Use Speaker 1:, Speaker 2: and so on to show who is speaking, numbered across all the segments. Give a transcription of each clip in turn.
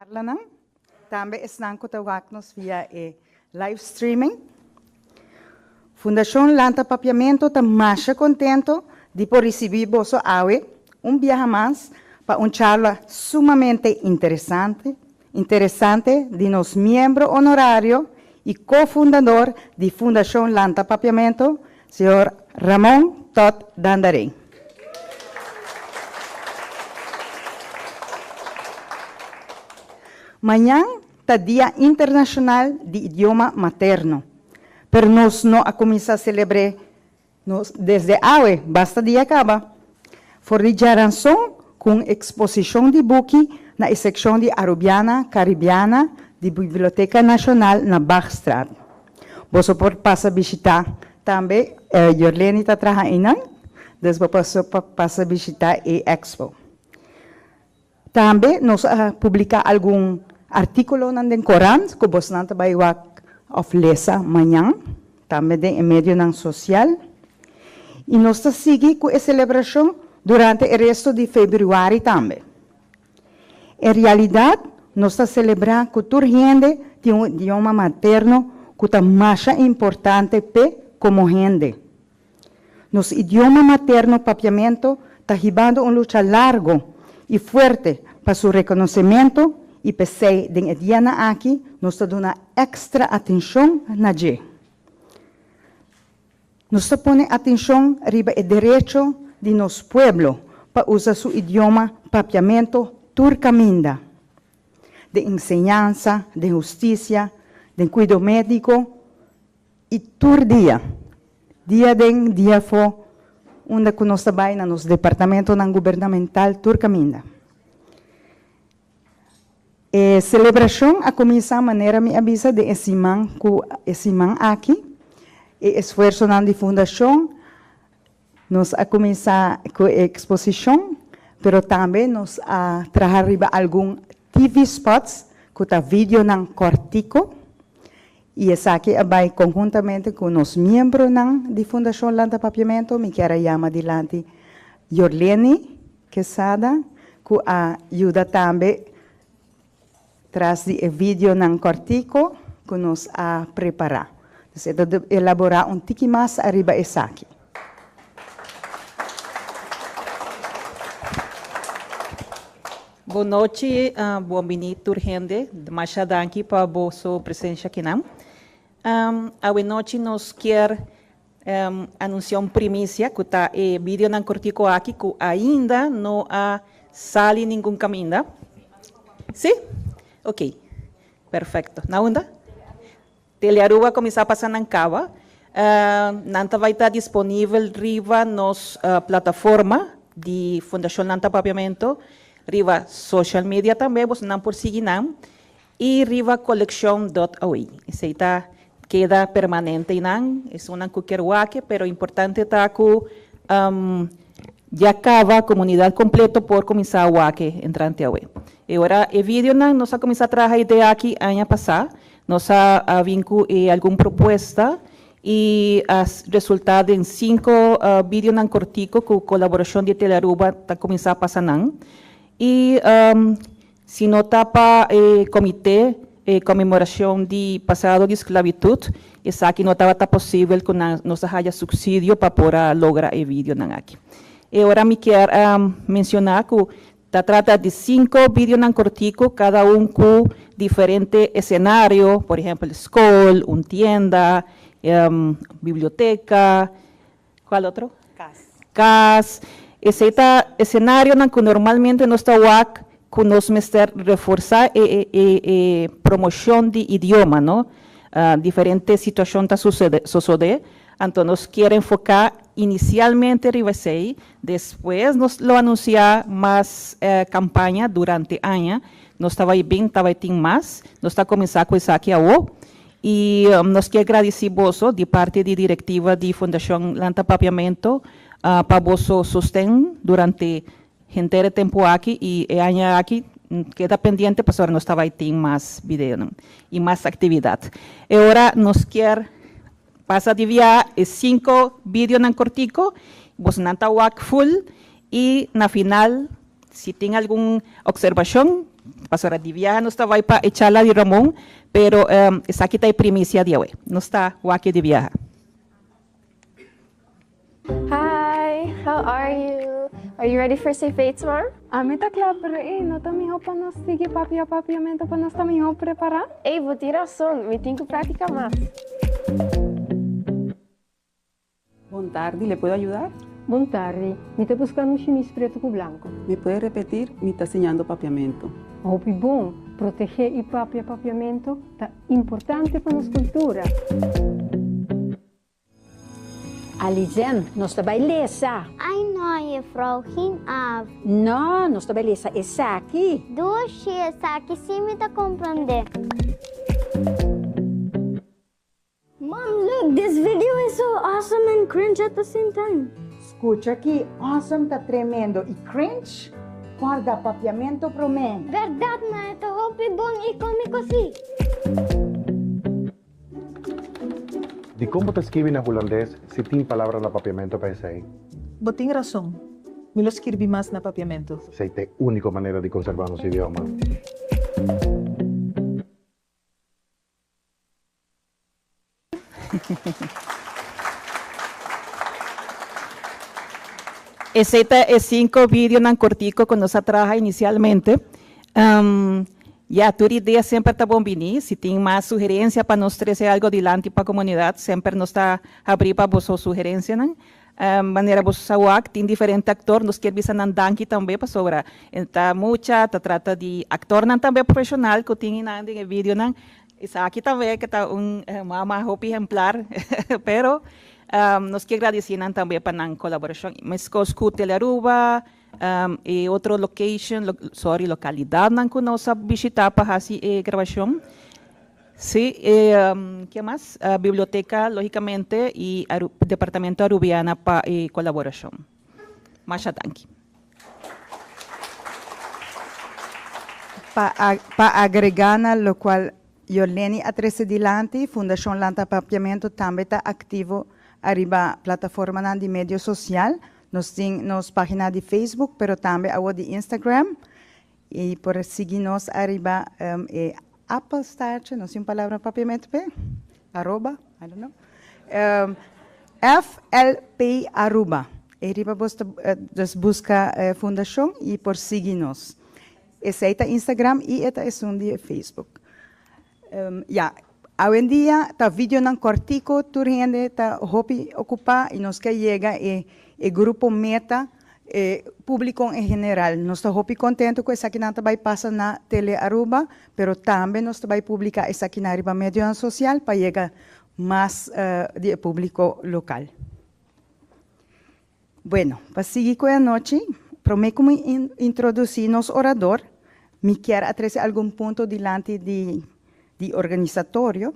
Speaker 1: Charlanan, tambe esnan ku ta wak nos via e live streaming. Fundashon Lanta Papiamento ta masha kontento di por risibí boso awe un biaha mas pa un charla sumamente interesante interesante di nos miembro honorario i kofundador di Fundashon Lanta Papiamento, señor Ramon Todd Dandaré. Mañan ta Dia Internashonal di Idioma Materno, pero nos no a kuminsá selebr'é nos desde awe, basta dia kaba. For di djaranson ku un eksposishon di buki na e sekshon di Arubiana Caribiana di Biblioteka Nashonal na Bachstraat. Boso por pasa bishitá tambe, Yorleni ta traha einan, dus bo por pasa bishitá e expo. Tambe nos a publiká algun artíkulonan den korant ku bosnan ta bai wak òf lesa mañan, tambe den e medionan sosial. I nos ta sigui ku e selebrashon durante e resto di febrüari tambe. En realidat nos ta selebrá ku tur hende tin un idioma materno ku ta masha importante p'e komo hende. Nos idioma materno Papiamento ta hibando un lucha largo i fuerte pa su rekonosementu i p'esei den e dianan aki nos ta duna èkstra atenshon na dje. Nos ta pone atenshon riba e derecho di nos pueblo pa usa su idioma Papiamento tur kaminda, den enseñansa, den hustisia, den kuido médiko i tur dia, dia aden, dia afó, unda ku nos ta bai na nos departamentonan gubernamental tur kaminda. E selebrashon a kuminsá manera mi a bisa den e siman ku e siman aki. E esfuersonan di fundashon nos a kuminsá ku e eksposishon, pero tambe nos a traha riba algun TV spots ku ta videonan kòrtiku i esaki a bai konhuntamente ku nos miembronan di Fundashon Lanta Papiamentu. Mi kier a yama dilanti Yorleni Quesada cu a yuda tambe tras di e videonan cortico cu nos a prepara. Dus e ta elabora un tiki mas ariba esaki.
Speaker 2: Bon nochi, bon bini tur hende. Masha danki pa boso presencia akinan. Awe nochi nos kier Anunsia un primisia ku ta e videonan kortiko aki ku ainda no a sali ningun kaminda. Sí? Ok. Perfekto. Na unda? Telearuba a kuminsá pasa nan kaba. Nan ta bai ta disponibel riba nos plataforma di Fundashon Lanta Papiamento, riba social media tambe bosonan por sigui nan. I riba coleccion dot awe. Esei ta keda permanente einan, esunnan ku kier wak, pero importante ta ku ya kaba komunidat kompleto por kuminsá wak entrante awe. E ora e videonan nos a kuminsá traha idea aki aña pasá, nos a bin ku e algun propuesta i a resultá den sinku videonan kortiko ku kolaborashon di Telearuba ta kuminsá pasa nan. I Si no ta pa e comité e conmemoracion di pasado di sclavitud, esaki no tabata posibel cu nan nos a haya subsidio pa por a logra e videonan aki. E ora mi kier a menciona cu ta trata di cinco videonan cortico, cada un cu diferente escenario, por ehempel scol, un tienda, biblioteca, Cual otro?
Speaker 1: Cas.
Speaker 2: Cas. Esey ta escenarionan cu normalmente nos ta wak cu nos mester reforsa e e e promocion di idioma, no? Diferente situacion ta sucede sosode, anto nos kier enfoca inicialmente riba esey, despues nos lo anuncia mas campaña durante aña, nos ta bay bin, ta bay tin mas, nos ta cuminsa cu esaki awo. I nos kier gradisí boso di parti di direktiva di Fundashon Lanta Papiamento pa boso sosten durante henter e tempu aki i e aña aki keda pendiente pasobra nos ta bai tin mas videonan i mas aktividat. E ora nos kier pasa di bia e sinku videonan kortiko, bosonan ta wak ful i na final si tin algun opservashon. Pasobra di biaha nos ta bai pa e charla di Ramon, pero esaki ta e primisia di awe. Nos ta wak di biaha.
Speaker 3: Hi, how are you? Are you ready for CV tomorrow?
Speaker 4: Ami ta kla, pero ey, no ta mihó pa nos sigui papia papiamento pa nos ta mihó prepará?
Speaker 3: Ey, bo tin rason, mi tin ku práktika mas.
Speaker 5: Bon tardi, le puedo ayudar?
Speaker 6: Bon tardi, mi ta buskando un shimis pretu ku blanku.
Speaker 5: Me puede repetir? Mi ta siñando papiamento.
Speaker 6: Hopi bon, protegé i papia papiamento ta importante pa nos kultura.
Speaker 7: Alizen, nos ta bai lesa.
Speaker 8: Ai no, juffrouw, geen af.
Speaker 7: No, nos ta bai lesa esaki.
Speaker 8: Dushi, esaki sí mi ta comprende. Mom, look, this video is so awesome and cringe at the same time.
Speaker 1: Skucha aki, awesome ta tremendo i cringe? Kòrda papiamentu promé.
Speaker 8: Bèrdat, ma e ta hopi bon i kómiko sí.
Speaker 9: Dikon bo ta skibi na hulandes si tin palabra na papiamentu pa esei?
Speaker 10: Bo tin rason. Mi lo skirbi mas na papiamentu.
Speaker 9: Esei ta e úniko manera di konserbá nos idioma.
Speaker 2: Esei ta e cinco videonan cortico cu nos a traha inicialmente. Ya, tur idea semper ta bon bini. Si tin mas sugerencia pa nos trece algo dilanti pa comunidad, semper nos ta habri pa boso sugerencianan. Manera boso sa wak, tin diferente actor, nos kier bisa nan danki tambe pasobra e ta mucha, ta trata di actornan tambe profesional cu tin nan den e videonan. Esaki tambe ke ta un mama hopi ehemplar, pero nos kier gradici nan tambe pa nan colaboracion. Mescos cu Telearuba e otro location, sorry, localidadnan cu nos a bishita pa haci e grabacion. Sí, e ke mas? Biblioteca, logicamente, y Departamento Arubiana pa e colaboracion. Masha danki.
Speaker 1: Pa pa agrega na locual Yorleny a trece dilanti, Fundacion Lanta Papiamento tambe ta activo ariba plataformanan di medio social. Nos tin nos pagina di Facebook, pero tambe awor di Instagram. Y por sigui nos ariba e appelstaartje, no sin palabra papiamento p'e, aroba, I don't know, FLP Aruba. E riba bos ta dus busca e fundacion y por sigui nos. Esey ta Instagram y e ta esun di Facebook. Ya, awendia ta videonan kòrtiku, tur hende ta hopi okupá i nos ke yega e e grupo meta, e públiko en general. Nos ta hopi kontentu ku esakinan ta bai pasa na Tele Aruba, pero tambe nos ta bai publiká esakinan riba medionan sosial pa yega mas di e públiko lokal. Bueno, pa sigui ku e anochi, promé ku mi introdusí nos orador, mi kier a trese algun punto dilanti di di organisatorio.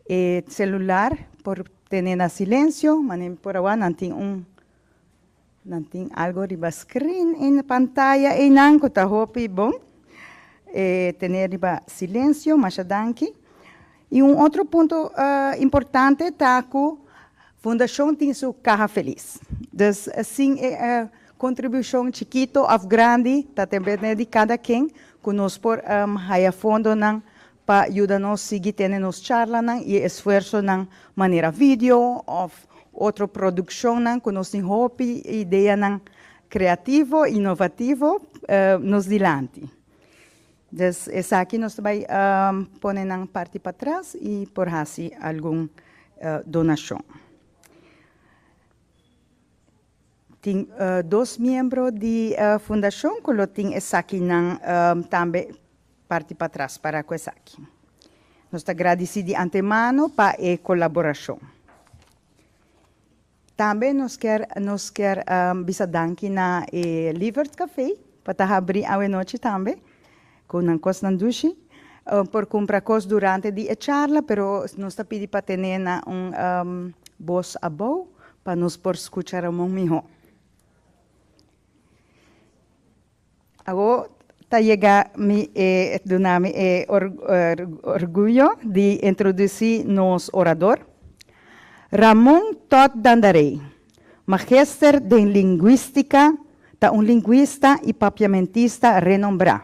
Speaker 1: E selular por tene na silensio, manera mi por a wak nan tin un nan tin algo riba screen en pantaya einan ku ta hopi bon. E tene riba silensio, masha danki. I un otro punto importante ta ku Fundashon tin su kaha felis. Dus sin e kontribushon chikito òf grandi ta depende di kada ken ku nos por haya fondonan pa yuda nos sigui tene nos charlanan i e esfuersonan manera video òf otro produkshonnan ku nos tin hopi ideanan kreativo, inovativo nos dilanti. Dus esaki nos ta bai pone nan parti patras i por hasi algun donashon. Tin dos miembro di fundashon ku lo tin esakinan tambe parti patras para ku esaki. Nos ta gradisí di antemano pa e kolaborashon. Tambe nos kier nos kier bisa danki na e Lievert Café pa ta habri awenochi tambe ku nan kosnan dushi. Por kumpra kos durante di e charla pero nos ta pidi pa tene na un bos abou pa nos por skucha Ramon mihó. Awor ta yega mi e duna mi e orguyo di introduci nos orador, Ramon Todd Dandaré, magister den linguistica, ta un linguista y papiamentista renombrá.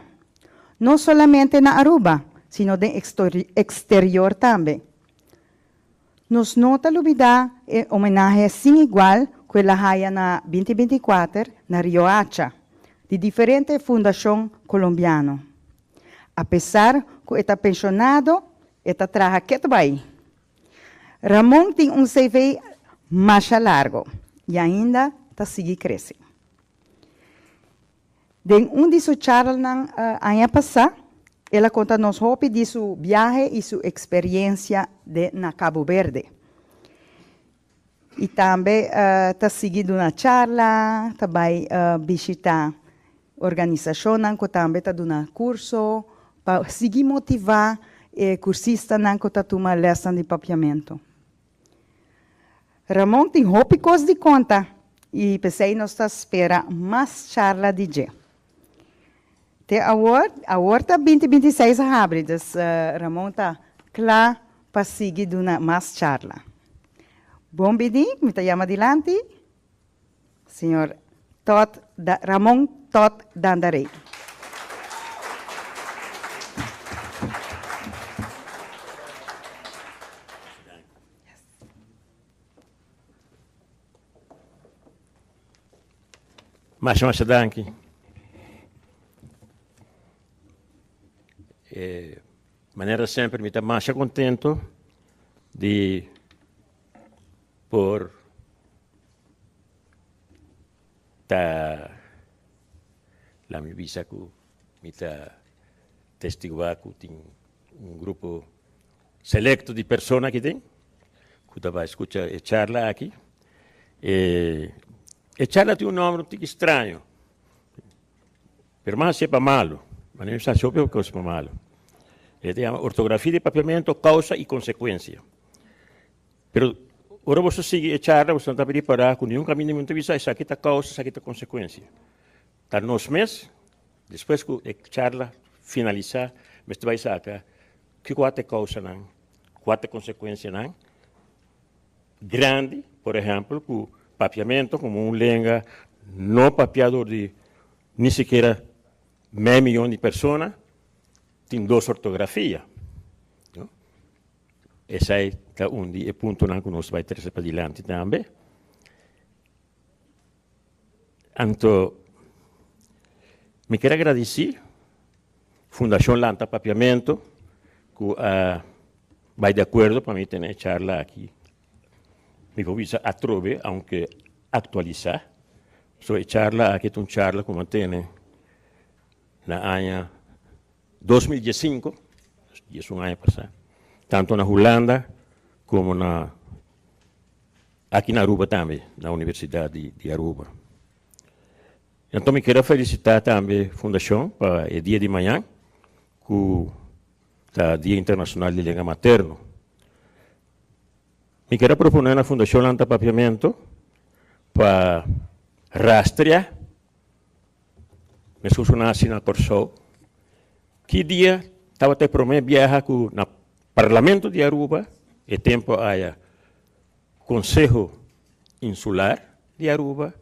Speaker 1: No solamente na Aruba, sino den exterior tambe. Nos no ta lubida e homenahe sin igual cu el a haya na binti 24 na Riohacha, di diferente fundacion Colombiano. Apesar cu e ta pensionado, e ta traha keto bay. Ramon tin un CV masha largo y ainda ta sigui crece. Den un di su charlanan aña pasá, el a konta nos hopi di su biahe i su eksperiencia de na Cabo Verde. I tambe ta sigui duna charla, ta bai bishita organisashonnan ku tambe ta duna kurso pa sigui motivá e kursistanan ku ta tuma lèsnan di papiamentu. Ramon tin hopi kos di konta i p'esei nos ta spera mas charla di dje. Te awor, awor ta binti 26 a habri, dus Ramon ta kla pa sigui duna mas charla. Bon bini, mi ta yama dilanti señor Todd Ramon Todd Dandaré.
Speaker 11: Masha masha danki. E manera semper mi ta masha contento di por ta la mi bisa cu mi ta testigua cu tin un grupo selecto di persona aki den cu ta bai scucha e charla aki. E, e charla tin un nomber un tiki straño, pero mas hacié pa malo, ma mi sa hopi cos pa malo. E ta yama Ortografia di Papiamento, Causa y Consecuencia. Pero ora boso sigui e charla boso no ta prepara cu niun caminda mi no ta bisa esaki ta causa, esaki ta consecuencia. Ta nos mes, despues cu e charla finalisa, mester bai saca kiko ta e causanan, cua ta e consecuencianan grandi, por ehempel cu papiamento como un lenga no papia dor di ni sikiera mei miyon di persona, tin dos ortografia. Esei ta un di e puntonan ku nos bai trese padilanti tambe. Anto mi kier a gradisí Fundashon Lanta Papiamentu ku a bai di akuerdo pa mi tene e charla aki. Mi por bisa atrobe, aunke aktualisá. So e charla aki ta un charla ku mi a tene na aña 2015, 11 aña pasá, tanto na Hulanda komo na aki na Aruba tambe, na Universidat di di Aruba. Anto mi kier a felisitá tambe Fundashon pa e dia di mañan ku ta Dia Internashonal di Lenga Materno. Mi kier a proponé na Fundashon Lanta Papiamento pa rastrea Meskos ku nasi na Kòrsou, ki dia tabata e promé biaha ku na Parlamento di Aruba, e tempu aya Konseho Insular di Aruba,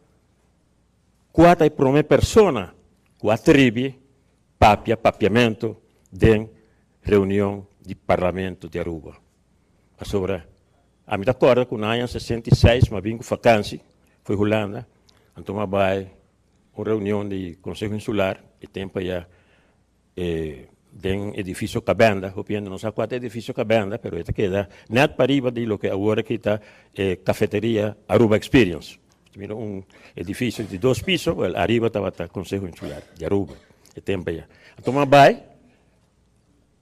Speaker 11: kua ta e promé persona ku a tribi papia papiamentu den reunion di Parlamento di Aruba? Pasobra ami ta kòrda ku na aña 66 mi a bin ku fakansi for Hulanda, anto mi a bai un reunion di Conseho Insular e tempo aya e den edificio Cabenda, hopi hende no sa cua ta edificio Cabenda, pero e ta keda net pariba di loke awor aki ta e cafeteria Aruba Experience. Mira un edificio di dos piso, wel ariba tabata Conseho Insular di Aruba e tempo aya. A tuma bay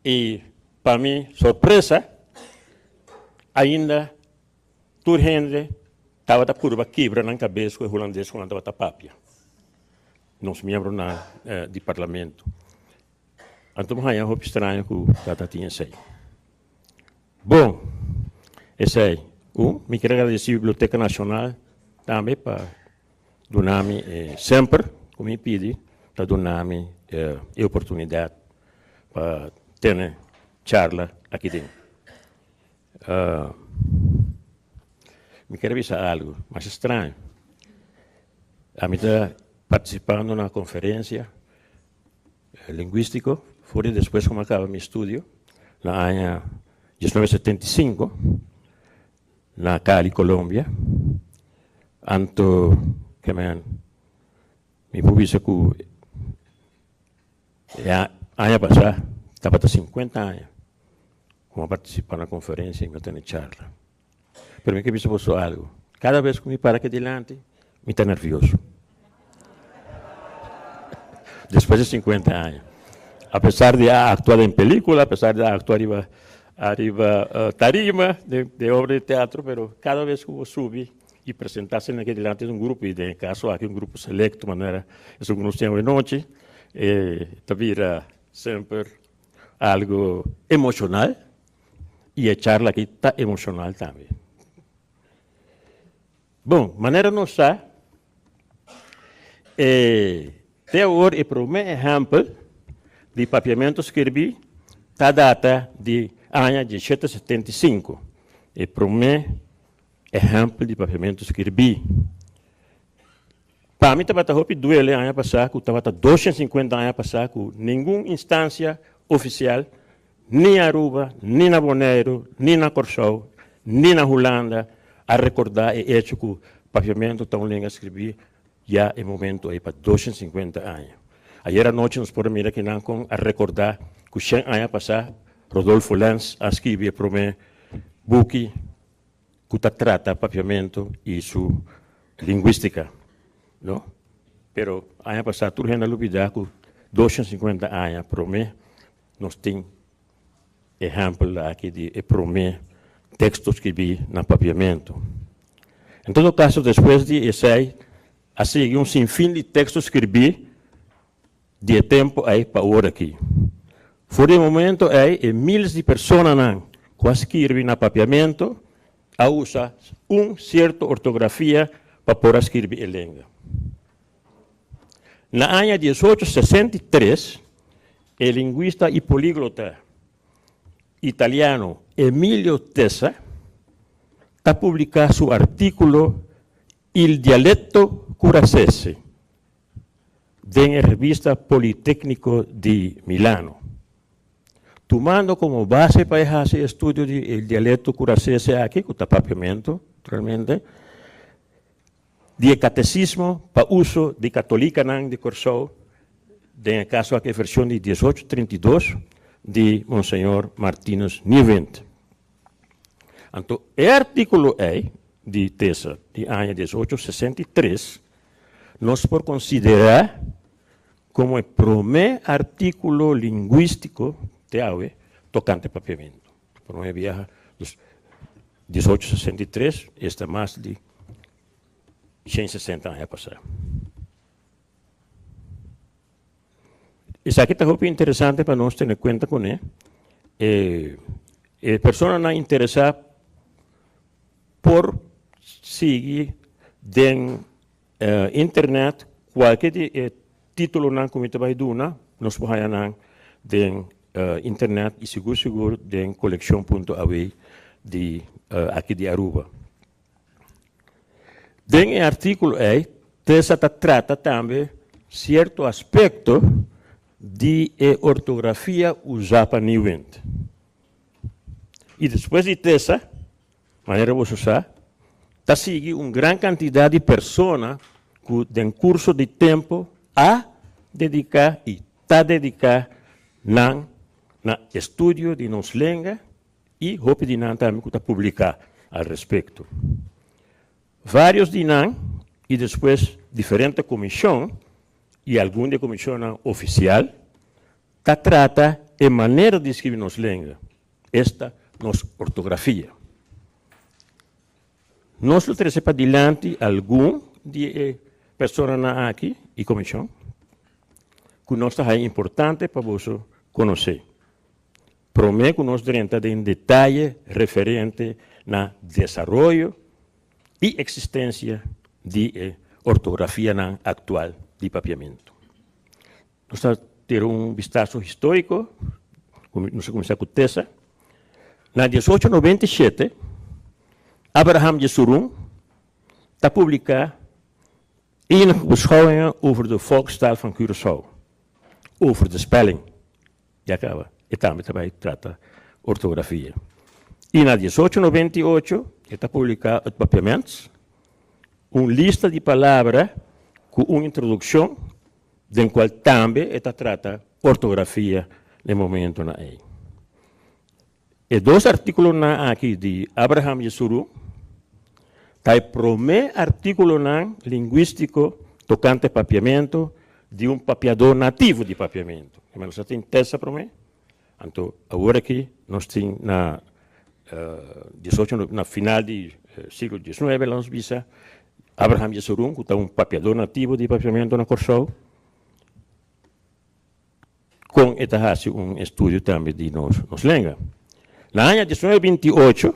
Speaker 11: y pa mi sorpresa ainda Tur hende tabata purba kibra nan kabes ku e hulandes ku nan tabata papia, nos miembronan di parlamento. Anto mi haña hopi straño ku tabata tin esei. Bon, esei. Un, mi kier agradesí Biblioteka Nashonal tambe pa duna mi semper ku mi pidi ta duna mi e oportunidat pa tene charla aki den. Mi ker bisa algu mas straño. Ami ta partisipando na konferensia lingwistiko. For di despues ku mi a kaba mi estudio na aña 1975 na Cali, Colombia. Anto ke men mi por bisa ku e aña pasá tabata 50 aña ku mi a partisipá na konferensia i mi a tene charla. Pero mi ke bisa boso algu, kada bes ku mi para aki dilanti mi ta nervioso. Despues di 50 aña. A pesar di a aktua den pelikula, a pesar di a aktua riba ariba tarima den obra di teatro, pero kada bes ku bo subi i presentá asina aki dilanti di un grupo, i den e kaso aki un grupo selekto manera esun ku nos tin awe nochi, e ta bira semper algu emoshonal i e charla aki ta emoshonal tambe. Bon, manera nos sa, e te awor e promé ehèmpel di papiamentu skirbí ta data di aña 1775. E promé ehèmpel di papiamentu skirbí. Pa mi tabata hopi duele aña pasá ku tabata 250 aña pasá ku ningun instansia ofisial ni Aruba, ni na Boneiru, ni na Kòrsou, ni na Hulanda a rekordá e echo ku papiamentu ta un lenga skribí ya e momentu ei pa 250 aña. Ayer anochi nos por a mira kinan kon a rekordá ku shen aña pasá Rodolfo Lenz a skibi e promé buki ku ta trata papiamentu i su lingwístika, no? Pero aña pasá tur hende a lubidá ku 250 aña promé Nos tin ehèmpel aki di e promé teksto skibí na papiamentu. En todo kaso, despues di esei a sigui un sinfin di teksto skirbí di e tempu ei pa ora aki. For di e momento ei e miles di personanan ku a skirbi na papiamentu a usa un sierto ortografia pa por a skirbi e lenga. Na aña 1863, e lingwista i políglota italiano Emilio Tessa ta publiká su artíkulo Il dialetto curasese den e revista Politecnico di Milano. Tumando komo base pa e hasi estudio di e dialetto curasese aki, ku ta papiamentu, naturalmente, Di e katesismo pa uso di katolikanan di Kòrsou, den e kaso aki e vershon di 1832 di Monseñor Martinus Nieuwind. Anto e artíkulo ei di Tesa di aña 1863 nos por konsiderá komo e promé artíkulo lingwístiko te awe tokante papiamentu. Promé biaha, dus 1863, esta mas di 160 aña pasá. Esaki ta hopi interesante pa nos tene kuenta kuné. E e personanan interesá por sigui den internet kualke di e títulonan ku mi ta bai duna, nos por haña nan den internet i sigur sigur den kolekshon punto aw di aki di Aruba. Den e artíkulo ei Tessa ta trata tambe sierto aspekto di e ortografia usá pa Nieuwind. I despues di Tessa, Manera boso sa, ta sigui un gran kantidat di persona ku den kurso di tempu a dediká i ta dediká nan na estudio di nos lenga i hopi di nan tambe ku ta publiká al respekto. Vários di nan i despues diferente komishon i algun di e komishonnan ofisial ta trata e manera di skribi nos lenga. Esta nos ortografia. Nos lo trece padilanti algun di e personanan aki y comision cu nos ta haya importante pa boso conoce. Prome cu nos drenta den detaye referente na desaroyo y existencia di e ortografianan actual di Papiamento. Nos ta tira un bistaso históriko, nos a kuminsá ku Tessa. Na 1897, Abraham Jesurun ta publiká Enige beschouwingen over de volkstaal van Curaçao, over de spelling. Ya kaba, e tambe ta bai trata ortografia. I na 1898 e ta publiká Het Papiaments, un lista di palabra ku un introdukshon den kual tambe e ta trata ortografia na e momentonan ei. E dos artíkulonan aki di Abraham Jesuru ta e promé artíkulonan lingwístiko tokante papiamentu di un papiadó nativo di papiamentu. Nos a tin Tessa promé, anto awor aki nos tin na diesocho na final di siglo diesnuebe laga nos bisa Abraham Jessurun ku ta un papiadó nativo di papiamentu na Kòrsou. Kon e ta hasi un estudio tambe di nos nos lenga. Na aña 1928,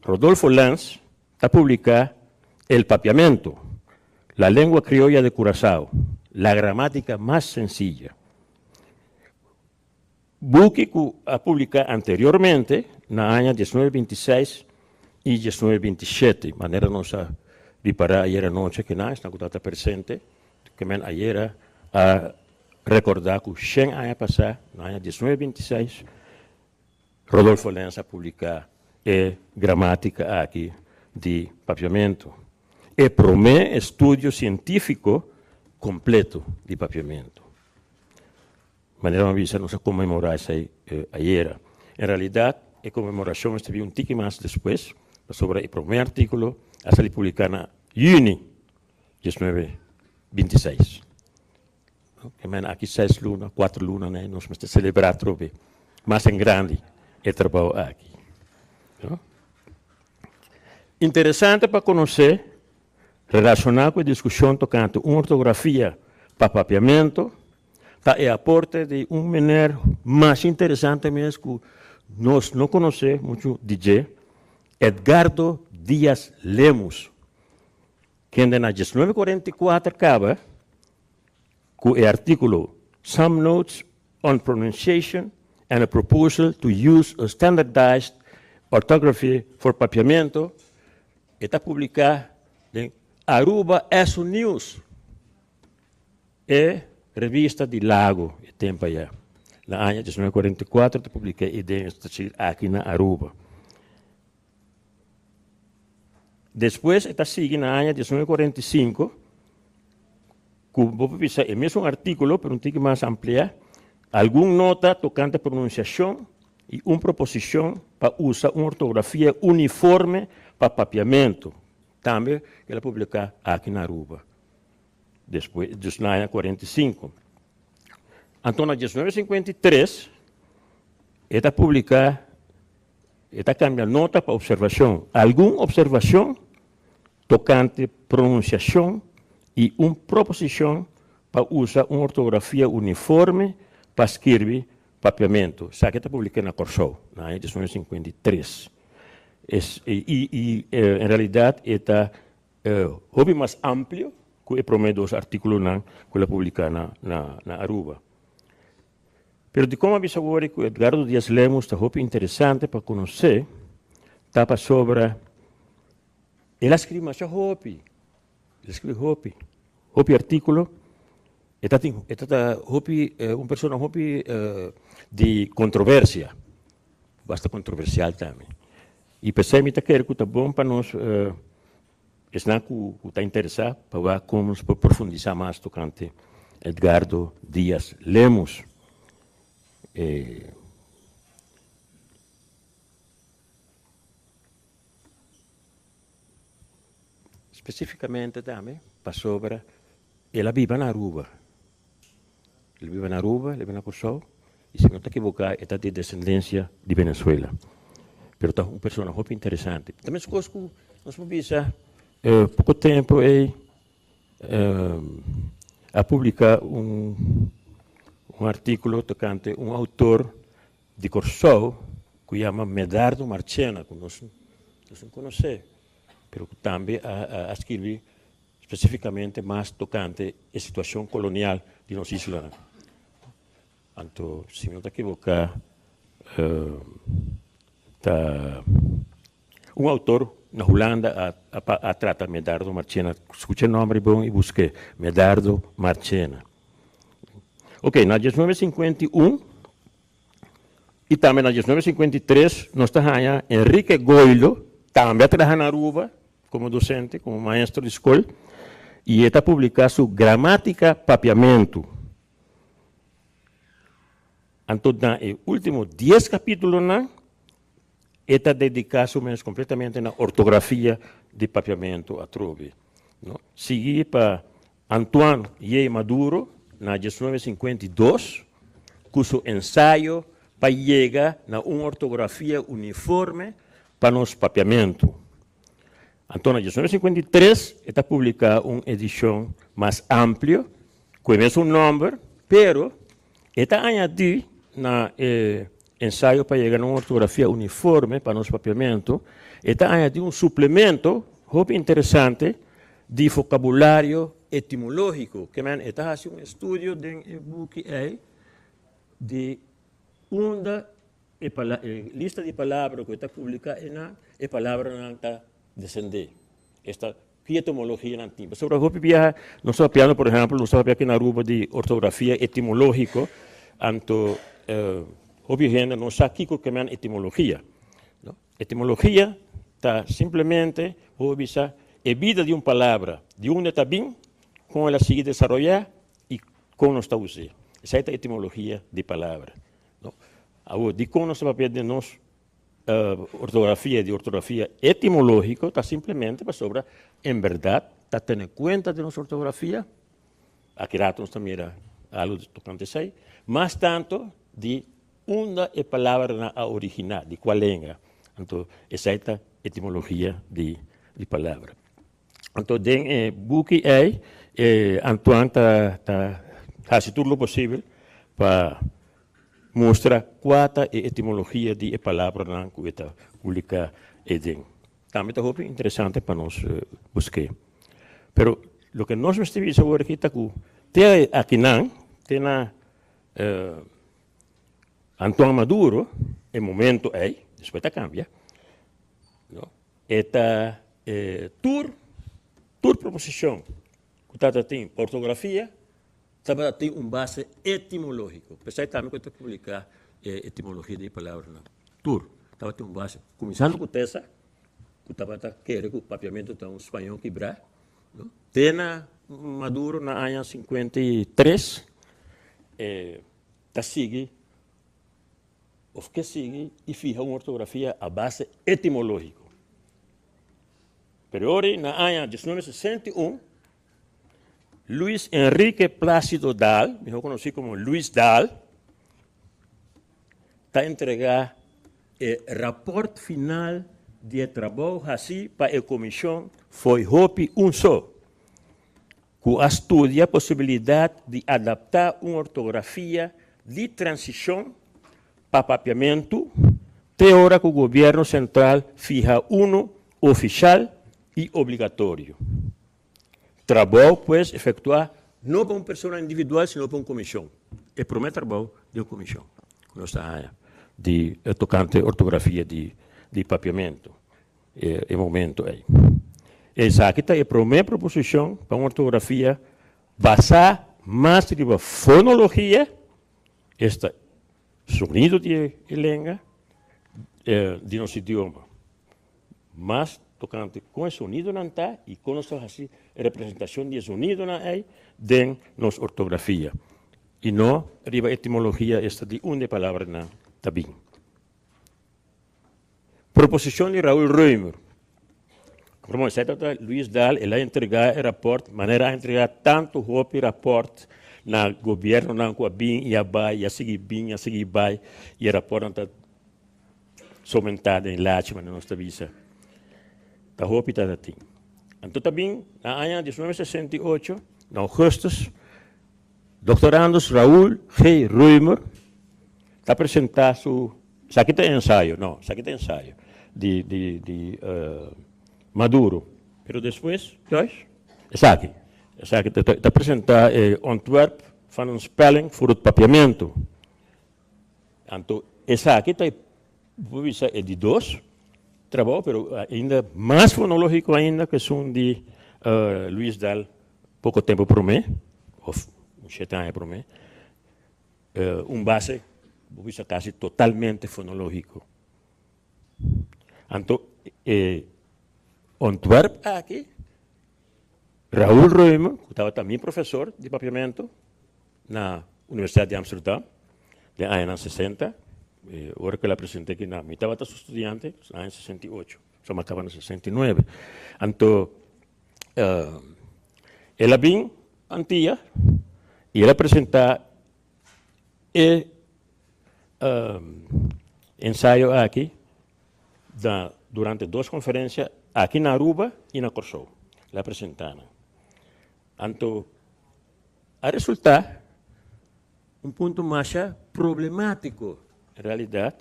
Speaker 11: Rodolfo Lanz ta publiká El Papiamento, la lengua criolla de Curaçao, la gramática más sencilla. Buki ku a publiká anteriormente na aña 1926 i 1927, manera nos a ripará ayera nochi ku nan esnan ku tabata presente, ke men ayera a rekordá ku shen aña pasá, na aña 1926, Rodolfo Lenz a publiká e gramátika aki di papiamentu, e promé estudio sientífiko kompleto di papiamentu. Manera mi a bisa nos a konmemorá esei ayera. En realidat e konmemorashon mester bin un tiki mas despues, pasobra e promé artíkulo a sali publiká na yüni 19 26. Ke men aki seis luna, kuater luna nei nos mester selebrá atrobe mas en grandi e trabou aki. Interesante pa konosé relashoná ku e diskushon tokante un ortografia pa papiamentu Ta e aporte di un meneer mas interesante mes ku nos no konosé muchu di dje, Edgardo Dias Lemus, kende na 1944 kaba ku e artíkulo Some Notes on Pronunciation and a Proposal to Use a Standardized Orthography for Papiamento, e ta publiká den Aruba Esso News. E revista di Lago e tempo aya, na aña 1944 ta publica e den es decir aki na Aruba. Despues e ta sigui na aña 1945 cu bo por bisa e mesun articulo pero un tiki mas amplia, algun nota tocante pronunciacion y un proposicion pa usa un ortografia uniforme pa papiamento, tambe el a publica aki na Aruba. Despues, dus na aña 45. Anto na 1953, e ta publiká, e ta kambia nota pa opservashon. Algun opservashon tokante pronunsiashon i un proposishon pa usa un ortografia uniforme pa skirbi papiamentu. Esaki ta publiká na Kòrsou na aña 1953. Es, i, i en realidat e ta Hopi mas amplio ku e promé dos artíkulonan ku el a publiká na na Aruba. Pero dikon a bisa wòrdu ku Edgardo Diaz Lemus ta hopi interesante pa konosé ta pasobra el a skirbi masha hopi, el a skirbi hopi, hopi artíkulo, e ta tin e ta ta hopi un persona hopi di kontroversia, basta kontroversial tambe. I p'esei mi ta kere ku ta bon pa nos esnan ku ta interesá pa wak kon nos por profundisá mas tokante Edgardo Diaz Lemus. Spesifikamente tambe pasobra el a biba na Aruba. El a biba na Aruba, el a biba na Kòrsou i si mi no ta ekiboká e ta di desendensia di Venezuela. Pero ta un persona hopi interesante. Ta meskos ku nos por bisa poko tempu ei a publiká un un artíkulo tokante un outor di Kòrsou ku yama Medardo Marchena ku nos nos no konosé pero ku tambe a a skirbi Spesifikamente mas tokante e situashon kolonial di nos islanan. Anto, si mi no ta kiboká, ta un outor na Hulanda a a trata Medardo Marchena. Skucha e nòmber bon i busk'é, Medardo Marchena. Oke, na 1951. I tambe na 1953 nos ta haña Enrique Goilo, tambe a traha na Aruba komo dosente, komo maestro di skol, i e ta publiká su Gramática Papiamentu. Anto na e último dies kapítulonan e ta dediká su mes kompletamente na ortografia di papiamentu atrobe. No? Sigui pa Antoine J. Maduro na 1952 ku su ensayo pa yega na un ortografia uniforme pa nos papiamentu. Anto na 1953 e ta publiká un edishon mas amplio ku e mesun nòmber, pero E ta añadí na e ensayo pa yega na un ortografia uniforme pa nos papiamentu, e ta añadí un suplemento hopi interesante di vokabulario etimológiko. Ke men e ta hasi un estudio den e buki ei di unda e lista di palabra ku e ta publiká einan, e palabranan ta desendé. Esta Ki etimologia nan tin? Pasobra hopi biaha nos ta papiando, por ehempel, nos ta papia aki na Aruba di ortografia etimológiko, anto hopi hende no sa kiko ke men etimologia. No? Etimologia ta simplemente, bo por bisa, e bida di un palabra, di unda e ta bin, kon el a sigui desaroyá i kon nos ta us'é. Esei ta etimologia di palabra. No? Awor, dikon nos ta papia den nos Ortografia di ortografia etimológiko ta simplemente pasobra en bèrdat ta tene kuenta di nos ortografia, aki rato nos ta mira algu tokante esei, mas tantu di unda e palabranan a originá, di kua lenga. Anto esei ta etimologia di palabra. Anto den e buki ei Antoine ta ta hasi tur lo posibel pa mustra kua ta e etimologia di e palabranan ku e ta publiká eiden. Tambe ta hopi interesante pa nos busk'é. Pero loke nos mester bisa awor aki ta ku te akinan, te na Antoine Maduro e momento ei, despues ta kambia, no? E ta tur tur proposishon ku tabata tin pa ortografia tabata tin un base etimológiko. P'esei tambe ku e ta publiká e etimologia di e palabranan. Tur tabata tin un base, kuminsando ku Tesa, ku tabata kere ku papiamentu ta un spañó kibrá, no? Te na Maduro na aña 53 e ta sigui Of ke sigui i fiha un ortografia a base etimológiko. Pero ora na aña 1961, Luis Enrique Plácido Daal, mihó konosí komo Luis Daal, ta entregá e rapòrt final di e trabou hasí pa e komishon Fo'i Hopi Un So, ku a studia posibilidat di adaptá un ortografia di transishon pa papiamentu te ora ku gobièrnu sentral fiha unu ofishal i obligatorio. Trabou pues efektuá no pa un persona individual sino pa un komishon. E promé trabou di un komishon ku nos ta haña di tokante ortografia di papiamentu. E momento ei. Esaki ta e promé proposishon pa un ortografia basá mas riba fonologia, esta sonido di e lenga, di nos idioma, mas tokante kon e sonidonan ta i kon nos ta hasi e representashon di e sonidonan ei den nos ortografia, i no riba etimologia, esta di unda e palabranan ta bin. Proposicion di Raul Römer. Como esei tabata Luis Daal, el a entrega e raport, manera a entrega tanto hopi raport na gobiernonan cu a bin y a bay y a sigui bin y a sigui bay y e raportnan ta somenta den lachi manera nos ta bisa. Ta hopi ta tin. Anto ta bin na aña 1968, na augustus, Doctorandus Raul G. Römer ta presenta su Esaki ta ensayo, no, esaki ta ensayo di di di Maduro. Pero despues, Joyce, esaki, esaki ta ta presenta e ontwerp van een spelling voor het Papiamento. Anto esaki ta e, bo por bisa e di dos trabou, pero ainda mas fonologico ainda ku esun di Luis Daal poko tempo prome, of un shete aña prome. Un base. Bo bisa kasi totalmente fonológiko. Anto e ontwerp aki, Raoul Römer, ku tabata mi profesor di papiamentu na Universidat di Amsterdam den añanan sesenta, ora ku el a present'é aki na mi tabata su studiante, aña 68, so mi a kaba na 69. Anto el a bin Antia i el a presentá E ensayo aki da durante dos conferencia aki na Aruba y na Corsou. La presenta nan. Anto a resulta un punto masha problematico en realidad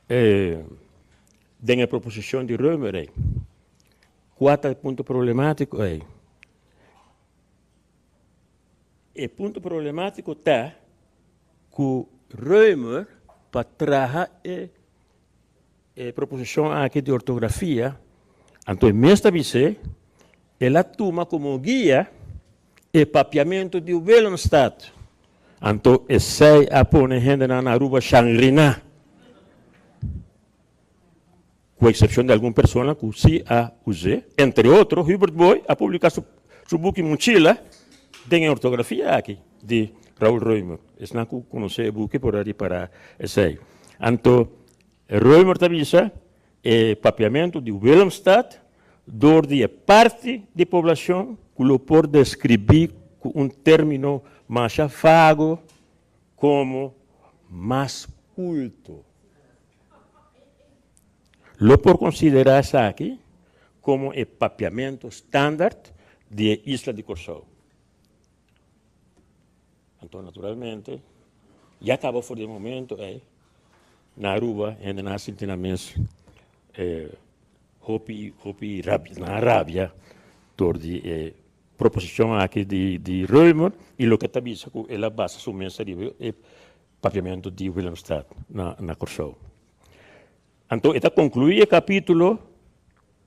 Speaker 11: den e proposicion di Römer ey. Cua ta e punto problematico ey? E punto problemátiko ta ku Römer pa traha e e proposishon aki di ortografia, anto e mes ta bis'é, el a tuma komo guia e papiamentu di Willemstad. Anto esei a pone hendenan na Aruba shangriná. Ku eksepshon di algun persona ku si a us'é, entre otro Hubert Booi a publiká su su buki Mochila den e ortografia aki di Raoul Römer. Esnan ku konosé e buki por a ripará esei. Anto Römer ta bisa e papiamentu di Willemstad dor di e parti di poblashon ku lo por deskribí ku un término masha vago komo mas kulto. Lo por konsiderá esaki komo e papiamentu standard di e isla di Kòrsou. Anto naturalmente ya kaba for di e momento ei na Aruba hendenan a sinti nan mes hopi hopi nan a rabia dor di e proposishon aki di Römer i loke ta bisa ku el a basa su mes riba e Papiamentu di Willemstad na na Kòrsou. Anto e ta konkluí e kapítulo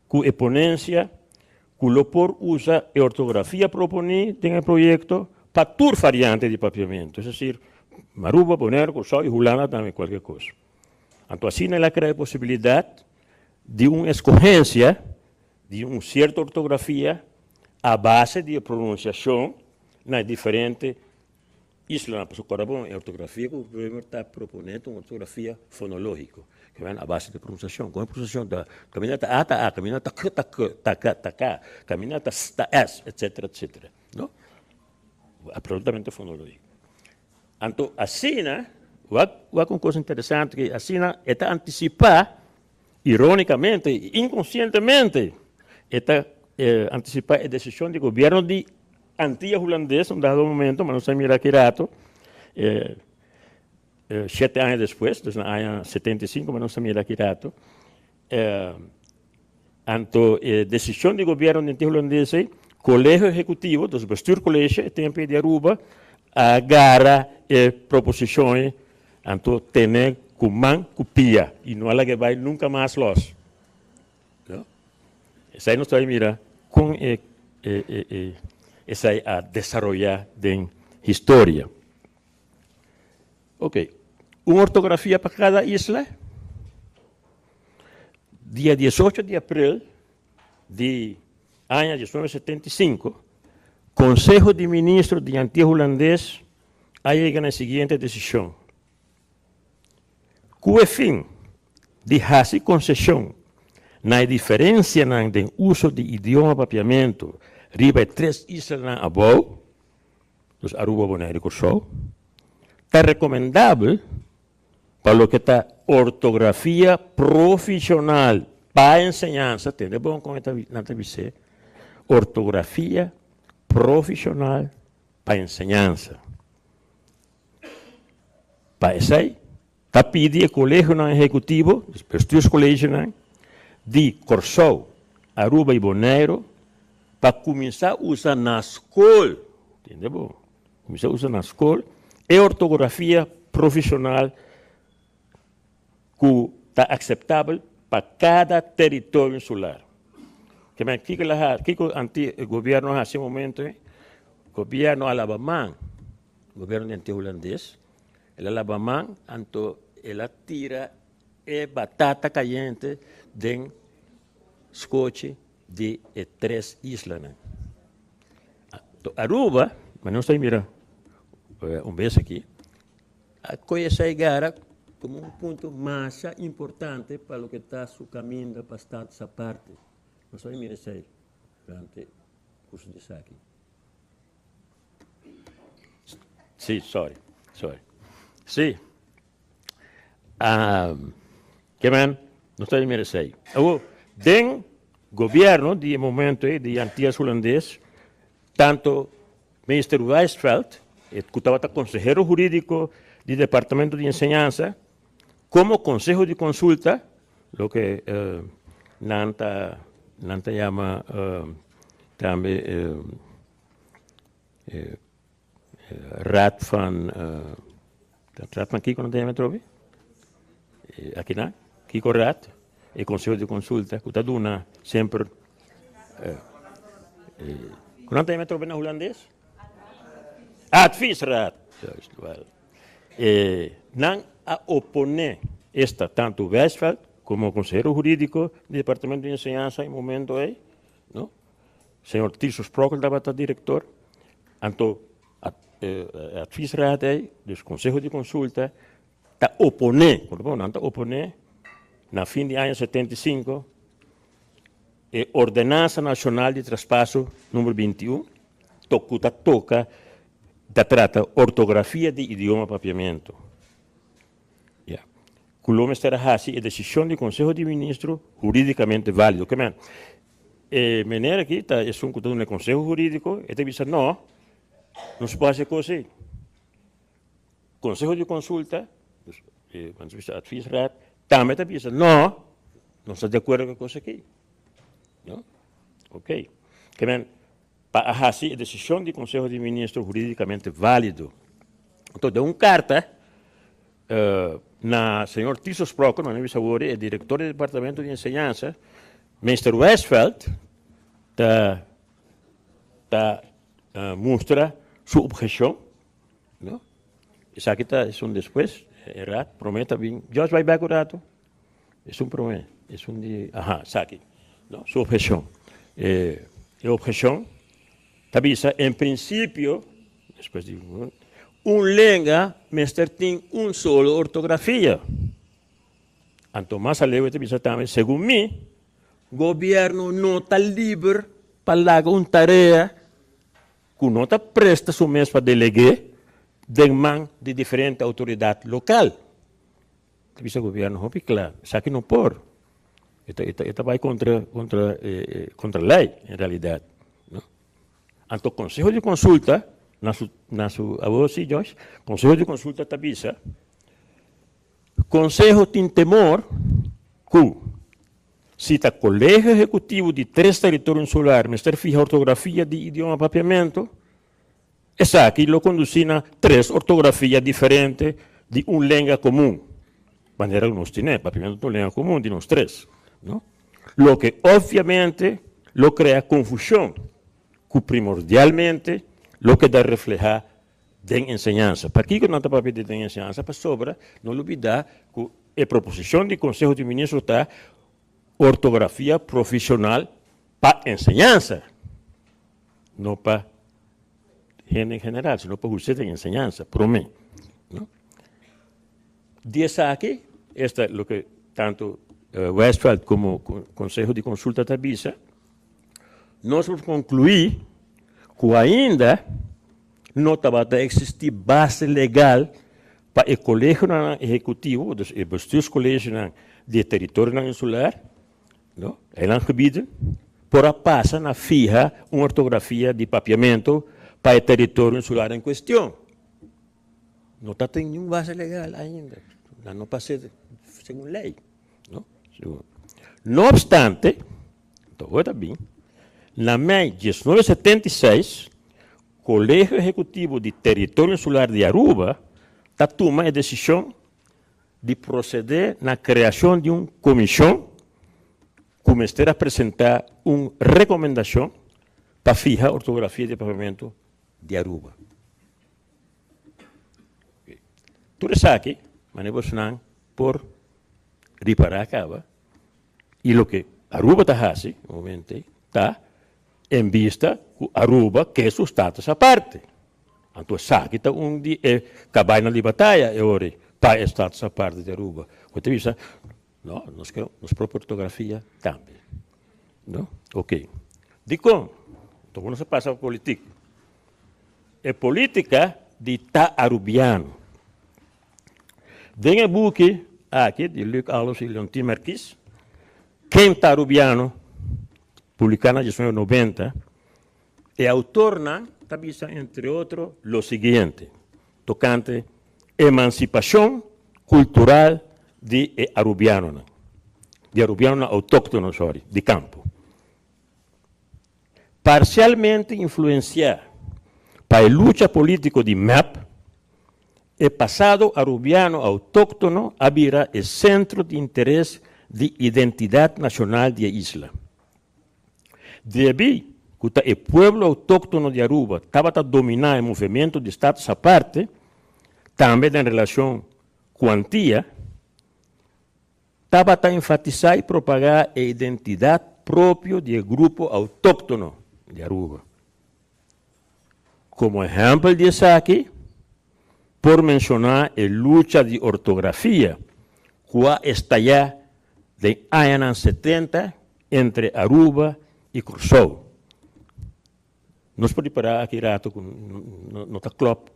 Speaker 11: ku e ponensia ku lo por usa e ortografia proponí den e proyekto pa tur variante di papiamentu, es desir, Aruba, Boneiru, Kòrsou i Hulanda tambe, kualke kos. Anto asina el a krea e posibilidat di un eskohensia di un sierto ortografia a base di e pronunsiashon na e diferente Islanan, pasobra kòrda bon, e ortografia ku Römer ta proponé ta un ortografia fonológiko, ke men a base di pronunsiashon. Kon e pronunsiashon ta? Kaminda ta a ta a, kaminda ta k ta k, ta k ta k, kaminda ta s ta s, etsetera, etsetera. No? Absolutamente fonológiko. Anto asina, wak wak un kos interesante ke asina e ta antisipá irónikamente i inkonsientemente e ta antisipá e desishon di gobièrnu di Antia Hulandes un dado momento, ma nos a mira aki rato, shete aña despues, dus na aña 75, ma nos a mira aki rato, anto e desishon di gobièrnu di Antia Hulandes ei, Kolegio Ehekutivo, dus Bestuurcollege e tempo ei di Aruba, a gara e proposishon ei, anto tene ku man ku pia i no a laga e bai nunka mas los. Esei nos ta bai mira kon e esei a desaroyá den historia. Ok, un ortografia pa kada isla. Dia 18 di april di aña 1975, Konseho di Ministro di Antia Hulandes a yega na e siguiente desishon. Ku e fin di hasi konseshon na e diferensianan den uso di idioma papiamentu riba e tres islanan abou, dus Aruba, Boneiru i Kòrsou, ta rekomendabel pa loke ta ortografia profishonal pa enseñansa, tende bon kon nan ta bis'é, ortografia profishonal pa enseñansa. Pa esei, ta pidi e kolegionan ehekutivo, dus bestuurscollegenan, di Kòrsou, Aruba i Boneiru pa kuminsá usa na skol, tende bo, kuminsá usa na skol e ortografia profeshonal ku ta akseptabel pa kada teritorio insular. Ke men kiko el a hasi, kiko anti e gobièrnu a hasi e momento ei? Gobièrnu a laba man. Gobierno di Antia Hulandes. El a laba man, anto el a tira e batata kayente den skochi di e tres islanan. Anto Aruba, ma nos ta mira un bes aki, a kohe esei gara komo un punto masha importante pa loke ta su kaminda pa Status Aparte. Nos ta mira esei durante kurso di esaki. Sí, sorry, sorry. Sí. Um, ke men, no ta mira esei. Awo, den gobierno di e momento ei di Antillas Hulandes, tanto Minister Weisveld, e ku tabata konsehero hurídiko di Departamento di Enseñansa, komo Konseho di Konsulta, loke nan ta nan ta yama tambe Raad van Raad van kiko nan ta yama atrobe? Akinan? Kiko Raad? E Konseho di Konsulta ku ta duna semper ku nan ta yama atrobe na hulandes? Adviesraad! Juist, wel. Nan a oponé esta tantu Weisveld komo konsehero hurídiko di Departamento di Enseñansa e momento ei, no? Señor Tirso Sprockel tabata direktor, anto adviesraad ei, dus konseho di konsulta, ta oponé, nan ta oponé na fin di aña 75 e Ordenansa Nashonal di Traspaso number 21, ku ta toka ta trata ortografia di idioma papiamentu. Ya. Ku lo mester a hasi e desishon di Konseho di Ministro hurídikamente válido. Ke men, e mener aki ta esun ku ta duna e konseho hurídiko, e ta bisa no, no se por hasi e kos ei. Konseho di konsulta, dus e bisa adviesraad, tambe ta bisa no, no sta di akuerdo ku e kos aki. No? Oké. Ke men, pa a hasi e desishon di Konseho di Ministro hurídikamente válido. Anto den un karta na señor Tirso Sprokel, mane bisa awor e direktor di Departamento di Enseñansa, Meester Weisveld ta ta mustra su obheshon, no? Esaki ta esun despues, e rat prome ta bin, George bai bek un rato. Esun promé, esun di, aha, esaki, no, su obheshon. E, e obheshon ta bisa, en prinsipio, despues di un lenga mester tin un solo ortografia. Anto mas aleu e ta bisa tambe, segun mi, gobièrnu no ta liber pa laga un tarea ku no ta presta su mes pa deleg'é den man di diferente outoridat lokal. Ta bisa gobierno hopi kla, esaki no por. E ta, e ta, e ta bai kontra, kontra, kontra lei en realidat, no. Anto Konseho di Konsulta na su, na su, awor si Joyce, Konseho di Konsulta ta bisa, Konseho tin temor ku si ta Kolegio Ehekutivo di tres teritorio insular mester fiha ortografia di idioma papiamentu, Esaki lo kondusí na tres ortografia diferente di un lenga komun, manera ku nos tine, papiamentu ta un lenga komun di nos tres, no? Loke opviamente lo krea konfushon ku primordialmente lo keda reflehá den enseñansa. Pakiko nan ta papia di den enseñansa? Pasobra no lubidá ku e proposishon di Konseho di Ministro ta ortografia profeshonal pa enseñansa. No pa hende en general, sino pa usted den enseñansa, promé, no? Di esaki, esta loke tanto Westfeld komo Konseho di Konsulta ta bisa, nos por konkluí ku ainda no tabata eksistí base legal pa e kolegionan ehekutivo, dus e bestuurskollegionan di e teritorionan insular, No, eilandgebieden por a pasa na fiha un ortografia di papiamento pa e teritorio insular en cuestion. No ta tin niun base legal ainda. Nan no pasa segun ley. No, no obstante, todo ta bin, na mei 1976, Colegio Ehecutivo di Teritorio Insular di Aruba ta tuma e decision di procedé na creacion di un comision cu mester a presenta un recomendacion pa fiha ortografia di papiamento di Aruba. Tur esaki, manera bosonan por ripará kaba, i loke Aruba ta hasi momento ei ta en bista ku Aruba ke su status aparte. Anto esaki ta un di e kabainan di bataya e ora ei pa e status aparte di Aruba. Ku ta bisa, no, nos ke nos propio ortografia tambe. No? Oke. Dikon? Anto nos a pasa pa politik. E politica di ta Arubiano. Den e buki aki di Luc Alofs y Leontine Marquis, Ken ta Arubiano, publica na 1990, e autornan ta bisa entre otro lo siguiente tocante emancipacion cultural di e Arubianonan, di Arubianonan autoctono, sorry, di campo. Parsialmente influensiá pa e lucha polítiko di mep, e pasado arubiano outóktono a bira e sentro di interes di identidat nashonal di e isla. Debí ku ta e pueblo outóktono di Aruba tabata dominá e movementu di status aparte, tambe den relashon ku Antia, Tabata enfatisá i propagá e identidat propio di e grupo outóktono di Aruba. Komo ehèmpel di esaki por menshoná e lucha di ortografia ku a estayá den añanan 70 entre Aruba i Kòrsou. Nos por ripará aki rato ku no ta klòp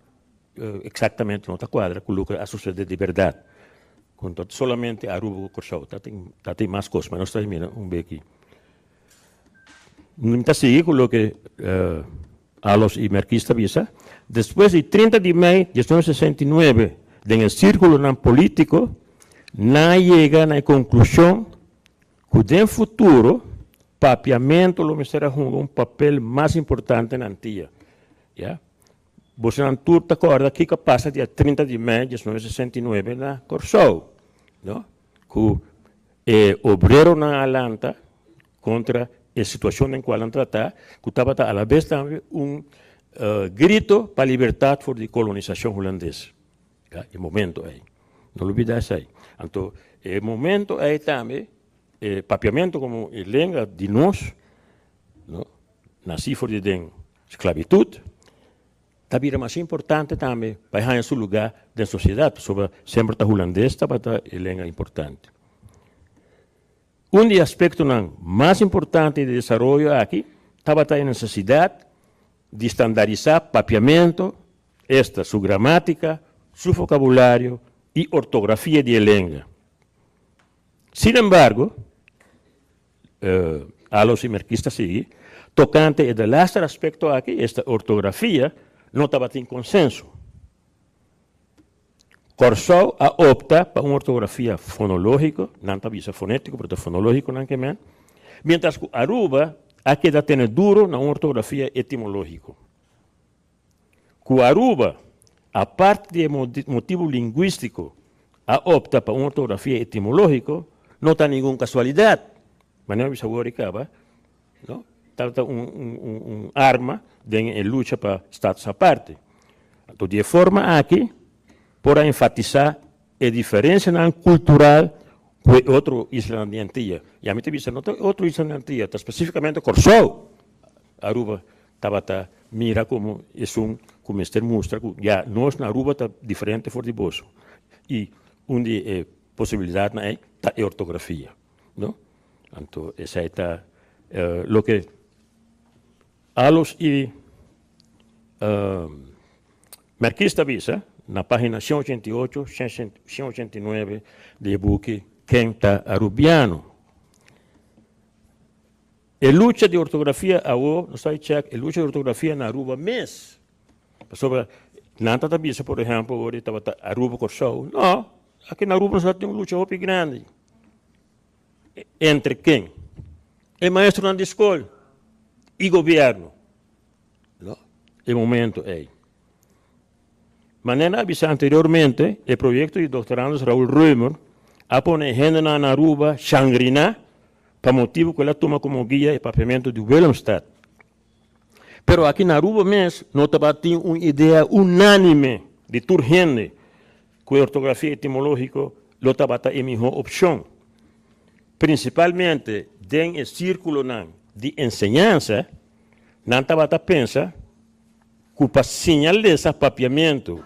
Speaker 11: eksaktamente, no ta kuadra ku loke a susede di bèrdat. Ku no ta solamente Aruba ku Kòrsou, ta tin ta tin mas kos, ma nos ta mira un beki. Mi ta sigui ku loke Alofs i Merkis ta bisa, Despues di 30 di mei 1969 den e sírkulonan polítiko nan a yega na e konklushon ku den futuro Papiamentu lo mester a hunga un papel mas importante na Antia. Ya. Bosonan tur ta kòrda kiko a pasa dia 30 di mei 1969 na Kòrsou, no? Ku e obreronan a lanta kontra e situashon den kual nan tratá, ku tabata alabes tambe un grito pa libertat for di kolonisashon hulandes. Ya, e momento ei. No lubidá esei. Anto e momento ei tambe E papiamentu komo e lenga di nos, no, nasí for di den sklabitut, ta bira mas importante tambe pa e haña su lugá den sosiedat, pasobra semper ta hulandes tabata e lenga importante. Un di e aspektonan mas importante di e desaroyo aki tabata e nesesidat di standarisá papiamentu, esta su gramátika, su vokabulario i ortografia di e lenga. Sin embargo, Alofs i Merkis ta sigui, tokante e delaster aspekto aki, esta ortografia, no tabatin konsenso. Kòrsou a opta pa un ortografia fonológiko, nan ta bisa fonétiko, pero ta fonológiko nan ke men, miéntras ku Aruba a keda tene duro na un ortografia etimológiko. Ku Aruba, apart di e motibu lingwístiko, a opta pa un ortografia etimológiko, no ta ningun kasualidat. Manera mi bisa awor i kaba, no? Tabata un arma den e lucha pa status aparte. Anto di e forma aki por a enfatisá e diferensianan kultural ku e otro islanan di Antia. I ami ta bisa no ta e otro islanan di Antia, ta spesífikamente Kòrsou. Aruba tabata mira komo esun ku mester mustra ku ya nos na Aruba ta diferente for di boso i un di e posibilidatnan ei ta e ortografia, no? Anto esei ta loke Alos i Merkis ta bisa na pagina 188, 189 di e buki Ken ta Arubiano? E lucha di ortografia awo, nos ta check e lucha di ortografia na Aruba mes. Pasobra nan ta ta bisa, por ehempel, ora tabata Aruba Kòrsou. No, aki na Aruba nos ta tin un lucha hopi grandi. Entre ken? E maestronan di skol i gobièrnu. No, e momento ei. Manera a bisa anteriormente, e proyekto di doktorandos Raul Römer a pone e hendenan na Aruba shangriná pa motibu ku el a tuma komo guia e papiamentu di Willemstad. Pero aki na Aruba mes no tabatin un idea unánime di tur hende. ku e ortografia etimológiko lo tabata e mihó opshon. Prinsipalmente den e sírkulonan di enseñansa, nan tabata pensa ku pa siña lesa papiamentu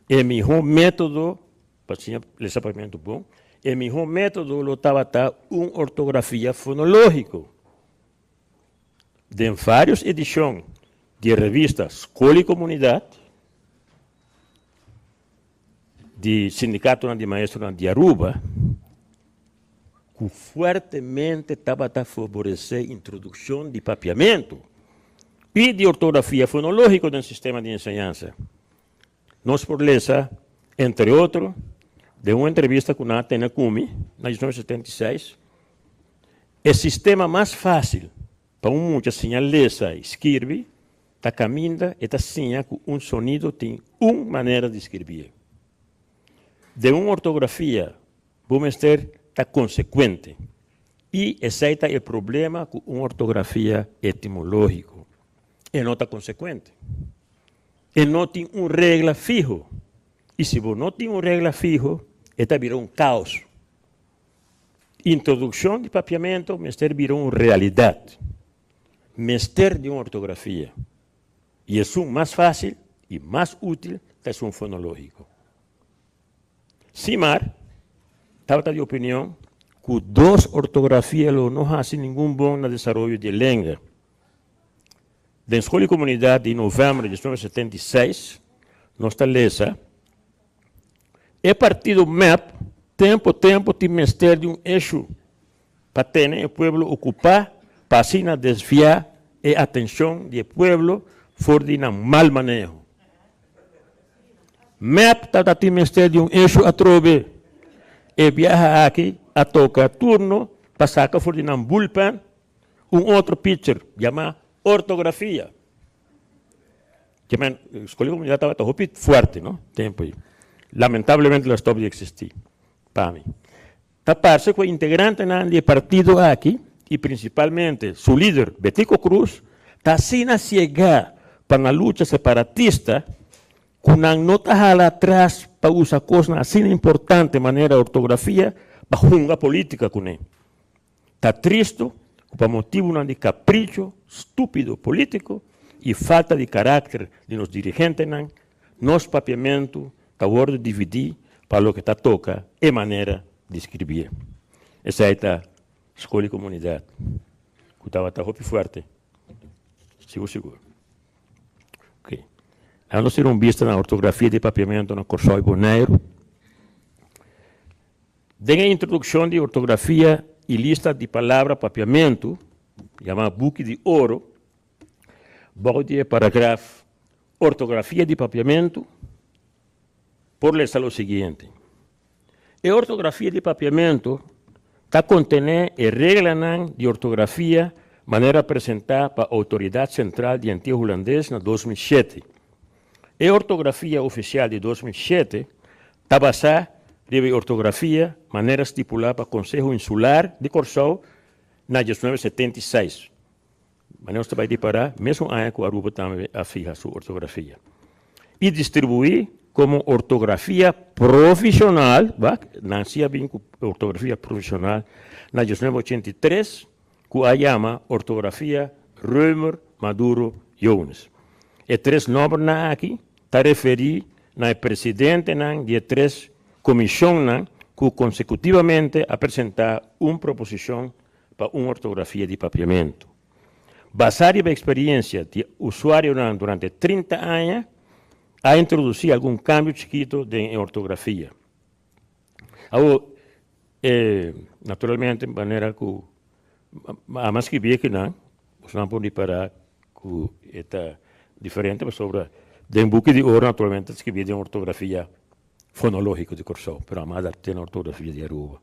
Speaker 11: e mihó método pa siña lesa papiamentu bon, e mihó método lo tabata un ortografia fonológiko. Den vários edishon di e revista Skol i Komunidat di Sindikatonan di Maestronan di Aruba, ku fuertemente tabata favoresé introdukshon di papiamentu i di ortografia fonológiko den sistema di enseñansa. Nos por lesa, entre otro, den un entrevista ku nan a tene ku mi na 1976, E sistema mas fásil pa un mucha siña lesa i skirbi ta kaminda e ta siña ku un sonido tin un manera di skirbié. Den un ortografia bo mester ta konsekuente i esei ta e problema ku un ortografia etimológiko, e no ta konsekuente. E no tin un regla fiho i si bo no tin un regla fiho e ta bira un kaos. Introdukshon di papiamentu mester bira un realidat. Mester di un ortografia i esun mas fásil i mas útil ta esun fonológiko. Simar tabata di opinion ku dos ortografia lo no hasi ningun bon na desaroyo di e lenga. Den Skol di Komunidat di novèmber di 1976 nos ta lesa, E partido mep tempo tempo tin mester di un issue pa tene e pueblo okupá pa asina desviá e atenshon di e pueblo for di nan mal maneho. Mep tabata tin mester di un issue atrobe. E biaha aki a toka turno pa saka for di nan bullpen un otro pitcher yamá ortografia. Ke men, Skol di Komunidat tabata hopi fuerte, no, tempu ei. Lamentablemente lo a stop di eksistí, pa mi. Ta parse ku e integrantenan di e partido aki, i prinsipalmente su lider Betico Croes, ta asina siegá pa nan lucha separatista ku nan no ta hala atras pa usa kosnan asina importante manera ortografia pa hunga polítika kuné. Ta tristu ku pa motibunan di kapricho stúpido polítiko i falta di karakter di nos dirigentenan, nos papiamentu ta wòrdu dividí pa loke ta toka e manera di skribié. Esei ta Skol di Komunidat ku tabata hopi fuerte, sigur sigur. Ok. Nan nos tira un bista na ortografia di papiamentu na Kòrsou i Boneiru. Den e introdukshon di ortografia i lista di palabra papiamentu, yamá Buki di Oro, bou di e paragraf Ortografia di papiamentu, por lesa lo siguiente, E ortografia di papiamentu ta kontené e reglanan di ortografia manera presentá pa Outoridat Sentral di Antia Hulandes na 2007. E ortografia ofisial di 2007 ta basá riba e ortografia manera stipulá pa Konseho Insular di Kòrsou na 1976. Manera nos ta bai ripará, mesun aña ku Aruba tambe a fiha su ortografia i distribuí komo ortografia provisional, wak, nan si a bin ku ortografia provisional na 1983 ku a yama ortografia Römer Maduro Jones. E tres nòmbernan aki ta referí na e presidentenan di e tres komishonnan ku konsekutivamente a presentá un proposishon pa un ortografia di papiamentu. Basá riba eksperiensia di usuarionan durante 30 aña, a introdusí algun kambio chikitu den e ortografia. Awor, e naturalmente manera ku ama skibí akinan, bosonan por ripará ku e ta diferente pasobra den Buki di Oro naturalmente ta skibí den ortografia fonológiko di Kòrsou, pero ama adapt'é na ortografia di Aruba.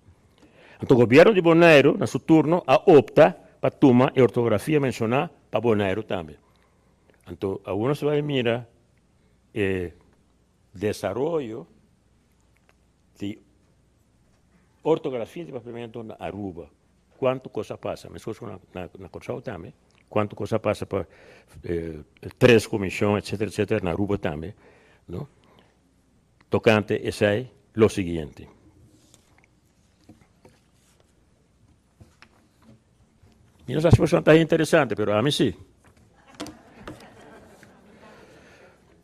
Speaker 11: Anto gobièrnu di Boneiru na su turno a opta pa tuma e ortografia menshoná pa Boneiru tambe. Anto awor nos ta bai mira e desaroyo di ortografia di papiamentu na Aruba, kuantu kos a pasa, meskos ku na Kòrsou tambe, kuantu kos a pasa pa tres komishon etsetera etsetera na Aruba tambe, no. tokante esei lo siguiente. Mi no sa si boso ta interesante, pero ami si.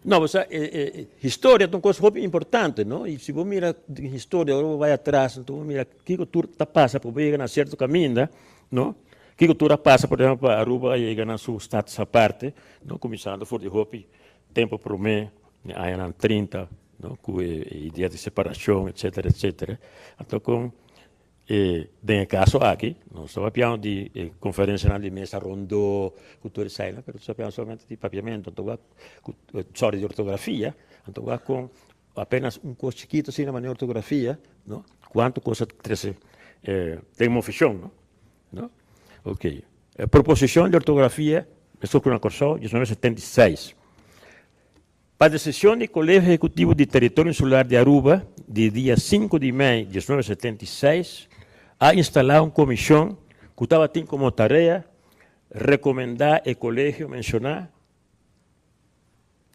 Speaker 11: No, bo sa, e, e, historia ta un kos hopi importante, no? I si bo mira historia, ora bo bai atras, anto bo mira kiko tur ta pasa pa bo yega na sierto kaminda, no? Kiko tur a pasa, por ehempel, pa Aruba a yega na su status aparte, no? Kuminsando for di hopi tempo promé, den añanan trinta, no? Ku e idea di separashon, etcetera, etcetera. Anto kon E den e caso aki, nos ta papiando di e conferencianan di mesa rondó cu tur esainan, pero nos ta papiando solamente di papiamento, anto wak cu, sorry, di ortografia, anto wak con apenas un cos chikito asina manera ortografia, no, cuanto cos a trece den movecion, no, no. Ok, e proposicion di ortografia mester cu na Corsou, 1976. Pa desishon di Kolegio Ehekutivo di Teritorio Insular di Aruba di dia sinku di mei 1976 a instalá un komishon ku tabatin komo tarea rekomendá e kolegio menshoná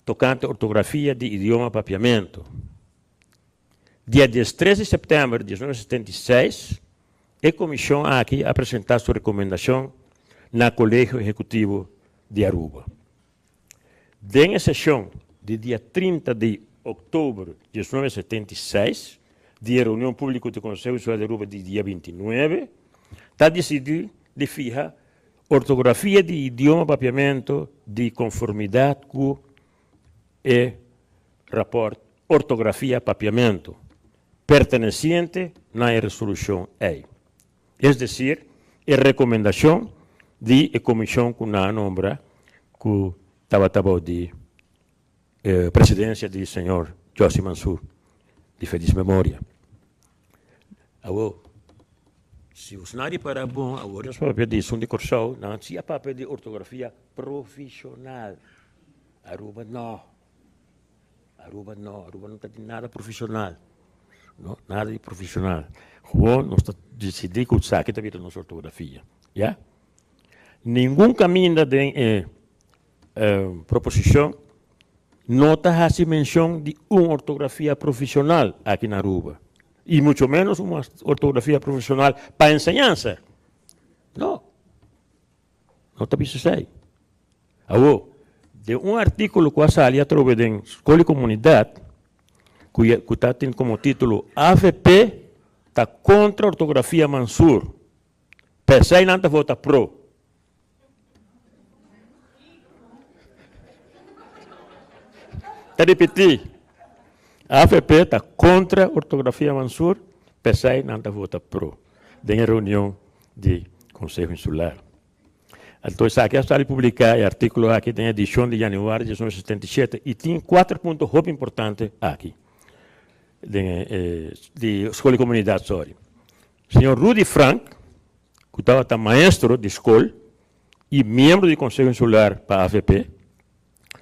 Speaker 11: tokante ortografia di idioma papiamentu. Dia diestres di sèptèmber 1976 e komishon aki a presentá su rekomendashon na Kolegio Ehekutivo di Aruba. Den e seshon di dia 30 di òktober 1976 di e reunion públiko di Konseho Insular di Aruba di dia 29, ta disidí di fiha ortografia di idioma papiamentu di konformidat ku e rapòrt Ortografia Papiamentu, pertenesiente na e resolushon ei. Es desir, e rekomendashon di e komishon ku nan a nombra ku tabata bou di presidensia di señor Jossy Mansur, di felis memoria. Awor, si nos a ripara bon, awor nos papia di esun di Kòrsou, nan si a papia di ortografia profishonal. Aruba no. Aruba no, Aruba no ta di nada profesional, no, nada di profesional. Gewoon nos ta decidi cu esaki ta bira nos ortografia, ya. Ningun caminda den e proposicion no ta haci mencion di un ortografia profesional aki na Aruba, y mucho menos un ortografia profesional pa enseñansa, no. No ta bisa esei. Awor, den un artíkulo ku a sali atrobe den Skol i Komunidat, ku ku ta tin komo título avp ta kontra ortografia Mansur, p'esei nan ta vota pro. Ta ripití, avp ta kontra ortografia Mansur, p'esei nan ta vota pro den e reunion di Konseho Insular. Anto esaki a sali publiká e artíkulo aki den edishon di yanüari di 1977 i tin kuater punto hopi importante aki den e di Skol di Komunidat, sorry. Señor Rudy Frank, ku tabata maestro di skol i miembro di Konseho Insular pa avp,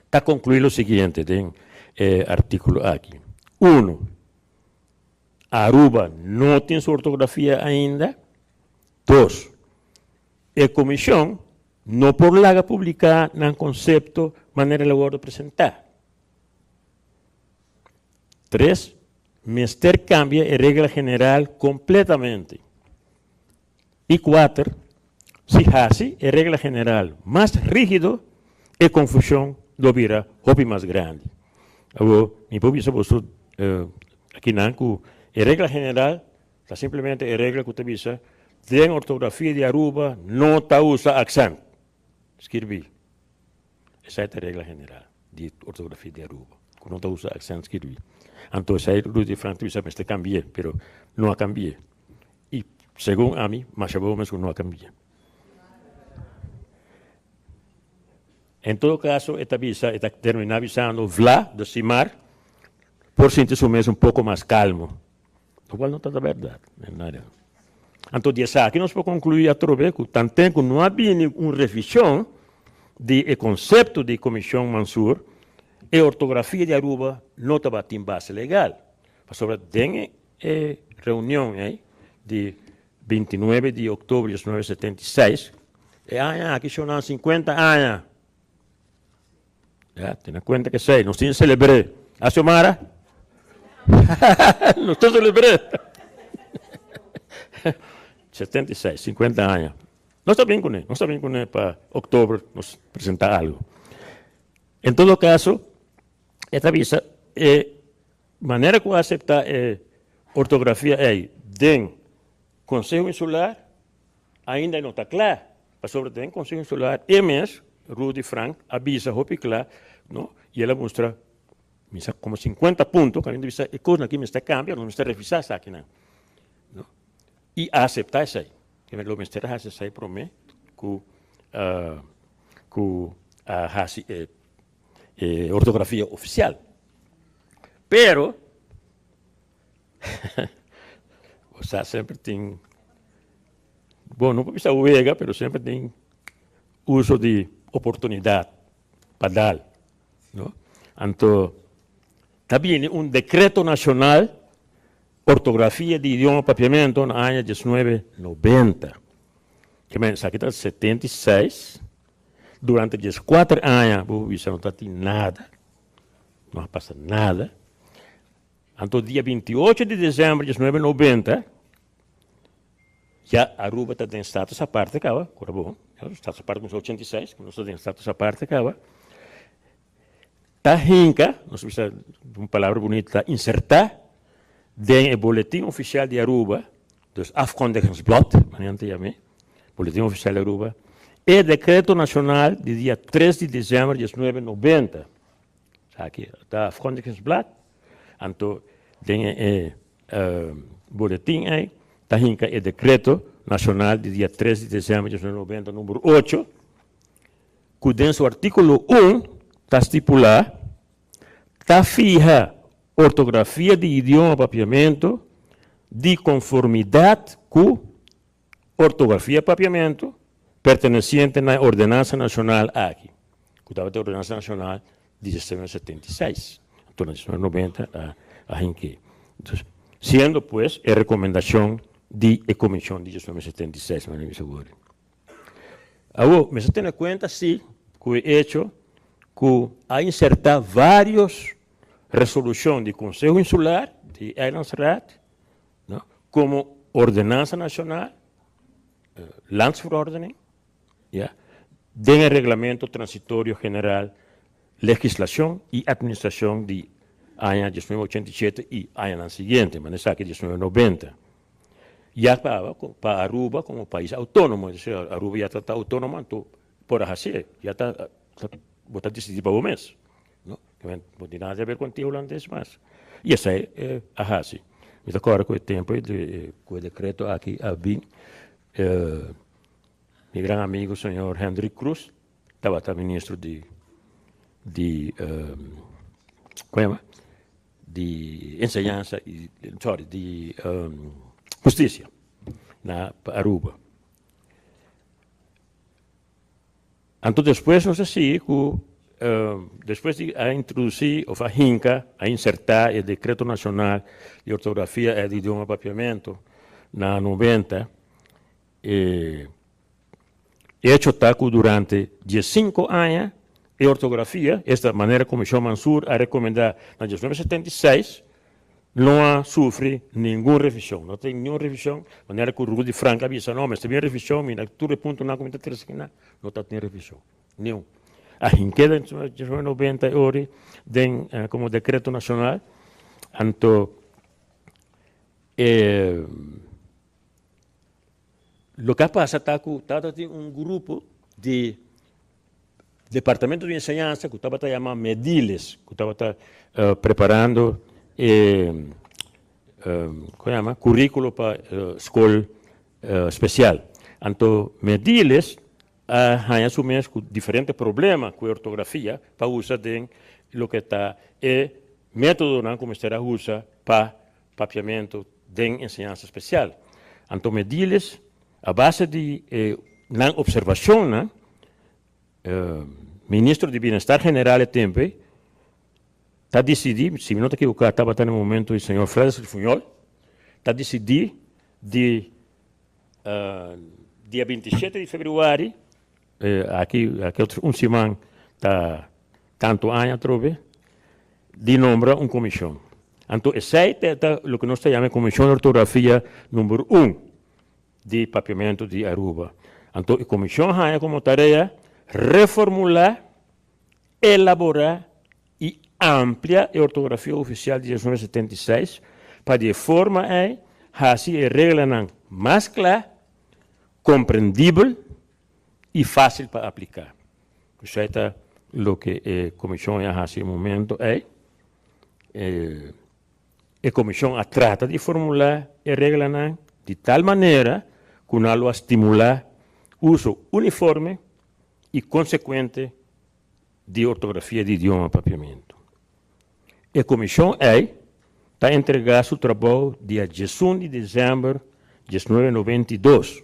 Speaker 11: ta konkluí lo siguiente den e artíkulo aki, Uno, Aruba no tin su ortografia ainda. Dos, e komishon no por laga publiká nan konsepto manera el a wòrdu presentá. Tres, mester kambia e regla general kompletamente. I kuater, si hasi e regla general mas rígido, e konfushon lo bira hopi mas grandi. Awor, mi por bisa boso akinan ku e regla general ta simplemente e regla ku ta bisa den ortografia di Aruba no ta usa aksènt skirbí. Esei ta e regla general di ortografia di Aruba, ku no ta usa aksènt skirbí. Anto esei Rudy Frank ta bisa mester kambi'é, pero no a kambi'é. I segun ami, masha bon mes ku no a kambia. En todo kaso e ta bisa, e ta terminá bisando, Vla, de Simar, por sinti su mes un poko mas kalmo. Lokual no ta ta bèrdat. Anto di esaki nos por konkluí atrobe ku tanten ku no a bini un revishon di e konsepto di Komishon Mansur, e ortografia di Aruba no tabatin base legal. Pasobra den E reunion ei di 29 di oktober 1976, e aña aki shonnan 50 aña. Ya, tene kuenta ku esei, nos tin selebr'é. A Xiomara? Nos ta selebr'é. 76, 50 aña. Nos ta bin kuné, nos ta bin kuné pa òktober nos presentá algu. En todo kaso, e ta bisa e manera ku a aseptá e ortografia ei den Konseho Insular ainda no ta kla, pasobra den Konseho Insular e mes, Rudy Frank, a bisa hopi kla, no, i el a mustra mi sa komo 50 punto kaminda bisa e kosnan aki mester kambia, nos mester revisá esakinan, no, i a aseptá esei. Lo mester a hasi esei promé ku ku a hasi e e ortografia ofisial. Pero bo sa semper tin, bo no por bisa wega, pero semper tin uso di oportunidat pa dal, no? Anto ta bini un dekreto nashonal ortografia di idioma papiamento na aña diesnuebe nobenta. Ke men esaki ta 76, durante dieskuater aña bo por bisa no ta tin nada, no a pasa nada. Anto dia 28 di desèmber 1990 ya Aruba ta den status aparte kaba, kora bon, status aparte kuminsá 86, nos ta den status aparte kaba. Ta hinka, nos bisa un palabra bunita, ta insertá den e Boletin Ofisial di Aruba, dus Afkondigingsblad, manera nan ta yam'é, Boletin Ofisial di Aruba, e Dekreto Nashonal di dia tres di desèmber 1990. Esaki ta Afkondigingsblad, anto den e boletin ei ta hinka e Dekreto Nashonal di dia tres di desèmber 1990 number ocho, ku den su artíkulo un ta stipulá, Ta fiha ortografia di idioma papiamentu di konformidat ku ortografia papiamentu pertenesiente na e ordenansa nashonal aki, ku tabata e ordenansa nashonal di 1976, anto na 1990 a hink'é. Siendo pues e rekomendashon di e komishon di 1976, manera mi bisa. Awor, mester tene kuenta sí ku e echo ku a insertá vários resolushon di Konseho Insular, di Eilandsraad, no, komo ordenansa nashonal, landsverordening, ya, den e Reglamento Transitorio General Legislashon i Atministrashon di aña 1987 i añanan siguiente, manera esaki 1990. Ya kaba pa Aruba komo pais outónomo, es desir, Aruba ya ta ta outónomo anto por a hasié, ya ta bo ta disidí pa bo mes, no? No tin nada di haber ku Antia Hulandes mas. I esei a hasi. Mi ta kòrda ku e tempu ku e dekreto aki a bin, mi gran amigu señor Hendrik Croes tabata ministro di di kon yama? Di enseñansa y sorry di husticia na Aruba. Anto despues nos a sigui cu despues di a introduci of a hinca a inserta e decreto nacional di ortografia e di idioma papiamento na 90 e Hecho ta cu durante diescinco aña e ortografia, esta manera Comision Mansur a recomenda na 1976, no a sufri ningun revision. No tin niun revision, manera cu Rudy Frank a bisa, no, mester bin revision, mi na tur e puntonan cu mi ta trece aki nan, no ta tin revision, niun. A hink'e den 1990 e ori den como decreto nacional, anto e. Loke a pasa ta ku tabata tin un grupo di Departamento di Enseñansa ku tabata yama Mediles, ku tabata preparando e kon yama kurikulo pa skol spesial. Anto Mediles a haña su mes ku diferente problema ku e ortografia pa usa den loke ta e metodonan ku mester a usa pa Papiamentu den enseñansa spesial. Anto Mediles, a base di e nan observacionnan, Ministro di Bienestar General e tempo ei ta dicidi, si mi no ta ekivoca tabata na e momento di señor Fredis Refunjol, ta dicidi di dia 27 di februari, aki aki otro un siman ta tanto aña atrobe, di nombra un comision. Anto esei ta ta loke nos ta yama e Komishon di Ortografia number un di Papiamentu di Aruba. Anto e komishon haña komo tarea reformulá, elaborá i amplia e ortografia ofisial di 1976 pa di e forma ei hasi e reglanan mas kla, komprendibel i fásil pa apliká. Esei ta loke e komishon a hasi e momento ei. E komishon a trata di formulá e reglanan di tal manera ku nan lo a stimulá uso uniforme i konsekuente di ortografia di idioma Papiamentu. E komishon ei ta entregá su trabou dia diesun di desèmber 1992.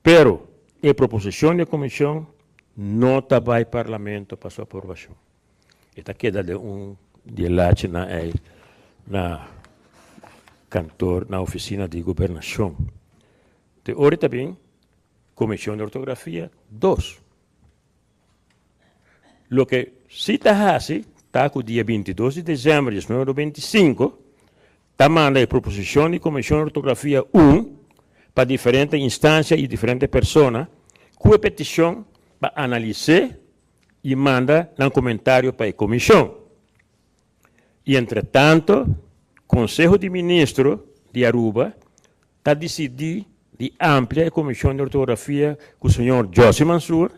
Speaker 11: Pero e proposishon di e komishon no ta bai Parlamento pa su aprobashon. E ta keda den un di e lachinan ei na kantor, na ofisina di gobernashon. Te ora ta bin Komishon di Ortografia dos. Loke si ta hasi ta ku dia 22 di desèmber di 1995 ta manda e proposishon di Komishon di Ortografia un pa diferente instansia i diferente persona ku e petishon pa analis'é i manda nan komentario pa e komishon. I entretanto Konseho di Ministro di Aruba ta disidí di amplia e komishon di ortografia ku señor Jossy Mansur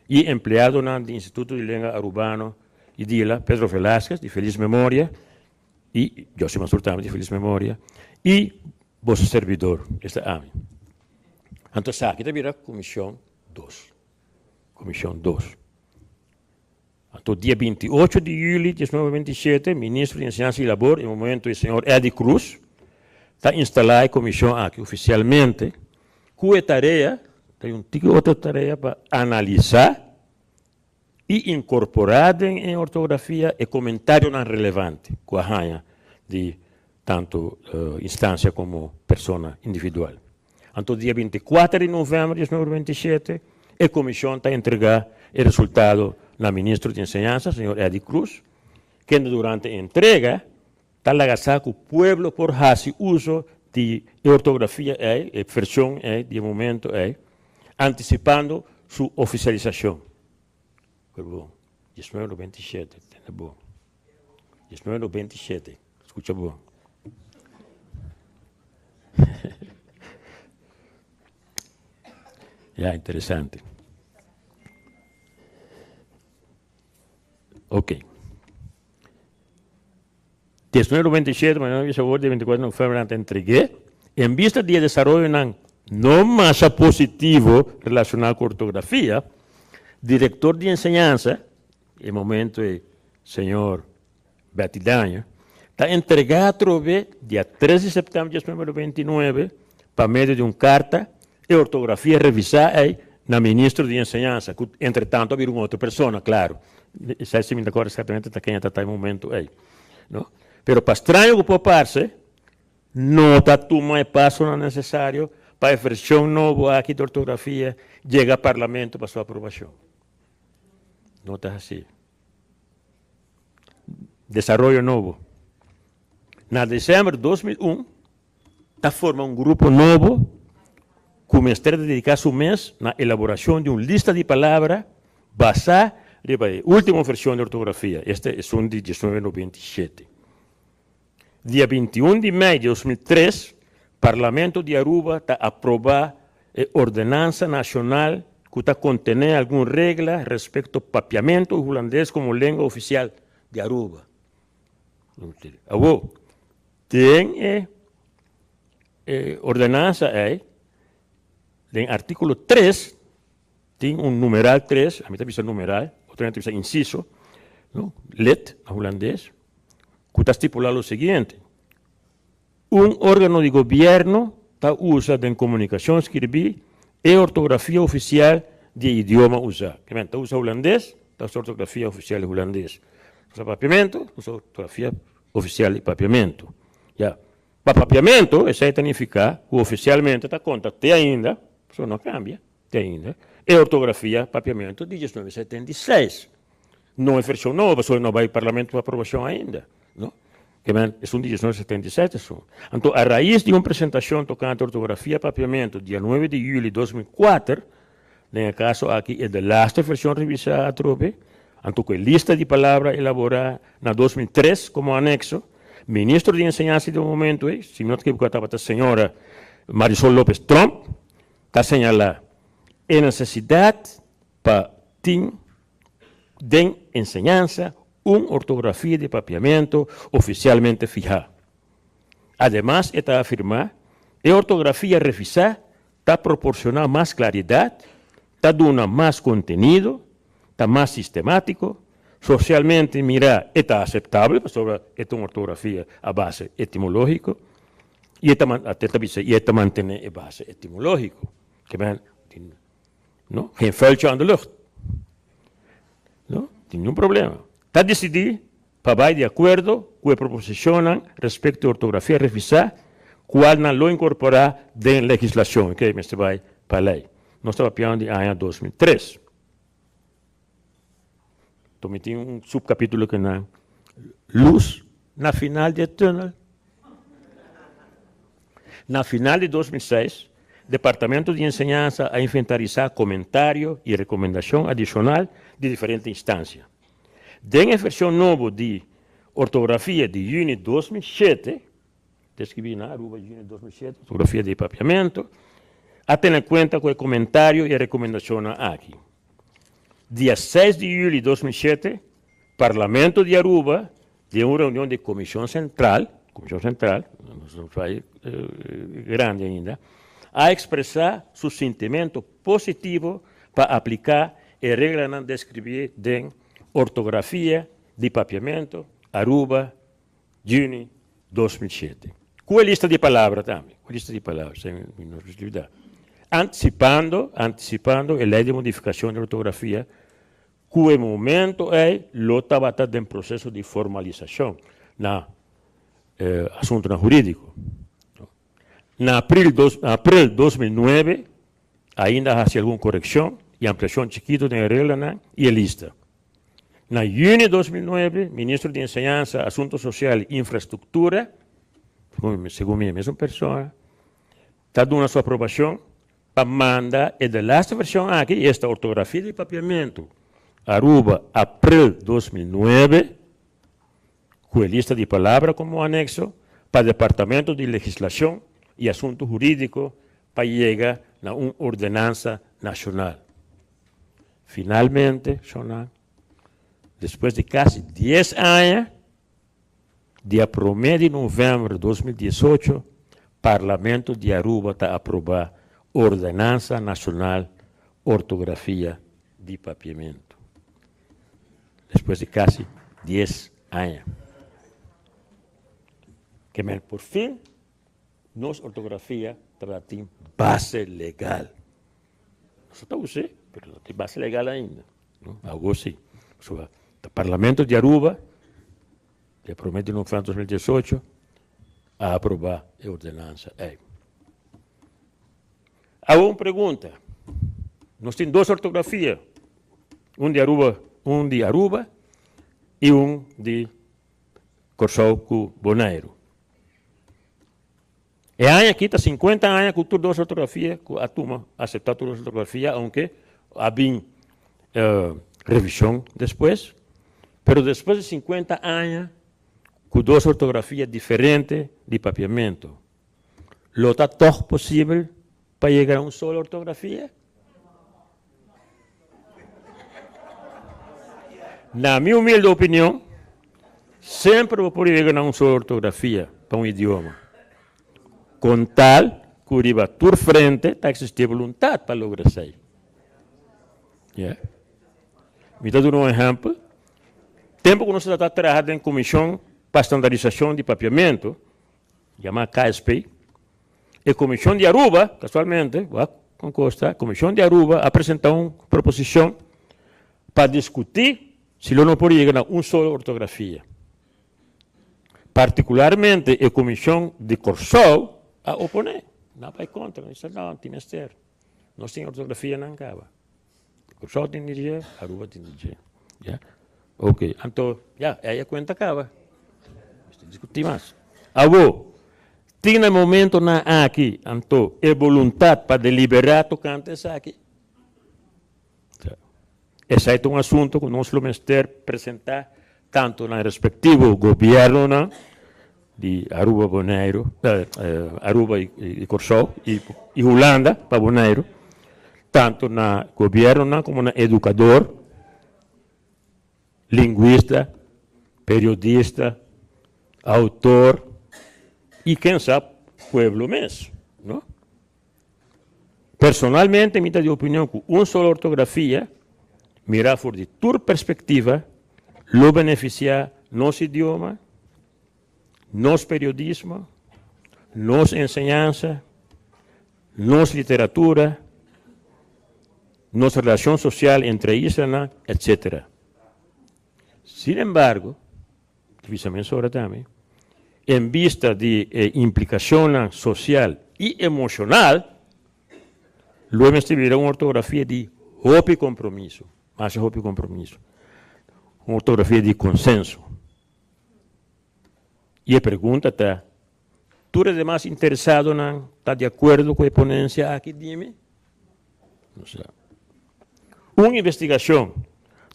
Speaker 11: i empleadonan di Instituto di Lenga Arubano i Dila, Pedro Velasquez, di felis memoria, i Jossy Mansur tambe di felis memoria, i boso serbidor, esta ami. Anto esaki ta bira komishon dos. Komishon dos. Anto dia 28 di juli 1927, Ministro di Enseñansa i Labor, e momento e señor Eddie Croes, ta instalá e komishon aki ofisialmente ku e tarea, ta un tiki otro tarea pa analisá i inkorporá den e ortografia e komentarionan relevante ku a haña di tantu instansia komo persona individual. Anto dia 24 di novèmber di 1927 e komishon ta entregá e resultado na Ministro di Enseñansa, señor Eddie Croes, kende durante e entrega ta laga sa ku pueblo por hasi uso di e ortografia ei, e vershon ei di e momento ei, antisipando su ofisialisashon. Pero bon, 1997, tende bon. 1997, skucha bon. Ya, interesante. Ok. 1997, mañana bisa awor, dia 24 di november nan ta entreg'é. En bista di e desaroyonan no masha positivo relashoná ku ortografia, direktor di enseñansa, e momento ei señor Betty Daño, ta entregá atrobe dia 3 di sèptèmber di 1999 pa medio di un karta e ortografia revisá ei na ministro di enseñansa, ku entretanto a bira un otro persona, klaro. Esei si mi ta kòrda eksaktamente ta ken ta ta e momento ei, no. Pero pa straño ku por parse, no ta tuma e pasonan nesesario pa e vershon nobo aki di ortografia yega parlamento pa su aprobashon. No ta hasi. Desaroyo nobo. Na desèmber 2001 ta forma un grupo nobo ku mester ta dediká su mes na elaborashon di un lista di palabra basá riba e último vershon di ortografia, esta esun di 1997. Dia 21 di mei di 2003 Parlamento di Aruba ta aprobá e Ordenansa Nashonal ku ta kontené algun regla respekto papiamentu hulandes komo lenga ofisial di Aruba. Awor, den e ordenansa ei, den artíkulo tres, tin un numeral tres, ami ta bisa numeral, otro hende ta bisa insiso, no, lid na hulandes, ku ta stipulá lo siguiente, Un órgano di gobièrnu ta usa den komunikashon skirbí e ortografia ofisial di e idioma usá. Ke men ta usa hulandes, ta usa ortografia ofisial di hulandes. Ta usa papiamentu, ta usa ortografia ofisial di papiamentu. Ya. Pa papiamentu esei ta nifiká ku ofisialmente ta konta te ainda, pasobra no a kambia, te ainda, e ortografia papiamentu di 1976. No e vershon nobo, pasobra no a bai parlamento pa aprobashon ainda. No? Ke men, esun di 1977 esun. Anto, a rais di un presentashon tokante ortografia papiamentu dia nuebe di yüli 2004, den e kaso aki e de laste vershon revisá atrobe, anto ku e lista di palabra elaborá na 2003 komo anekso, ministro di enseñansa di e momentu ei, si mi no ta ekiboká tabata señora Marisol Lopez Tromp, ta señalá e nesesidat pa tin den enseñansa un ortografia di papiamentu ofisialmente fihá. Ademas e ta afirmá, e ortografia revisá ta proporsioná mas klaridat, ta duna mas kontenido, ta mas sistemátiko, sosialmente mirá e ta aseptabel pasobra e ta un ortografia a base etimológiko i e ta ta bisa i e ta mantené e base etimológiko. Ke men tin no geen vuiltje aan de lucht. No tin niun problema. Ta disidí pa bai di akuerdo ku e proposishonnan respekto e ortografia revisá kual nan lo inkorporá den legislashon. Oke, mester bai pa lei. Nos ta papiando di aña 2003. Enton mi tin un subkapítulo ku nan Lus na final di e tùnel. Na final di 2006, Departamento di Enseñansa a inventarisá komentario i rekomendashon adishonal di diferente instansia. Den e vershon nobo di ortografia di yüni 2007, ta skibí na Aruba yüni 2007, ortografia di Papiamentu, a tene kuenta ku e komentario i e rekomendashonnan aki. Dia seis di yüli 2007, Parlamento di Aruba den un reunion di Komishon Sentral, Komishon Sentral, nos no bai grandi ainda, a ekspresá su sintimentu positivo pa apliká e reglanan deskribí den Ortografia di Papiamentu, Aruba, yüni 2007. Ku e lista di palabra tambe, ku e lista di palabra, esei mi no olbidá. Antisipando, antisipando e lei di modifikashon di ortografia Ku e momento ei lo tabata den proseso di formalisashon na asuntunan hurídiko. Na april dos april 2009 ainda a hasi algun korekshon i ampliashon chikitu den e reglanan i e lista. Na yüni 2009 ministro di Enseñansa, Asuntu Sosial i Infrastruktura, segun mi e mesun persona, ta duna su aprobashon Pa manda e de laatste version aki, esta ortografia di Papiamentu, Aruba, april 2009, cu e lista di palabra como anexo, pa Departamento di Legislacion y Asunto Huridico pa yega na un ordenansa nacional. Finalmente, shonnan, despues di casi dies aña, Dia promé di novèmber 2018, Parlamento di Aruba ta aprobá Ordenansa Nashonal Ortografia di Papiamentu. Despues di kasi dies aña. Ke men por fin nos ortografia tabata tin base legal. Nos ta us'é, pero no tin base legal ainda. Awor si. Pasobra ta Parlamento di Aruba di prome di november 2018 a aproba e ordenansa ei. Awor un pregunta. Nos tin dos ortografia, un di Aruba, un di Aruba i un di Kòrsou ku Boneiru. E aña aki ta 50 aña ku tur dos ortografia ku a tuma aseptá tur dos ortografia aunke a bin revishon despues. Pero despues di 50 aña ku dos ortografia diferente di papiamentu lo ta tòg posibel pa yega na un solo ortografia? Na mi humilde opinion, semper bo por yega na un solo ortografia pa un idioma, con tal cu riba tur frente ta existi boluntad pa logra esey. Yeah. Mi ta duna un ehempel. Tempo cu nos ta traha den Comision pa Standardisacion di Papiamento, yama KSP, e Comision di Aruba, casualmente, wak con cos ta, Comision di Aruba a presenta un proposicion pa discuti si lo no por yega na un solo ortografia. Particularmente e Comision di Corsou a opone, nan a bay contra, nan bisa no, tin mester, nos tin ortografianan caba. Corsou tin di dje, Aruba tin di dje. Ya, ok, anto, ya, ey a cuenta caba. Diskutí mas. Awor, tin na e momentonan aki anto e boluntat pa deliberá tokante esaki? Esei ta un asunto ku nos lo mester presentá tantu na e respektivo gobièrnunan di Aruba, Boneiru, Aruba i Kòrsou i Hulanda pa Boneiru, tantu na gobièrnunan komo na edukador, lingwista, periodista, outor i ken sa pueblo mes, no? Personalmente mi ta di opinion ku un solo ortografia, mirá for di tur perspektiva, lo benefisiá nos idioma, nos periodismo, nos enseñansa, nos literatura, nos relashon sosial entre islanan, etcétera. Sin embargo, ta bisa mesora tambe, en bista di e implikashonnan sosial i emoshonal, lo e mester bira un ortografia di hopi kompromiso, masha hopi kompromiso, un ortografia di konsenso. I e pregunta ta, tur e demas interesadonan ta di akuerdo ku e ponensia aki di mi? No sa. Un investigashon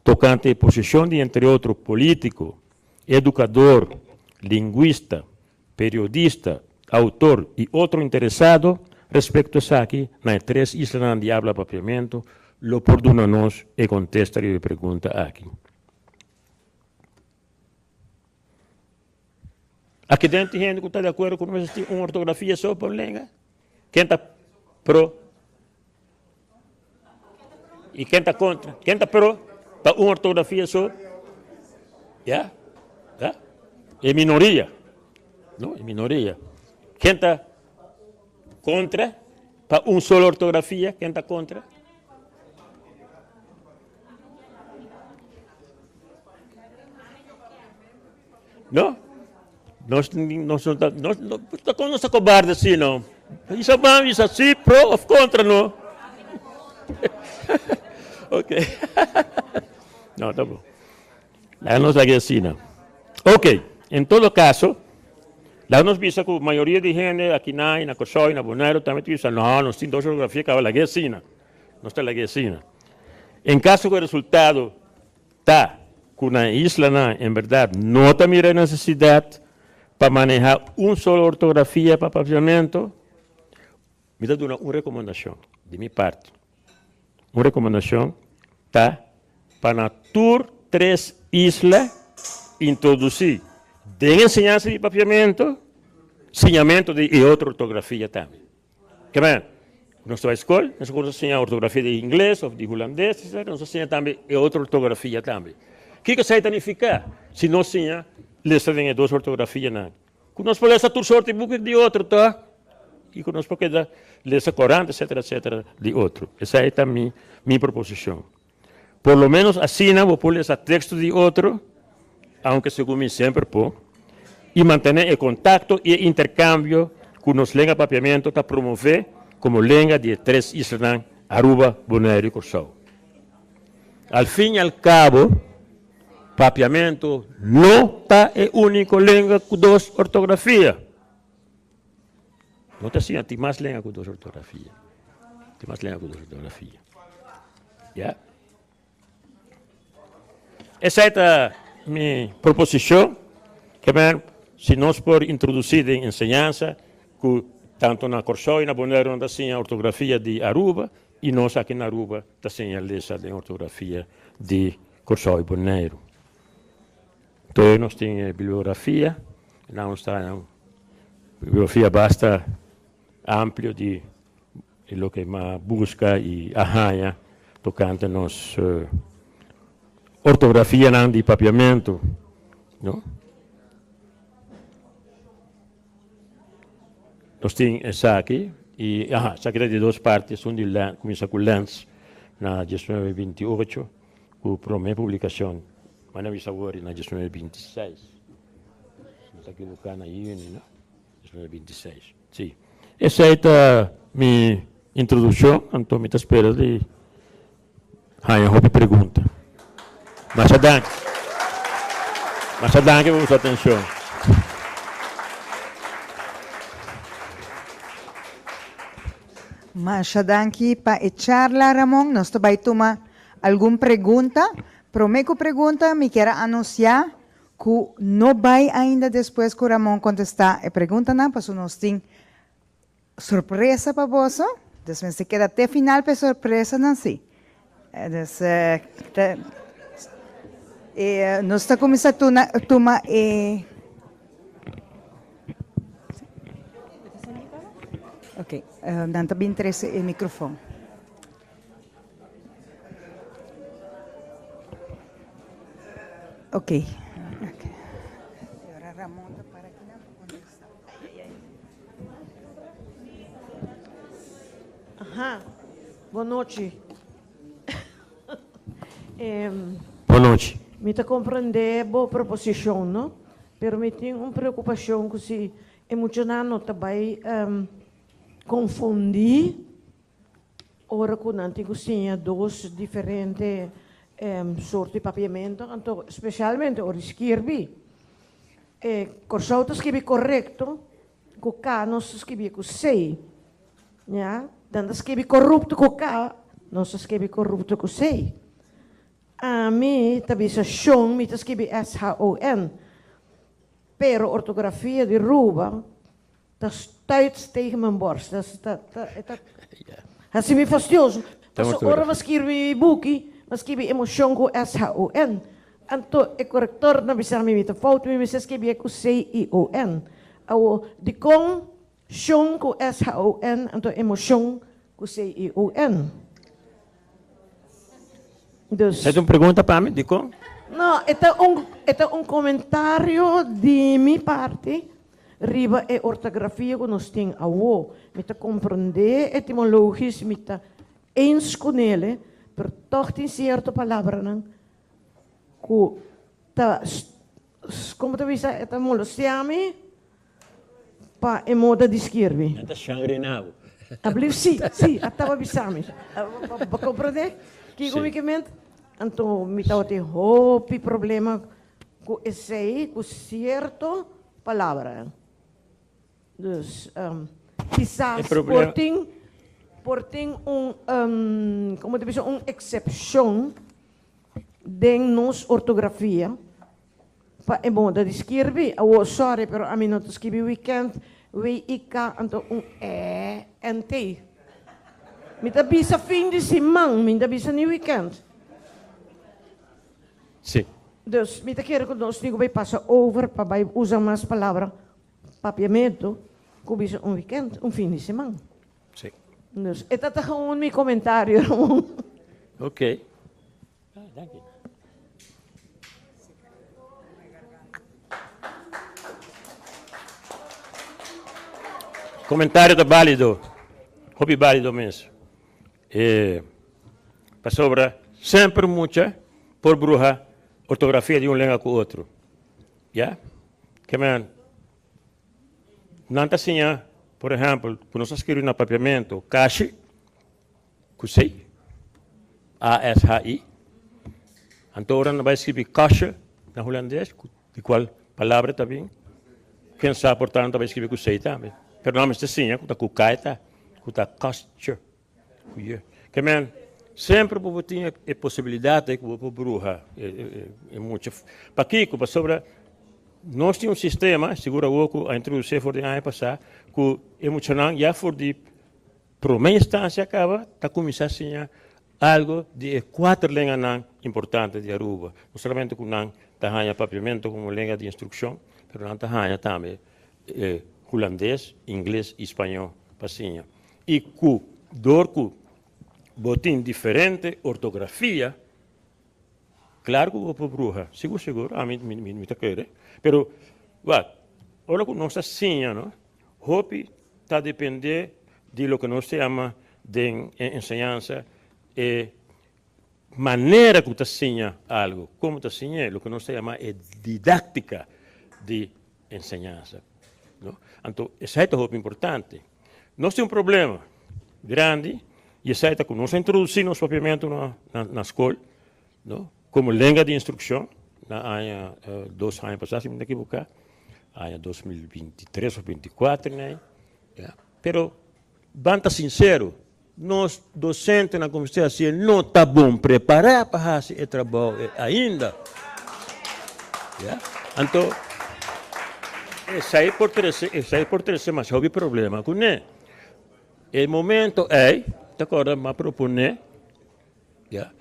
Speaker 11: tokante e posishon di entre otro polítiko, edukador, lingwista, periodista, outor i otro interesado respekto esaki na e tres islanan di abla papiamentu lo por duna nos e kontesta riba e pregunta aki. Aki den tin hende ku ta di akuerdo ku no mester tin un ortografia so pa un lenga? Ken ta pro? I ken ta kontra? Ken ta pro pa un ortografia so? Ya? Ya? E minoria. No, e minoria. Ken ta kontra pa un solo ortografia? Ken ta kontra? No, nos nos no ta nos no ta kon nos ta kobarde así no. Bisa ban bisa sí pro of kontra no. Ok. No ta bon. Laga nos laga asina. Ok, en todo kaso laga nos bisa ku mayoria di hende aki na i na Kòrsou i na Boneiru tambe ta bisa no nos tin dos ortografia kaba laga asina. Nos ta laga asina. En kaso ku e resultado Ta ku na e islanan en bèrdat no ta mira e nesesidat pa manehá un solo ortografia pa papiamentu, mi ta duna un rekomendashon di mi parti. Un rekomendashon ta pa na tur tres isla introdusí den enseñansa di papiamentu siñamentu di e otro ortografia tambe. Ke nos ta bai skol, nos ta siña ortografia di ingles of di hulandes, etcetera, nos ta siña tambe e otro ortografia tambe. Kiko esei ta nifiká si nos siña lesa den e dos ortografianan? Ku nos por lesa tur sorti buki di otro tòg i ku nos por keda lesa korant, etcetera, etcetera, di otro. Esei ta mi mi proposishon. Por lo menos asina bo por lesa teksto di otro, aunke segun mi semper por, i mantené e kontakto i e interkambio ku nos lenga papiamentu ta promové komo lenga di e tres islanan Aruba, Boneiru i Kòrsou. Al fin i al kabo, papiamentu no ta e úniko lenga ku dos ortografia. No ta asina, tin mas lenga ku dos ortografia. Tin mas lenga ku dos ortografia. Ya. Esei ta mi proposishon, ke men si nos por introdusí den enseñansa ku tantu na Kòrsou i na Boneiru nan ta siña ortografia di Aruba i nos aki na Aruba ta siña lesa den ortografia di Kòrsou i Boneiru. Todavia nos tin e bibliografia, nan nos ta haña un bibliografia basta amplio di loke m'a buska i a haña tokante nos ortografianan di papiamentu, no. Nos tin esaki i, aha, esaki ta di dos parti, esun di Lens, kuminsá ku Lens na diesnuebe binti ocho. Ku promé publikashon manda bisa wòrdu na 1926. Si no ta ekivoká na yüni, no? 1926, si. Esei ta mi introdukshon, anto mi ta spera di haña hopi pregunta. Masha danki. Masha danki pa boso atenshon.
Speaker 1: Masha danki pa e charla, Ramon. Nos ta bai tuma algun pregunta. Prome ku pregunta mi kier a anunsiá ku no bai ainda despues ku Ramon kontestá e preguntanan pasobra nos tin sorpresa pa boso. Dus mester keda te final pa e sorpresanan si. Dus nos ta kuminsá tuma e. Ok, nan ta bin trese e microfon. Ok. Ora Ramon ta para aki nan pa contesta.
Speaker 12: Aha, bon nochi.
Speaker 11: Bon nochi.
Speaker 12: Mi ta comprende bo proposicion, no? Pero mi tin un preocupacion cu si e muchanan no ta bay confundi ora cu nan tin cu siña dos diferente soort di papiamento, anto specialmente ora di skirbi. E Corsou ta skirbi corecto cu K, nos ta skirbi cu C. Ya, nan ta skirbi corrupto ku K, nos ta skirbi korupto ku C. Ami ta bisa shon, mi ta skirbi S-H-O-N. Pero ortografia di Ruba ta stuit tegen mijn borst. Dat is, ta, ta, e ta hasi mi fastioso. Pasobra ora mi skirbi buki, mi skirbi emocion ku S-H-O-N. Anto e korektor na bisa mi mi ta fout, mi mester skirbié ku C-I-O-N. Awo, dikon Shon ku S-H-O-N anto emoshon ku C-I-O-N. Dus.
Speaker 11: Esei ta un pregunta pa mi? Dikon?
Speaker 12: No, e ta un e ta un komentario di mi parti riba e ortografia ku nos tin awo. Mi ta komprendé etimologis, mi ta eens ku nele, pero tòg tin sierto palabranan ku ta, komo ta bisa, e ta molestiá mi. Pa e moda di skirbi.
Speaker 11: Nan ta shangrenabo.
Speaker 12: Ablief si, si, a taba bisa mi. Bo comprende kico mi ke ment? Anto mi tabatin hopi problema cu esey, cu cierto palabra. Dus, kisas por tin, por tin un, como ta bisa, un excepcion den nos ortografia. Pa e moda di skirbi. Awor, sorry, pero ami no ta skibi weekend, W-I-K, anto un E-N-T. Mi ta bisa fin di siman, mi no ta bisa ni weekend.
Speaker 11: Sí.
Speaker 12: Dus, mi ta kere ku nos tin ku bai pasa over pa bai usa mas palabra papiamentu ku bisa un weekend, un fin di siman.
Speaker 11: Sí.
Speaker 12: Dus, e ta ta gewoon mi komentario, Ramon.
Speaker 11: Oké. Ah, danki. Comentario ta válido, hopi válido mes. Eh, pasobra semper mucha por bruha ortografia di un lenga ku otro. Ya? Ke men, nan ta siña, por ehempel, ku nos ta skirbi na papiamento, kashi, Ku C, A-S-H-I. Anto ora nan bai skirbi kasje na hulandes, di kual palabra ta bin, ken sa por ta nan ta bai skirbi ku C tambe. Pero nan mester siña ku ta ku K e ta, ku ta kastje, ku je. Ke men, semper bo por tin e posibilidat ei ku bo por bruha e mucha. Pakiko? Pasobra nos tin un sistema, sigur awor ku a introdusé for di aña pasá, ku e muchanan ya for di Prome instancia caba ta cuminsa siña algo di e cuater lenganan importante di Aruba. No solamente cu nan ta haña Papiamento como lenga di instruccion, pero nan ta haña tambe Hulandes, Ingles y Spañó pa siña. Y cu dor cu bo tin diferente ortografia, Claro cu bo por bruha, sigur sigur, ami mi ta kere, pero wak, ora cu nos ta siña no, hopi ta depende di loke nos ta yama den e enseñansa e manera cu ta siña algo, como ta siñ'e, loke nos ta yama e didactica di enseñansa, no. Anto esai ta hopi importante. Nos tin un problema grandi y esai ta cu nos a introduci nos papiamento na scol, no, como lenga di instruccion na aña dos aña pasa si mi no ta equivoca, aña 2023 of 24 nei, ya. Pero ban ta sincero. nos docentenan cu mester hacié no ta bon prepara pa haci e trabou ei ainda. Ya. Anto esei por trece, esei por trece mas hopi problema cuné. E momento ei, ta corda m'a proponé, ya,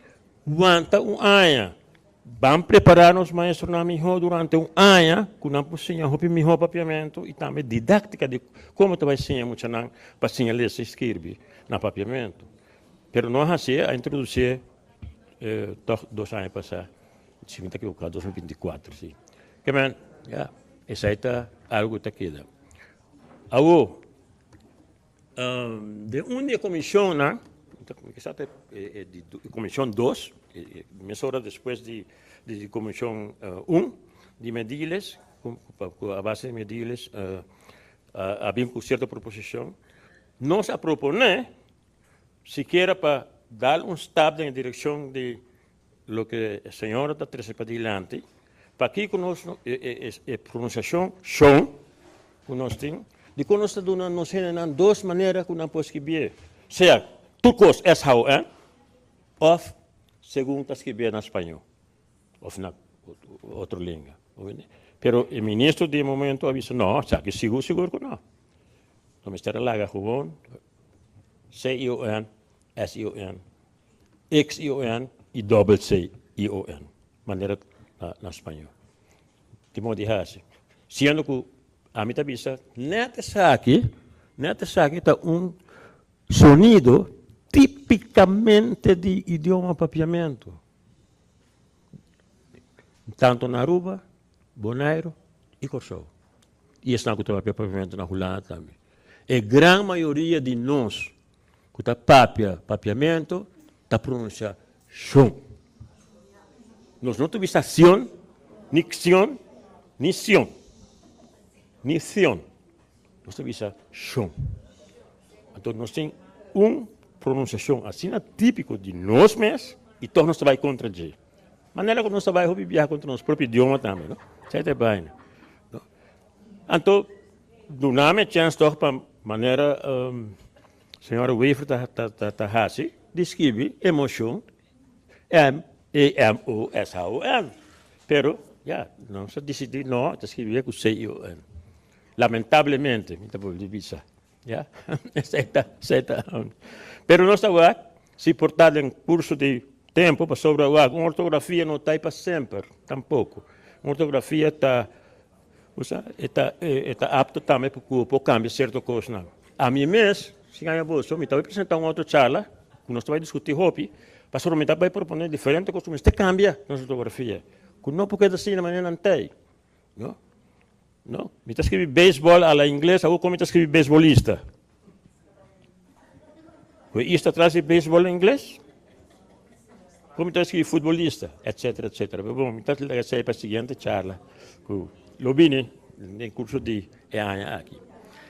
Speaker 11: wanta un aña. Ban prepará nos maestronan mihó durante un aña ku nan por siña hopi mihó papiamentu i tambe didáktika di komo ta bai siña muchanan pa siña lesa i skirbi na papiamentu. Pero no a hasié, a introdusié tòg dos aña pasá, si mi ta ekivoká 2024 si. Ke men, ya, esei ta algu ku ta keda. Awor. Den un di e komishonnan, kisas ta e komishon dos, mesora despues di komishon un di Mediles, ku a base di Mediles a bin ku sierto proposishon, nos a proponé sikiera pa dal un stap den e direkshon di loke e señora ta trese padilanti, pakiko nos e pronunsiashon shon ku nos tin, dikon nos ta duna nos hendenan dos manera ku nan por skibié, sea tur kos SHON òf segun ta skibié na spañó òf na otro lenga. Pero e ministro di e momento a bisa no, esaki sigur sigur ku no. Nos mester a laga gewoon CION, SION. X-I-O-N i dòbel C-I-O-N, manera na spañó. Di modo di hasi. Siendo ku ami ta bisa nèt esaki, nèt esaki ta un sonido típikamente di idioma papiamentu. Tantu na Aruba, Boneiru i Kòrsou. I esnan ku ta papia papiamentu na Hulanda tambe. E gran mayoria di nos ku ta papia papiamentu ta pronunsia shon. Nos no ta bisa sion, ni xion, ni sion, ni sion. Nos ta bisa shon. Anto nos tin un pronunsiashon asina típiko di nos mes i tòg nos ta bai kontra dje. Manera ku nos ta bai hopi biaha kontra nos propio idioma tambe, no? Esei ta e baina, no? Anto duna mi e chèns tòg pa manera señora Wever ta hasi di skibi emoshon, M-E-M-O-S-H-O-N. Pero ya, nos a disidí no, ta skibié ku C-I-O-N. Lamentablemente, mi ta por bisa, ya. Esei ta, esei ta. Pero nos ta wak si por ta den kurso di tempu pasobra wak un ortografia no ta ei pa semper tampoko. Un ortografia ta Bo sa, e ta, e ta apto tambe pa ku por kambia sierto kosnan. Ami mes, si gaña boso, mi ta bai presentá un otro charla ku nos ta bai diskutí hopi, pasobra mi ta bai proponé diferente kos ku mester kambia nos ortografia, ku no por keda asina manera nan ta ei. No, no. Mi ta skribi beisbòl a la ingles, awor kon mi ta skribi beisbolista? Ku e ista tras di beisbòl na ingles? Kon mi ta skribi futbolista? Etcetera, etcetera. Pero bon, mi ta laga esei pa siguiente charla ku lo bini den kurso di e aña aki.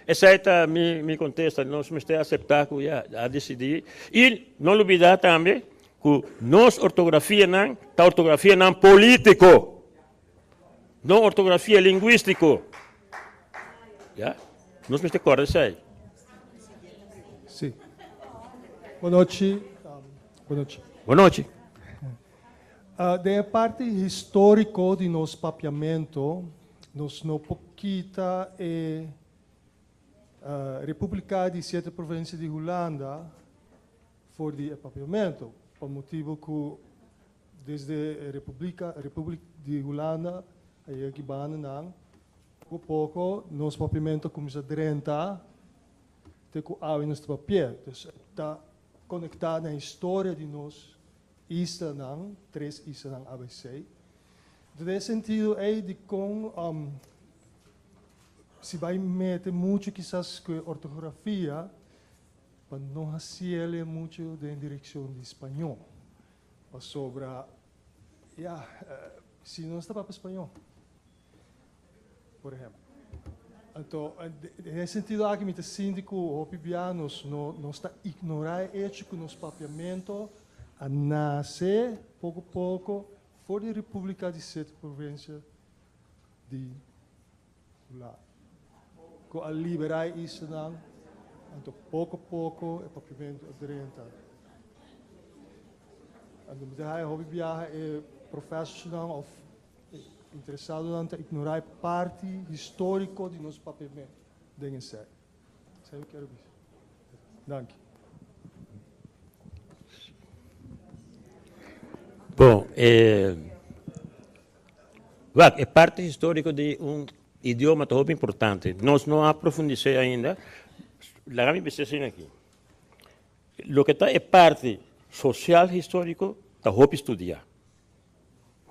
Speaker 11: Esei ta mi mi kontesta. Nos mester aseptá ku ya a disidí. I no lubidá tambe ku nos ortografianan ta ortografianan polítiko. No ortografia lingüístiko. Ya? Nos mester kòrda esei.
Speaker 13: Sí. Bon nochi. Bon nochi.
Speaker 11: Bon nochi.
Speaker 13: Den e parti históriko di nos papiamentu, nos no por kita e Repúblika di Siete Provinsia di Hulanda for di e papiamentu, pa motibu ku Desde e Republika, Republiek di Hulanda a yega aki banda nan, poko poko nos papiamentu a kuminsá drenta te ku awe nos ta papia. Dus e ta konektá na historia di nos islanan, tres islanan ABC. Den e sentido ei dikon si bai mete muchu kisas ku e ortografia pa no hasiel muchu den direkshon di spañó. Pasobra, ya, si nos ta papia spañó, por ehempel. Anto, den e sentido aki mi ta sinti ku hopi bia nos no nos ta ignorá e echo ku nos papiamento a nase poko poko for di Repúblika di Sete Provinsia di Hulanda, ku a liberá e islanan. Anto poko poko e papiamentu a drenta. Anto mi ta haya hopi biaha e profesornan of e interesadonan ta ignorá e parti históriko di nos papiamentu den esei. Esei mi kier bisa. Danki.
Speaker 11: Bon, e wak, e parti históriko di un idioma ta hopi importante. Nos no a profundis'é ainda. Laga mi bisa asina aki. Loke ta e parti sosial históriko ta hopi studiá.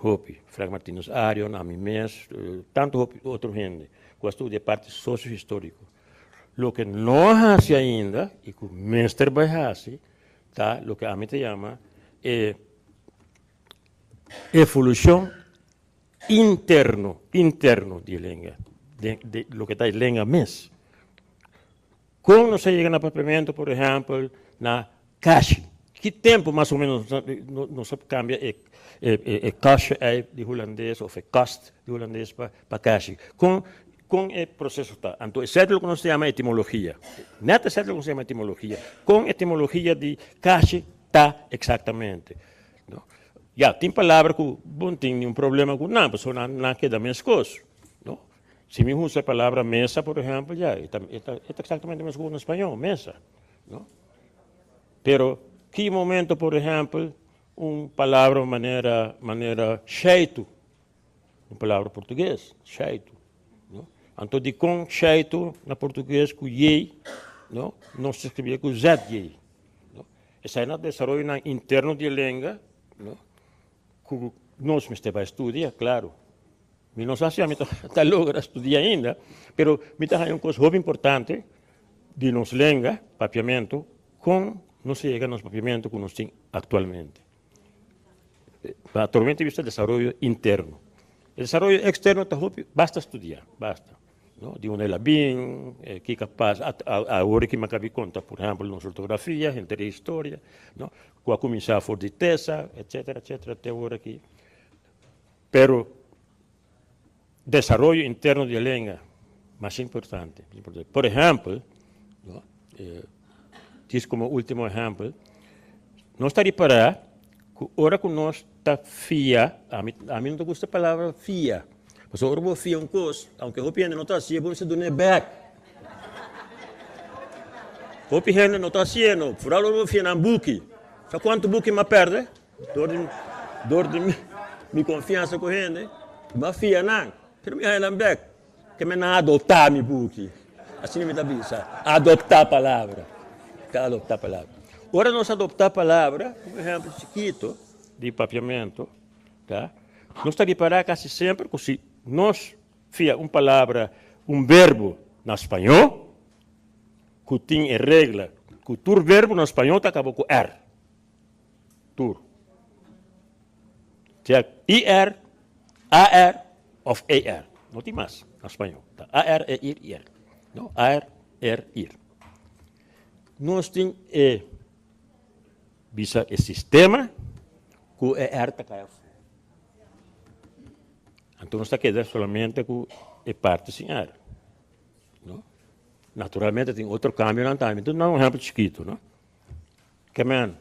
Speaker 11: Hopi. Frank Martinus Arion, ami mes, tantu hopi otro hende ku a studia e parti sosio-históriko. Loke no a hasi ainda i ku mester bai hasi ta loke ami ta yama e evolushon interno, interno di e lenga, di loke ta e lenga mes. Kon nos a yega na papiamentu, por ehèmpel, na kashi? Ki tempu mas o ménos nos a kambia e kashi ei di hulandes òf e kast di hulandes pa kashi? Kon kon e proseso ta? Anto esei ta loke nos ta yama etimologia. Nèt esei ta loke nos ta yama etimologia. Kon etimologia di kashi ta eksaktamente? No. Ya, tin palabra ku bo no tin niun problema ku nan, pasobra nan nan keda meskos. No. Si mi usa e palabra mesa, por ehèmpel, ya, e ta e ta e ta eksaktamente meskos na spañó, mesa. No. Pero ki momento, por ehèmpel, un palabra manera manera sheitu, un palabra portugues, sheitu, no. Anto dikon sheitu na portugues ku yei, no, nos ta skribié ku zet yei, no. Esei na desaroyonan interno di e lenga, no, ku nos mester bai studia, klaro. Mi no sa si ami ta logra studia ainda, pero mi ta haña un kos hopi importante di nos lenga, papiamentu, kon nos a yega nos papiamentu ku nos tin aktualmente. Actualmente mi ta desaroyo interno. E desaroyo externo ta hopi, basta studia, basta. No? Di unda el a bin, kiko a pasa, awor ki mi a kabi konta, por ehempel, nos ortografia, henter e historia, no? Ku a kuminsá for di Tesa, etcetera, etcetera, te awor aki. Pero desaroyo interno di e lenga mas importante. Por ehempel, no, djis komo ultimo ehempel, nos ta ripará ku ora ku nos ta fia, ami ami no ta gusta e palabra fia, pasobra ora bo fia un kos, aunke hopi hende no ta hasié, bo mester dun'é bèk. Hopi hende no ta hasié no, foral ora bo fia nan buki. Sa kuantu buki mi a pèrdè? Dor di dor di mi konfiansa ku hende, mi a fia nan, pero mi haña nan bèk. Ke men a adoptá mi buki. Asina mi ta bisa, adoptá palabra. Ta adoptá palabra. Ora nos adoptá palabra, un ehèmpel chikito di papiamentu, ta, nos ta ripará kasi semper ku si nos fia un palabra, un verbo na spañó, ku tin e regla ku tur verbo na spañó ta kaba ku r. Tur. Sea IR, AR of ER. No tin mas na spañó. Ta AR, EIR, IR. No, AR, ER, IR. Nos tin e bisa e sistema ku e R ta kai afó. Anto nos ta keda solamente ku e parti sin R. No? Naturalmente tin otro kambionan tambe. Mi ta duna un ehèmpel chikitu, no? Ke men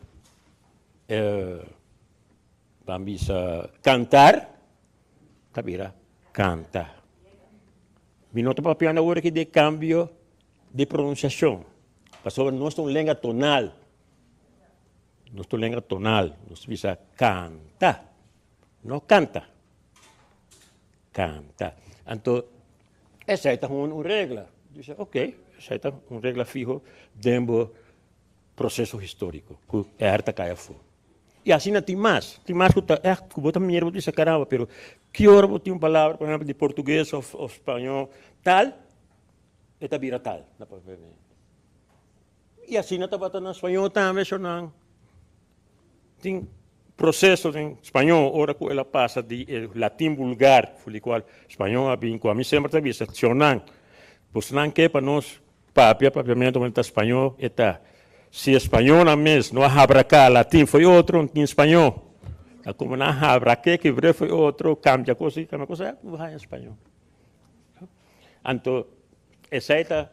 Speaker 11: e ban bisa kantar ta bira kanta. Mi no ta papiando awor aki di kambio di pronunsiashon, pasobra nos ta un lenga tonal. Nos ta un lenga tonal, nos ta bisa kanta, no kanta. Kanta. Anto esei ta un regla. Bisa ok, esei ta un regla fiho den bo proceso historico cu e her ta cay afo. Y asina tin mas, tin mas cu ta echt cu bo ta mira bo ta bisa caramba pero ki ora bo tin un palabra por ehempel di portugues of of spañol tal e ta bira tal na papiamento. Y asina tabata na spañol tambe eshonan tin proceso den spañol ora cu el a pasa di e latin vulgar for di cual spañol a bin cu ami semper ta bisa eshonan bosnan ke pa nos Papia, papiamentu manera ta spañó e ta. Si e spañónan mes no a habraká latin fo'i otro, no tin spañó. Ta komo nan a habrak'é, kibr'é fo'i otro, kambia kos aki, kambia kos aya, bo haña spañó. Anto, esei ta.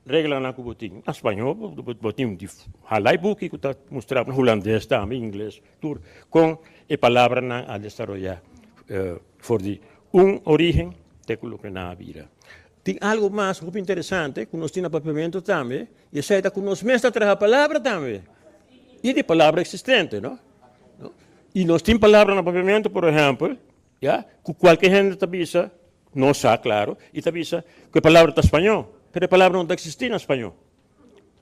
Speaker 11: Reglanan ku bo tin. Na spañó bo tin di hala e buki ku ta mustra bo, na hulandes tambe, ingles, tur kon e palabranan a desaroyá for di un orígen te ku loke nan a bira. Tin algu mas hopi interesante ku nos tin na papiamentu tambe, i esei ta ku nos mes ta traha palabra tambe, i di palabra eksistente, no? I nos tin palabra na papiamentu, por ehèmpel, ya, ku kualke hende ta bisa No sa, claro, y ta bisa cu e palabra ta spañó, pero e palabra no ta existi na spañó,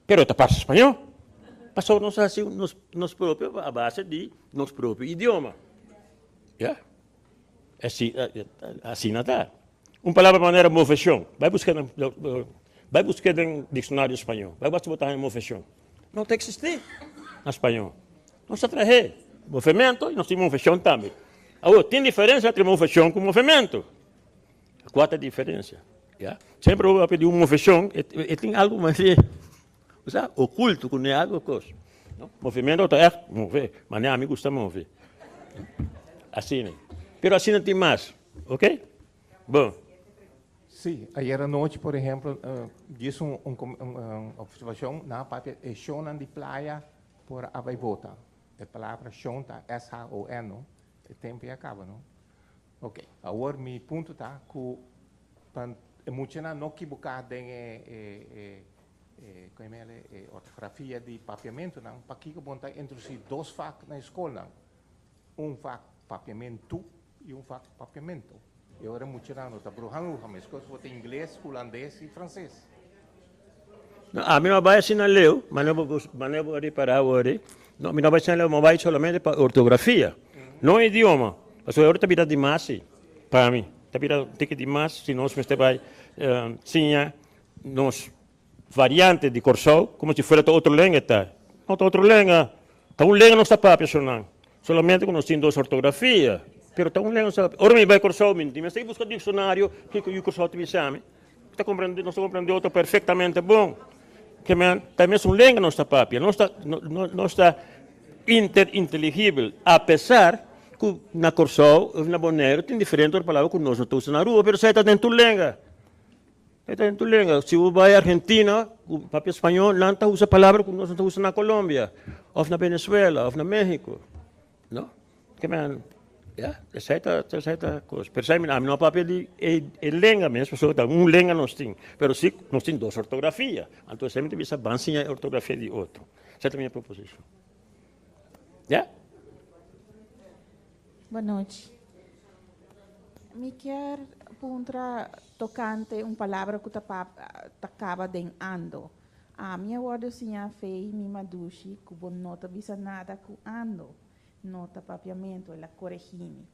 Speaker 11: pero e ta parse spañó, pasobra nos a haci nos nos propio a base di nos propio idioma, ya, asi asina ta. Un palabra manera movecion, bay busca den bay busca den diccionario spañó, bay wak si bo ta haña movecion, no ta existi na spañó. Nos ta trahe movemento y nos tin movecion tambe. Awor, tin diferencia entre movecion cu movemento. Cua ta e diferencia? Ya. Semper bo papia di un movecion, e tin algo mas di, bo sa, oculto cu no e algo cos. No? Movemento ta echt move, manera ami gusta move. Asina. Pero asina tin mas. Ok? Bon.
Speaker 14: Sí, ayer anochi por ehempel, djis un un observacion, nan a papia e shownan di playa Por a bai vota. E palabra shon ta S-H-O-N, no? E tempo ya caba, no? Ok, awor mi punto ta cu pa e muchanan no kibuca den e, e, e, e, con e mele, e ortografia di papiamentonan, pakico bon ta introduci dos vak na e scolnan? Un vak papiamentu y un vak papiamento. E ora e muchanan no ta bruha bruha, mescos bo ta ingles, hulandes y frances.
Speaker 11: No, ami no a bai asina leu, manera bo manera bo a ripará awor ei. No, mi no a bai asina leu, mi a bai solamente pa ortografia, no idioma. Pasobra awor ta bira dimas si, pa mi. Ta bira un tiki dimas si nos mester bai siña nos variante di Kòrsou komo si fuera ta otro lenga e ta. No ta otro lenga, ta un lenga nos ta papia shonnan, solamente ku nos tin dos ortografia, pero ta un lenga nos ta papia. Ora mi bai Kòrsou mi mester buska dikshonario kiko yu Kòrsou ta bisa mi. Ta comprende, nos ta comprende otro perfectamente bon. Ke men, ta e mesun lenga nos ta papia, nos ta, nos ta interinteligibel, apesar ku na Kòrsou of na Boneiru tin diferente otro palabra ku nos no ta usa na Aruba, pero esei ta den tur lenga. Esei ta den tur lenga. Si bo bai Argentina ku papia spañol, nan ta usa palabra ku nos no ta usa na Colombia, of na Venezuela, of na Mexico. No? Ke men, ya, esei ta, esei ta kos. Pero esei mi no a papia di e, e lenga mes, pasobra ta un lenga nos tin. Pero si nos tin dos ortografia. Anto esei mi ta bisa ban siña e ortografia di otro. Esei ta mi proposishon. Ya?
Speaker 15: Bonochi. Mi kier puntra tocante un palabra cu ta ta caba den ando. Ami a wordo siña fe y mi madushi cu bo no ta bisa nada cu ando no ta papiamento, el a coregi mi.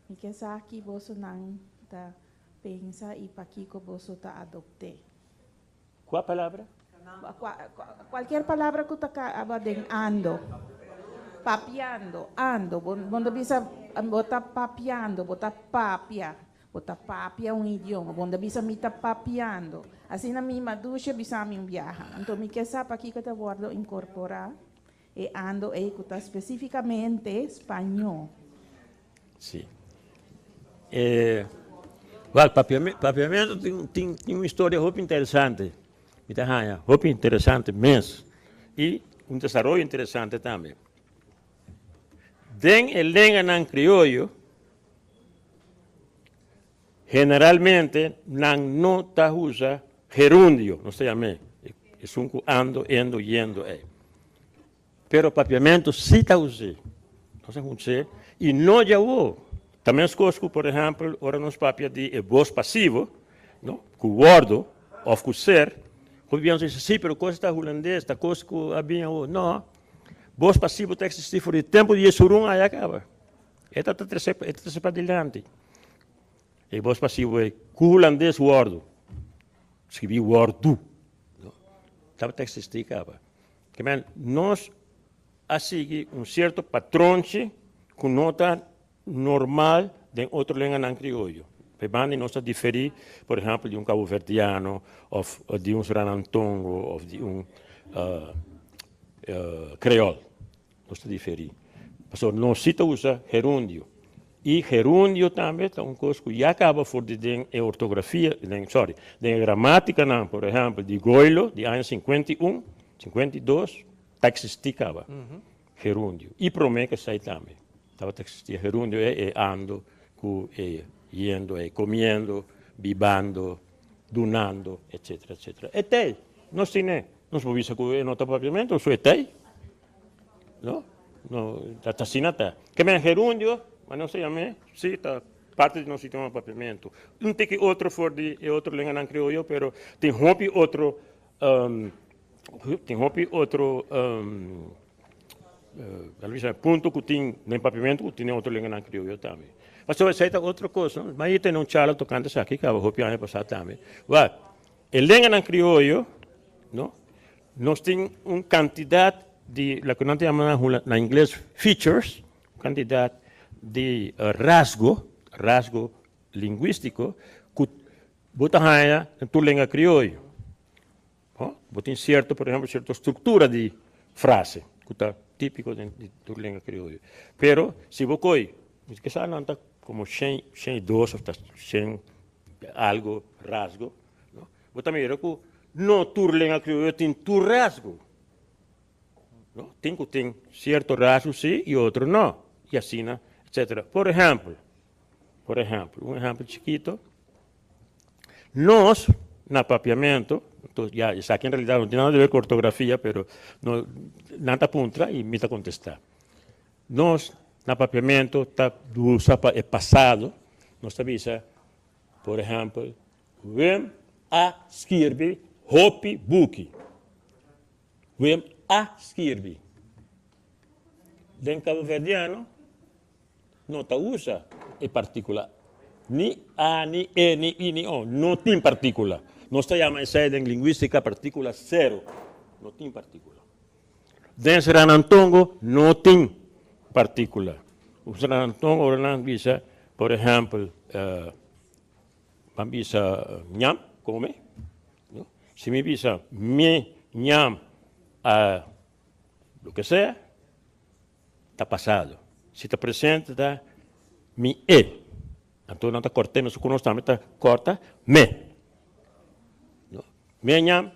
Speaker 15: Mi ke sa ki bosonan ta pensa y pakico boso ta adopte.
Speaker 11: Cua palabra?
Speaker 15: Cualkier palabra cu ta caba den ando. Papiando, ando. Bo no ta bisa bo ta papiando, bo ta papia. Bo ta papia un idioma. Bo no ta bisa mi ta papiando. Asina mi madushi a bisa mi un biaha. Anto mi ke sa pakiko ta wordo incorpora e ando ei ku ta spesifikamente spañó.
Speaker 11: Sí. E, wèl, papiamentu tin, tin, tin un historia hopi interesante. Mi ta haña hopi interesante mes. I un desaroyo interesante tambe. Den e lenganan krioyo, Generalmente nan no ta usa gerundio, nos ta yam'é, esun ku ando, endo, yendo ei. Pero papiamentu sí ta us'é. Nos ta us'é i no djawo. Ta meskos ku, por ehèmpel, ora nos papia di e bos pasivo, no, ku wòrdu òf ku ser, hopi bia nos ta bisa, sí, pero kos ta hulandes, ta kos ku a bin awo. No, bos pasivo ta eksistí for di tempu di Jesurun aya kaba. E ta trese, e ta trese padilanti. E bos pasivo ei, ku hulandes wòrdu, skribí wòrdu, no, tabata eksistí kaba. Ke men, nos a sigui un sierto patronchi ku no ta normal den otro lenganan krioyo. P'e banda nos ta diferí, por ehèmpel, di un kabuverdiano òf di un sranantongo òf di un kreòl. Nos ta diferí. Pasobra nos sí ta usa gerundio. I gerundio tambe ta un kos ku ya kaba for di den e ortografia, den, sorry, den e gramatikanan, por ehèmpel, di Goilo di aña 51, 52, ta eksistí kaba gerundio. I promé ku esei tambe tabata eksistí gerundio, e e ando ku e yendo, e komiendo, bibando, dunando, etsetera, etsetera. E t'ei, nos tine, nos por bisa ku e no ta papiamentu, so e t'ei. No, no, ta asina ta. Ke men gerundio, ma nos ta yam'é, sí, ta parti di nos idioma papiamentu. Un tiki otro for di e otro lenganan krioyo, pero tin hopi otro, tin hopi otro, tal bisa punto ku tin den papiamentu ku tin den otro lenganan krioyo tambe. Pasobra esei ta otro kos, no? Mi a tene un charla tokante esaki kaba hopi aña pasá tambe. Wak, e lenganan krioyo, no, Nos tin un kantidat di loke nan ta yama na ingles features, un kantidat di rasgo, rasgo lingwístiko ku bo ta haña den tur lenga krioyo. Bo tin sierto, por ehèmpel, sierto struktura di frase ku ta típiko den tur lenga krioyo. Pero si bo koy, kisas nan ta komo shen, shen i dos òf ta shen algo rasgo. Bo ta mira ku no tur lenga krioyo tin tur rasgo. No, tin ku tin sierto rasgo si i otro no, i asina etsetera. Por ehèmpel, por ehèmpel, un ehèmpel chikito, nos na papiamentu, ya esaki en realidat no tin nada di ber ku ortografia, pero no nan ta puntra i mi ta kontestá. Nos na papiamentu ta usa pa e pasado, nos ta bisa, por ehèmpel, Wim a skirbi hopi buki. Wim a skirbi. Den kaboverdiano no ta usa e partíkula ni a, ni e, ni i, ni o. No tin partíkula. Nos ta yama esei den lingwístika partíkula sero. No tin partíkula. Den Sranantongo no tin partíkula. Sranantongo ora nan bisa, por ehèmpel, Ban bisa ñam come, no? Si mi bisa mi ñam a loke sea, ta pasado. Si ta presente ta mi e. Anto nan ta cort'e mesun cu nos tambe ta corta me. No? Mi ñam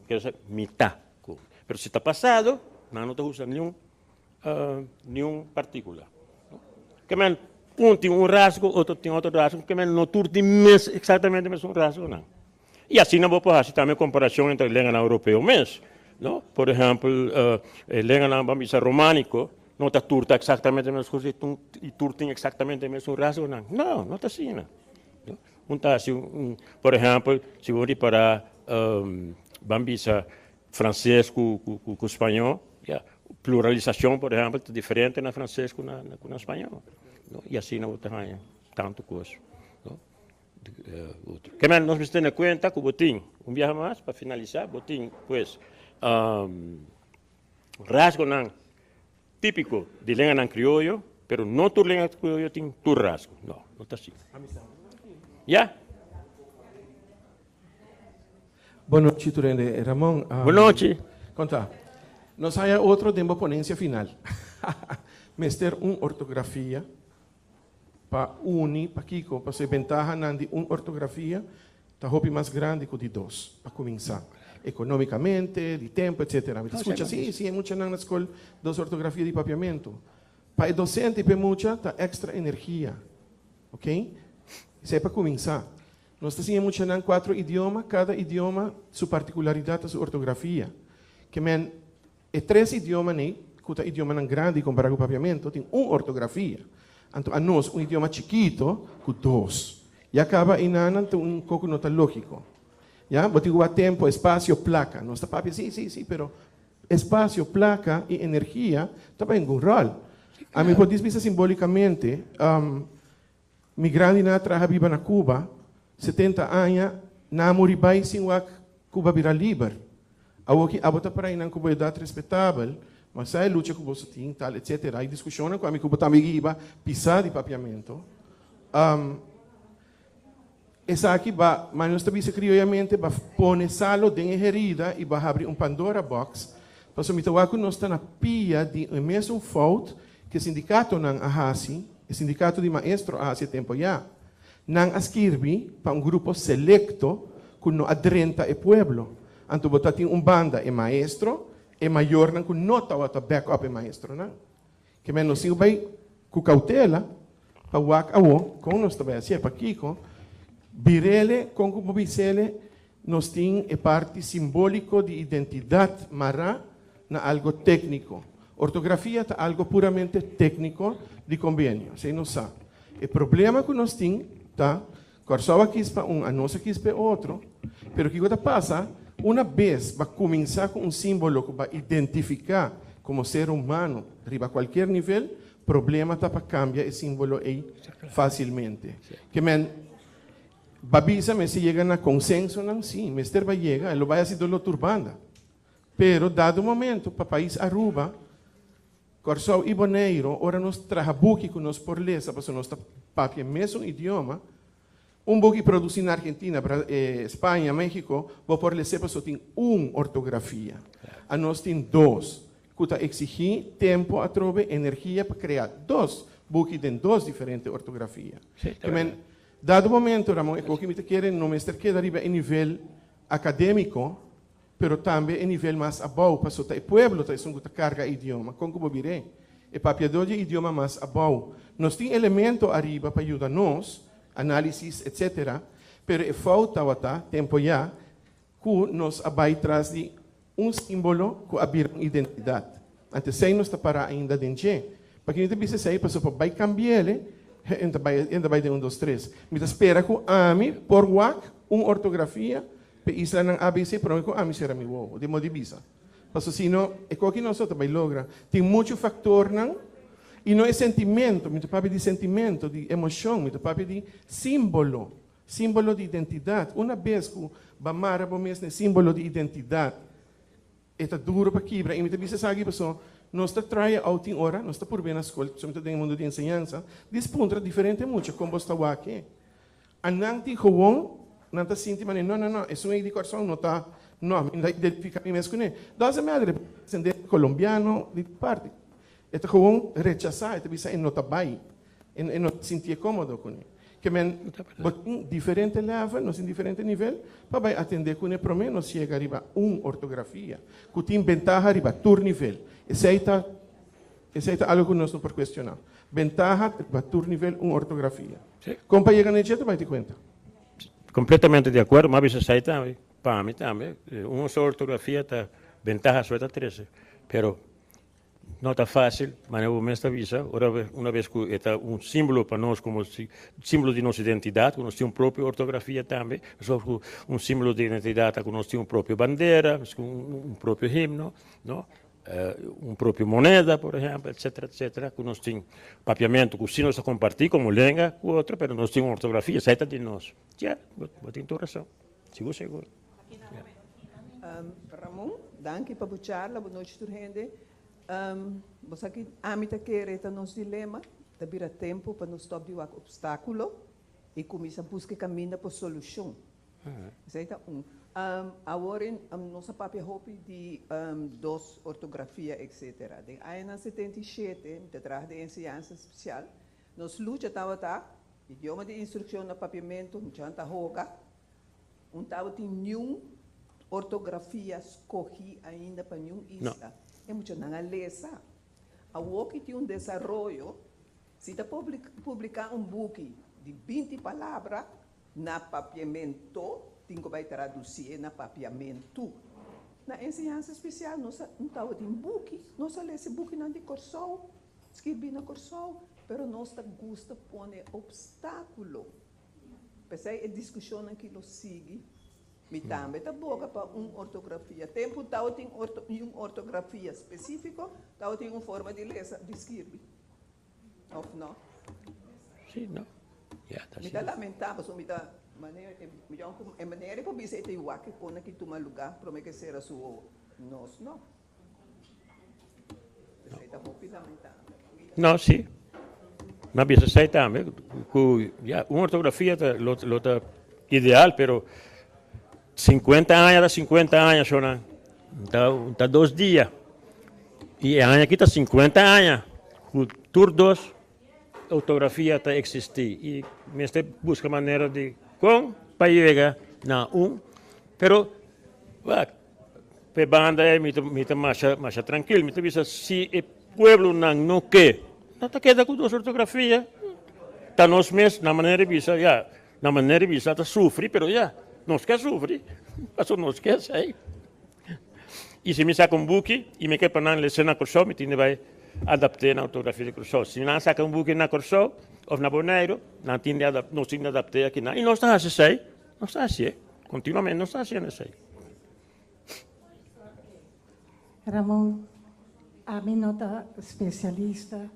Speaker 11: quiere decir mi ta come. Pero si ta pasado, nan no ta usa niun niun partíkula. Ke men un tin un rasgo, otro tin otro rasgo, ke men no tur tin mes eksaktamente mesun rasgonan. I asina bo por hasi tambe komparashon entre lenganan europeo mes, no? Por ehèmpel, e lenganan ban bisa romániko, no ta tur ta eksaktamente mes kos i tur tin eksaktamente mesun rasgonan. No, no ta asina. Un ta hasi un, por ehèmpel, si bo ripará ban bisa Franses ku ku spañó, ya. Pluralisashon, por ehèmpel, ta diferente na franses ku na ku na spañó, no? I asina bo ta haña tantu kos, no? Otro. Ke men nos mester tene kuenta ku bo tin, un biaha mas pa finalisá, bo tin pues rasgonan típiko di lenganan krioyo, pero no tur lenga krioyo tin tur rasgo, no, no ta asina. Ya.
Speaker 16: Bon nochi tur hende. Ramon.
Speaker 11: Bon nochi.
Speaker 16: Kon ta? Nos haya otro den bo ponencia final. Mester un ortografia pa uni, pakiko? Pasobra e bentahanan di un ortografia ta hopi mas grandi ku di dos, pa kuminsá. Ekonómikamente, di tempu, etsetera. Mi ta skucha, si, si e muchanan na skol dos ortografia di papiamentu. Pa e dosente i pa e mucha ta èkstra energia. Oké? Esei pa kuminsá. Nos ta siña muchanan cuatro idioma, cada idioma su particularidad ta su ortografia. Ke men, e tres idiomanan ei, cu ta idiomanan grandi compara cu Papiamento, tin un ortografia. Anto anos, un idioma chikito, cu dos. Ya caba einanan ta un co cu no ta logico. Ya, bo tin cu wak tempo, espacio, placa. Nos ta papia, si, si, si, pero espacio, placa y energia ta bay ningun rol. Ami por bisa simbolicamente, Mi grandinan a traha biba na Cuba 70 aña, nan a muri bai sin wak Cuba bira liber. Awoki abo ta para einan ku bo edat respetabel, ma sa e lucha ku boso tin, tal etcetera. E diskushonnan ku ami ku bo tambe hiba pisá di papiamentu. Esaki ba, ma nos ta bisa krioyamente, ba pone salo den e herida i ba habri un Pandora box, pasobra mi ta wak ku nos ta na pia di e mesun fout ku e sindikatonan a hasi. E sindikato di maestro a hasi e tempo ya. Nan a skirbi pa un grupo selekto ku no a drenta e pueblo. Anto bo ta tin un banda e maestro, e mayornan ku no tabata back up e maestronan. Ke men nos tin ku bai ku kautela pa wak awo kon nos ta bai hasié. Pakiko? Birele kon ku bo bisele nos tin e parti simboliko di identidat mará na algo tékniko. Ortografia ta algo puramente tékniko di kombenio. Esei nos sa. E problema ku nos tin ta Kòrsou a kis pa un, anos a kis pa e otro. Pero kiko ta pasa? Una bes ba kuminsá ku un símbolo ku ba identifiká komo ser humano riba kualkier nivel, problema ta pa kambia e símbolo ei fásilmente. Ke men ba bisa mester yega na konsensonan? Sí, mester ba yega. E lo bai hasi doló tur banda. Pero dado momento pa pais Aruba, Kòrsou i Boneiru, ora nos traha buki ku nos por lesa pasobra nos ta papia e mesun idioma, un buki produsí na Argentina, Spaña, México, bo por les'é pasobra tin un ortografia. Anos tin dos, ku ta eksigí tempu atrobe, energia pa krea dos buki den dos diferente ortografia. Ke men, dado momento, Ramon, e koki mi ta kere no mester keda riba e nivel akadémiko, Pero tambe e nivel mas abou, paso ta e pueblo ta esun ku ta karga e idioma. Kon ku bo bir'é? E papiadó di e idioma mas abou. Nos tin elemento ariba pa yuda nos, análisis, etcétera, pero e fout tabata, tempo ya, ku nos a bai tras di un símbolo ku a bira un identidat. Anto esei nos ta pará ainda den dje. Pakiko mi ta bisa esei? Pasobra pa bai kambi'el, e ta bai, e ta bai den un dos tres. Mi ta spera ku ami por wak un ortografia P'e islanan ABC prome ku ami sera mi wowo, di modi bisa. Paso si no, e koki nos no ta bai logra. Tin muchu faktornan i no e sentimento, mi ta papia di sentimento, di emoshon, mi ta papia di simbolo, simbolo di identidat. Una bes ku bo a mara bo mes na e simbolo di identidat, E ta duro pa kibra i mi ta bisa esaki paso nos ta try out tin ora, nos ta purbe na skol, pasobra mi ta den e mundu di enseñansa, dis puntra diferente mucha kon bos ta wak e. Anan tin gewoon, nan ta sinti manera no no no, esun ei di Kòrsou no ta, no, mi no ta identifiká mi mes kuné. Doesn't matter, e por ta desendente kolombiano, di tur parti. E ta gewoon rechasá, e ta bisa e no ta bai, e no ta sintié kómodo kuné. Ke men bo tin diferente level, nos tin diferente nivel pa bai atendé kuné promé nos yega riba un ortografia ku tin bentaha riba tur nivel. Esei ta esei ta algu ku nos no por kuestioná. Bentaha riba tur nivel un ortografia. Kon pa yega na e dje ta bai di kuenta.
Speaker 11: Kompletamente di akuerdo, mi a bisa esei tambe, pa mi tambe, un solo ortografia ta bentaha so e ta trese, pero No ta fácil, manera bo mes ta bisa, ora una bes ku e ta un símbolo pa nos komo símbolo di nos identidat, ku nos tin un propio ortografia tambe, meskos ku un símbolo di identidat ta ku nos tin un propio bandera, un propio himno, no, un propio moneda, por ehèmpel, etcétera, etcétera, ku nos tin papiamentu ku si nos ta kompartí komo lenga ku otro, pero nos tin un ortografia, esei ta di nos. Ya, bo tin tur rason, sigur sigur.
Speaker 5: Ramon, danki pa bo charla, bo nochi tur hende. Bo sa ki ami ta kere ta nos dilema, ta bira tempu pa nos stop di wak obstaculo y cuminsa busca e caminda pa solucion. Esey ta un. Awor nos a papia hopi di dos ortografia etcetera. Den añanan 77 mi ta traha den enseñansa special, nos lucha tabata idioma di instruccion na papiamento, muchanan ta hoga. Un tabatin niun ortografia skohí ainda pa niun isla. E muchanan a lesa. Awoki tin un desaroyo, si ta publiká un buki di 20 palabra na papiamento, tin ku bai tradusié na papiamentu. Na enseñansa spesial nos a un tabatin buki, nos a lesa e bukinan di Kòrsou, skirbí na Kòrsou, pero nos ta gusta pone opstákulo. P'esei e diskushonnan ki lo sigui. Mi tambe ta boga pa un ortografia. Tempu tabatin un ortografia spesífiko, tabatin un forma di lesa, di skirbi. Òf no?
Speaker 11: Sí, no. Ya, ta
Speaker 5: Mi ta lamentá pasobra mi ta manera mi yòn ku e manera ku bisa e ta igual ke kona ki tuma lugá promé ke sera su wowo. Nos no. P'esei ta hopi lamentabel.
Speaker 11: No, sí. Mi a bisa esei tambe, ku ya, un ortografia ta lo lo ta ideal, pero 50 aña ta 50 aña, shownan. Ta ta dos dia. I e aña aki ta 50 aña ku tur dos. ortografia ta eksistí i mester buska manera di kon pa yega na un, pero wak, p'e banda ei mi ta mi ta masha masha trankil, mi ta bisa si e pueblonan no ke, no ta keda ku nos ortografia, ta nos mes na manera di bisa ya, na manera di bisa ta sufri pero ya, nos ke sufri, pasobra nos ke esei. I si mi saka un buki i mi ke pa nan lesa na Kòrsou, mi tin di bai adapt'é na ortografia di Kòrsou. Si nan saka un buki na Kòrsou òf na Boneiru, nan tin di adap, nos tin di adapt'é akinan. I nos ta hasi esei, nos ta hasié, kontinuamente nos ta hasiendo esei.
Speaker 17: Ramon, ami no ta spesialista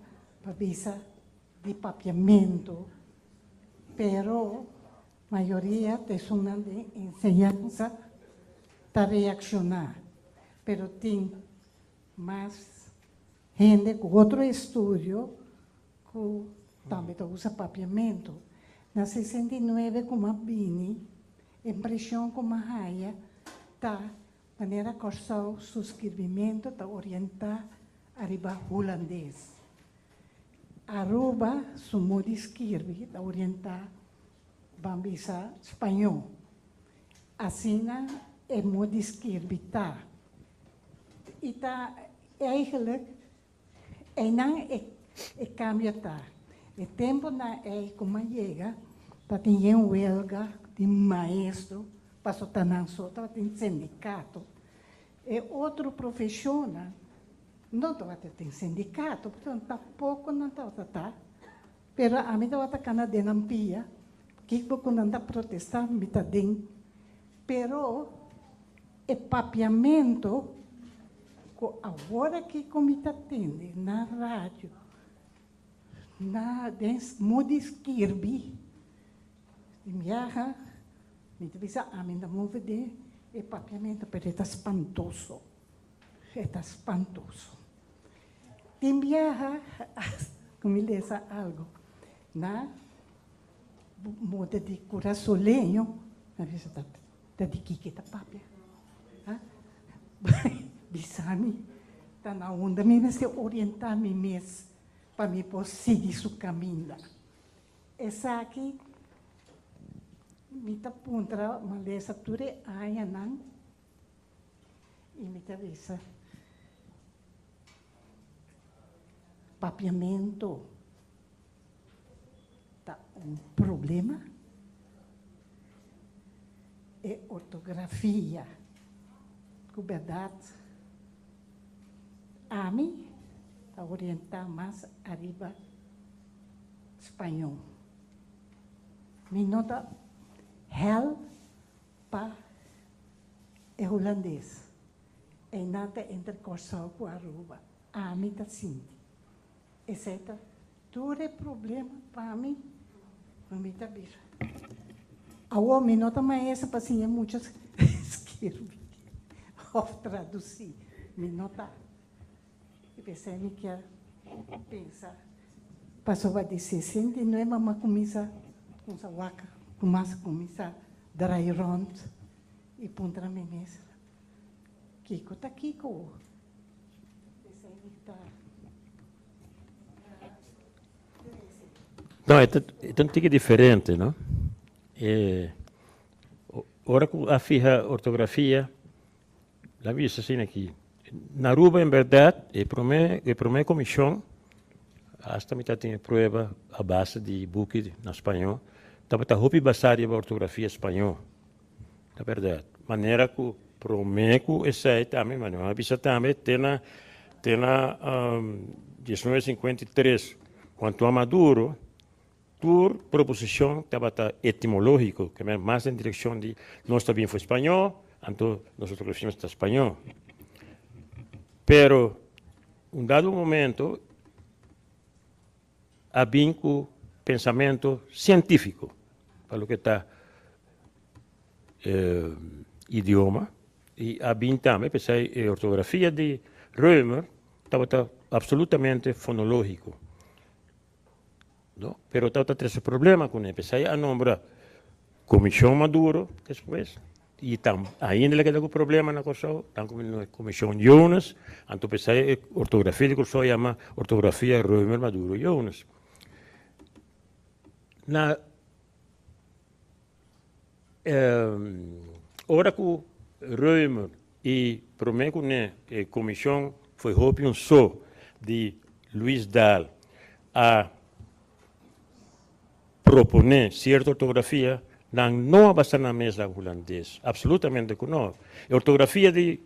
Speaker 17: pa bisa di papiamentu, pero Mayoria ta esunnan den enseñansa ta reakshoná, pero tin mas hende ku otro estudio ku tambe ta usa papiamentu. Na 69 ku m'a bini, e impreshon ku m'a haya ta manera Kòrsou su skirbimentu ta orientá ariba hulandes. Aruba su modo di skirbi ta orientá ban bisa spañó. Asina e modo di skirbi ta. I ta eigenlijk einan e e kambio ta. E tempunan ei ku m'a yega tatin yen welga di maestro pasobra ta nan so tabatin sindikato. E otro profeshonnan no tabata tin sindikato, pasobra tampoko nan tabata ta. Pero ami tabata kana den nan pia, kiko ku nan ta protestá mi ta den. Pero e papiamentu ku awor aki ku mi ta tende na radio, na den modo di skirbi, di biaha, mi ta bisa ami ta move den e papiamentu, pero e ta spantoso, e ta spantoso. Tin biaha ku mi lesa algu na moda di kurasoleño, mi a bisa ta di kiko ta papia? Ha? Bisa mi ta na unda mi mester orientá mi mes pa mi por sigui su kaminda. Esaki mi ta puntra malesa tur e añanan. I mi ta bisa, Papiamentu ta un problema? E ortografia, ku bèrdat ami ta orientá mas ariba spañó. Mi no ta hèl pa e hulandes. Einan ta entre Kòrsou ku Aruba. Ami ta sinti. Esei ta tur e problema pa mi ku mi ta bira. Awor mi no ta maestra pa siña mucha skirbi òf tradusí. Mi no ta. I p'esei mi kier pensa pasobra di 69 mi a kuminsá kumsa wak ku mas kuminsá drai rònt i puntra mi mes, Kiko ta kiko? P'esei mi ta
Speaker 11: No, e ta e ta un tiki diferente, no? E ora ku a fiha ortografia, la bisa asina aki, na Aruba en bèrdat e promé e promé komishon, asta mi ta tin e prueba a base di buki na spañó, tabata hopi basá riba ortografia spañó. Ta bèrdat. Manera ku promé ku esei tambe, ma mi a bisa tambe te na te na 1953 ku Antoine Maduro tur proposishon tabata etimológiko, ke men mas den direkshon di nos ta bin for spañó, anto nos ortografia ta spañó. Pero un dado momento a bin ku pensamentu sientífiko pa loke ta idioma i a bin tambe p'esei e ortografia di Römer tabata absolutamente fonológiko, no? Pero tabata trese problema kuné, p'esei a nombra Komishon Maduro despues i tam ainda le keda ku problema na Kòrsou, tan ku Komishon Jonas, anto p'esei e ortografia di Kòrsou yama ortografia Römer Maduro Jonas. Na ora ku Römer i promé kuné e komishon foi hopi un so di Luis Daal a proponé sierto ortografia, nan no a basa nan mes na hulandes, absolutamente ku no. E ortografia di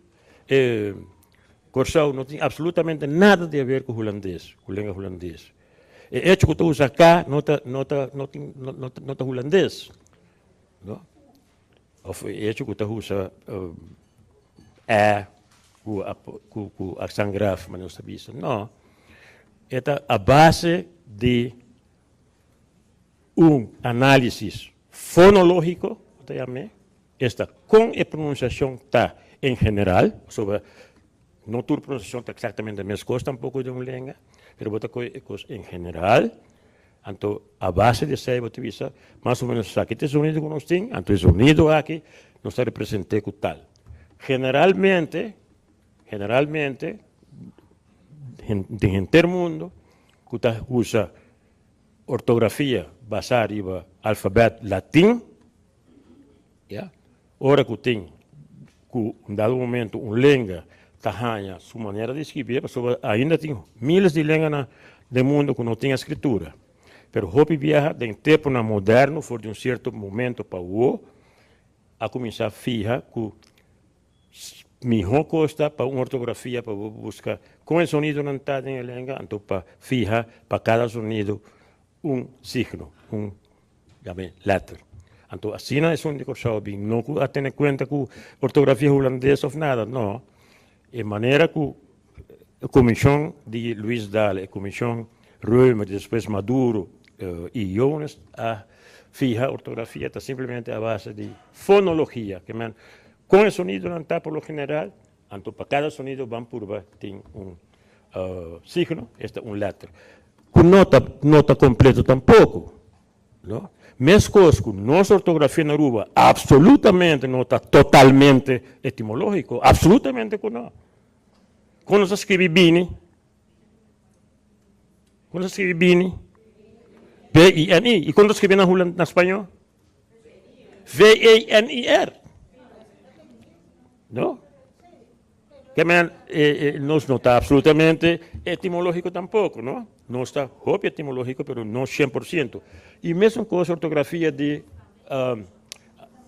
Speaker 11: Kòrsou no tin absolutamente nada di haber ku hulandes, ku lenga hulandes. E echo ku ta usa ka no ta no ta no tin no no ta hulandes, no. Of e echo ku ta usa ä ku ku ku aksant graf manera nos ta bisa, no. E ta a base di un análisis fonológiko, ta yam'é, esta kon e pronunsiashon ta en general, pasobra no tur pronunsiashon ta eksaktamente meskos tampoko den un lenga, pero bo ta kohe e kos en general, anto a base di esei bo ta bisa mas o menos esaki ta e zonido ku nos tin, anto e zonido aki nos ta represent'é ku tal. Generalmente, generalmente den henter mundo ku ta usa ortografia basá riba alfabèt latin, ya, ora ku tin ku un dado momento un lenga ta haña su manera di skirbi, pasobra ainda tin miles di lenganan den mundo ku no tin e skritura, pero hopi biaha den tempunan moderno for di un sierto momento pa awo a kuminsá fiha ku Mihó kos ta pa un ortografia pa bo buska kon e sonidonan ta den e lenga, anto pa fiha pa kada sonido un signo, un yam'é lèter. Anto asina esun di Kòrsou a bin, no ku a tene kuenta ku ortografia hulandes òf nada, no. E manera ku e komishon di Luis Daal, e komishon Römer, despues Maduro i Jones a fiha ortografia ta simplemente a base di fonologia, ke men kon e sonidonan ta por lo general, anto pa kada sonido ban purba tin un signo, esta un lèter, ku no ta no ta kompleto tampoko. No. Meskos ku nos ortografia na Aruba absolutamente no ta totalmente etimológiko, absolutamente ku no. Kon nos ta skribi bini? Kon nos ta skribi bini? B-I-N-I. I kon nos ta skribi na hulan na spañó? V-E-N-I-R. No? Ke men nos no ta absolutamente etimológiko tampoko, no? Nos ta hopi etimológiko, pero no 100%. I mesun kos ortografia di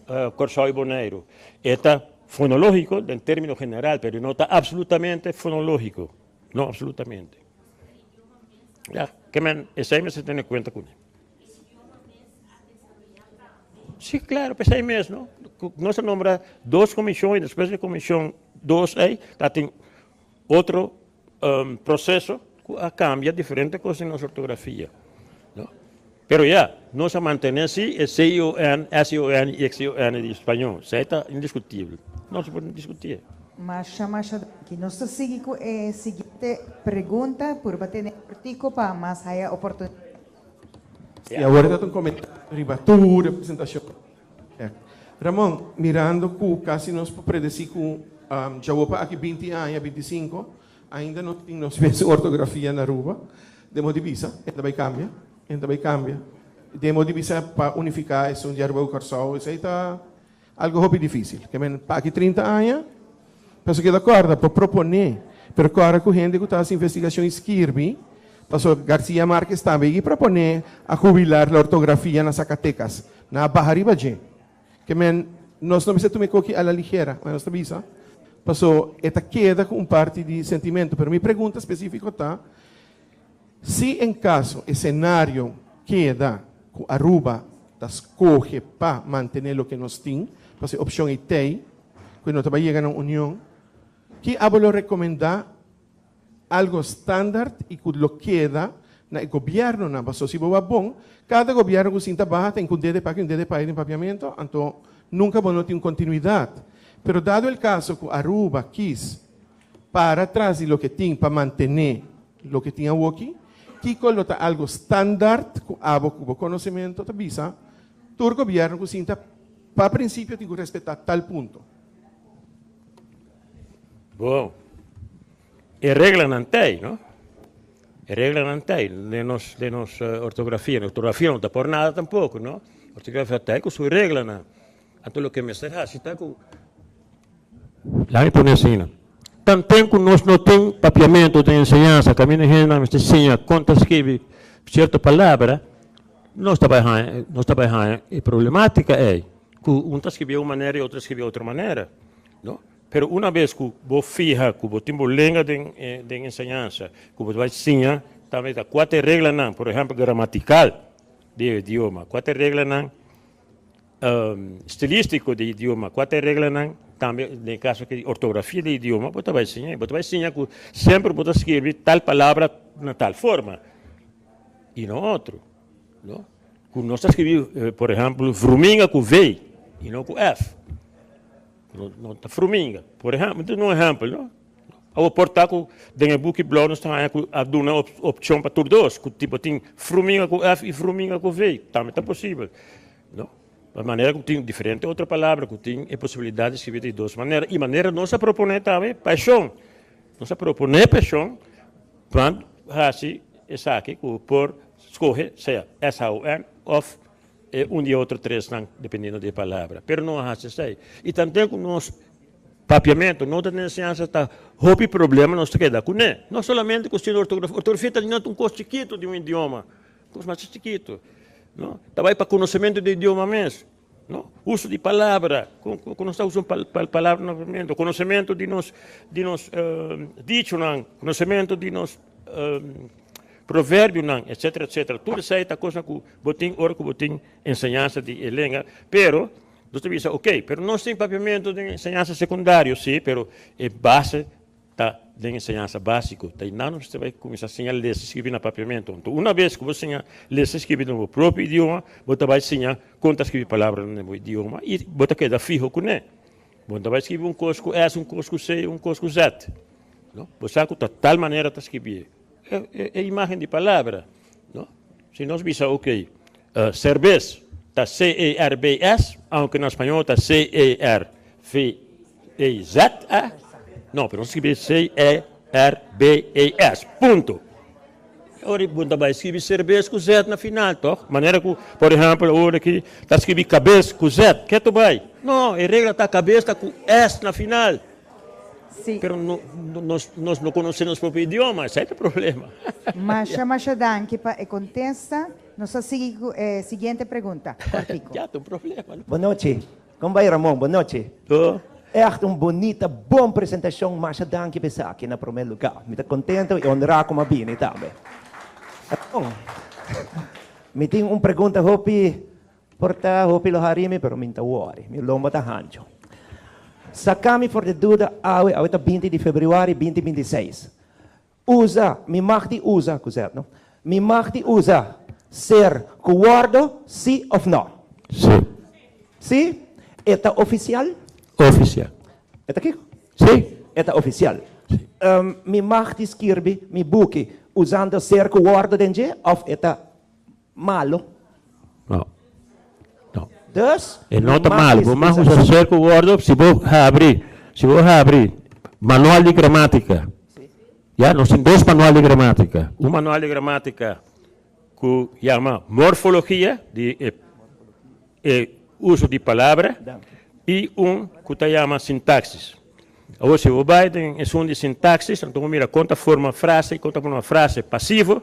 Speaker 11: Kòrsou i Boneiru. E ta fonológiko den término general, pero no ta absolutamente fonológiko. No absolutamente. Ya, ke men esei mester tene kuenta kuné. Sí, claro, p'esei mes, no? Nos a nombra dos comision y despues di comision dos ei ta tin otro proceso cu a cambia diferente cos den nos ortografia, no? Pero ya, nos a mantene si e C-O-N, S-O-N y X-O-N di spañol, esei ta indiscutible, no se por discuti.
Speaker 1: Masha, masha danki. Nos ta sigui cu e siguiente pregunta, purba tene cortico pa mas haya oportunidad.
Speaker 16: I awor ta un komentario riba tur e presentashon. Ramon, mirando ku kasi nos por predesí ku djawo pa aki 20 aña, 25, ainda no tin nos mes ortografia na Aruba, den modo di bisa, e ta bai kambia, e ta bai kambia. Den modo di bisa pa unifiká esun di Aruba ku Kòrsou, esei ta algu hopi difísil. Ke men pa aki 30 aña, pasobra keda kòrda por proponé, pero kòrda ku hende ku ta hasi investigashon i skirbi, pasobra Garcia Marquez tambe i proponé a hubilar la ortografia na Zacatecas, nan a baha riba dje. Ke men nos no mester tuma e koki a la ligera, nos ta bisa, pasobra e ta keda ku un parti di sentimentu. Pero mi pregunta spesífiko ta, Si en caso e scenario keda cu Aruba ta scoge pa mantene loke nos tin, pasobra e opcion ei t'ei, cu e no ta bay yega na un union, ki abo lo recomenda algo standard y cu lo keda na e gobiernonan? Pasobra si bo wak bon, cada gobierno cu sinta baha ta un dede p'aki un dede p'ayi den papiamento, anto nunca bo no tin un continuidad. Pero dado el caso cu Aruba kis para tras di loke tin pa mantené loke tin awoki? Kiko lo ta algo standaard ku abo ku bo konosementu ta bisa tur gobièrnu ku sinta pa prinsipio tin ku respetá tal punto?
Speaker 11: Bon, e reglanan ta ei, no? E reglanan ta ei den nos den nos ortografia. Ortografia no ta por nada tampoco, no. Ortografia ta ei ku su reglanan. Anto loke mester hasi ta ku, laga mi pone asina, tanten ku nos no tin papiamentu den enseñansa kaminda hendenan mester siña kon ta skibi sierto palabra, nos ta bai haña nos ta bai haña e problematica ei, ku un ta skibi un manera i otro ta skibi otro manera, no. Pero una bes ku bo fiha ku bo tin bo lenga den den enseñansa, ku bo ta bai siña tambe ta kua ta e reglanan, por ehèmpel gramatikal di e idioma, kua ta e reglanan stilístiko di e idioma, kua ta e reglanan tambe den e kaso aki di ortografia di e idioma, bo ta bai siña. Bo ta bai siña ku semper bo ta skirbi tal palabra na tal forma i no otro, no. Ku nos ta skirbi, por ehèmpel, vruminga ku V i no ku F. No, no ta fruminga. Por ehèmpel, mi ta duna un ehèmpel, no? Awor por ta ku den e buki blou nos ta haña ku a duna opshon pa tur dos, ku tipo tin fruminga ku F i fruminga ku V, tambe ta posibel, no? Di manera ku tin diferente otro palabra ku tin e posibilidat di skirbi di dos manera. I manera nos a proponé tambe pashon. Nos a proponé pashon pa hasi esaki ku por skohe sea S-H-O-N òf E un di e otro tresnan, dependiendo di e palabra. Pero no a hasi esei. I tanten ku nos papiamentu no ta den enseñansa ta hopi problema nos ta keda kuné. No solamente kuestion di ortografia. Ortografia ta un kos chikitu di un idioma. Kos masha chikitu, no. Ta bai pa konosementu di idioma mes, no. Uso di palabra, kon kon nos ta usa un palabra na papiamentu. Konosementu di nos di nos dichonan, konosementu di nos Proverbionan, etcetera, etcetera. Tur esei ta kosnan ku bo tin ora ku bo tin enseñansa di e lenga. Pero, nos ta bisa, ok, pero nos tin papiamentu den enseñansa sekundario, sí, pero e base ta den enseñansa básiko. Ta einan nos ta bai kuminsá siña lesa i skirbi na papiamentu. Anto, una bes ku bo siña lesa i skirbi den bo propio idioma, bo ta bai siña kon ta skirbi palabranan den bo idioma i bo ta keda fiho kuné. Bo no ta bai skirbi un kos ku S, un kos ku C, un kos ku Z. No, bo sa ku ta tal manera ta skirbié. E imagen di palabra, no? Si nos bisa, ok, serbes ta C-E-R-B-S, aunke na spañol ta C-E-R-V-E-Z, a? No, pero nos ta skirbi C-E-R-B-E-S, punto. Ora bo ta bai skirbi serbes ku Z na final, tòg? Manera ku, por ehèmpel, ora ki ta skirbi kabes ku Z, ke ta bai? No, e regla ta kabes ta ku S na final.
Speaker 1: Sí.
Speaker 11: Pero no, nos, nos no conoce nos propio idioma, esey ta e problema.
Speaker 1: Masha, masha danki pa e contesta. Nos ta sigui cu e siguiente pregunta, cortico.
Speaker 11: Ya ta un problema, no?
Speaker 18: Bon nochi. Kon bai Ramon? Bon nochi.
Speaker 11: To.
Speaker 18: Echt un bunita bon presentacion. Masha danki pa esaki na prome luga. Mi ta contento y honra cu mi a bini tambe. Ramon, mi tin un pregunta hopi Por ta hopi lo hari mi, pero mi n'ta wori. Mi lomba ta hancho. Saka mi for di duda awe, awe ta 20 di februari 20 26. Usa, mi mag di usa, ku zet no, mi mag di usa ser ku wordo, si of no?
Speaker 11: Si.
Speaker 18: Si? E ta ofisial?
Speaker 11: Ofisial.
Speaker 18: E ta kiko?
Speaker 11: Si.
Speaker 18: E ta ofisial. Si. Mi mag di skirbi mi buki usando ser ku wordo den dje of e ta Malo.
Speaker 11: No. No.
Speaker 18: Dus,
Speaker 11: E no ta malo. Bo mag usa ser ku wordo si bo habri, si bo habri manual di gramatica. Ya, nos tin dos manual di gramatica. Un manual di gramatica ku yama morfologia di e e uso di palabra i un ku ta yama sintaxis. Awor si bo bai den esun di sintaxis, anto bo mira kon ta forma frase i kon ta forma frase pasivo.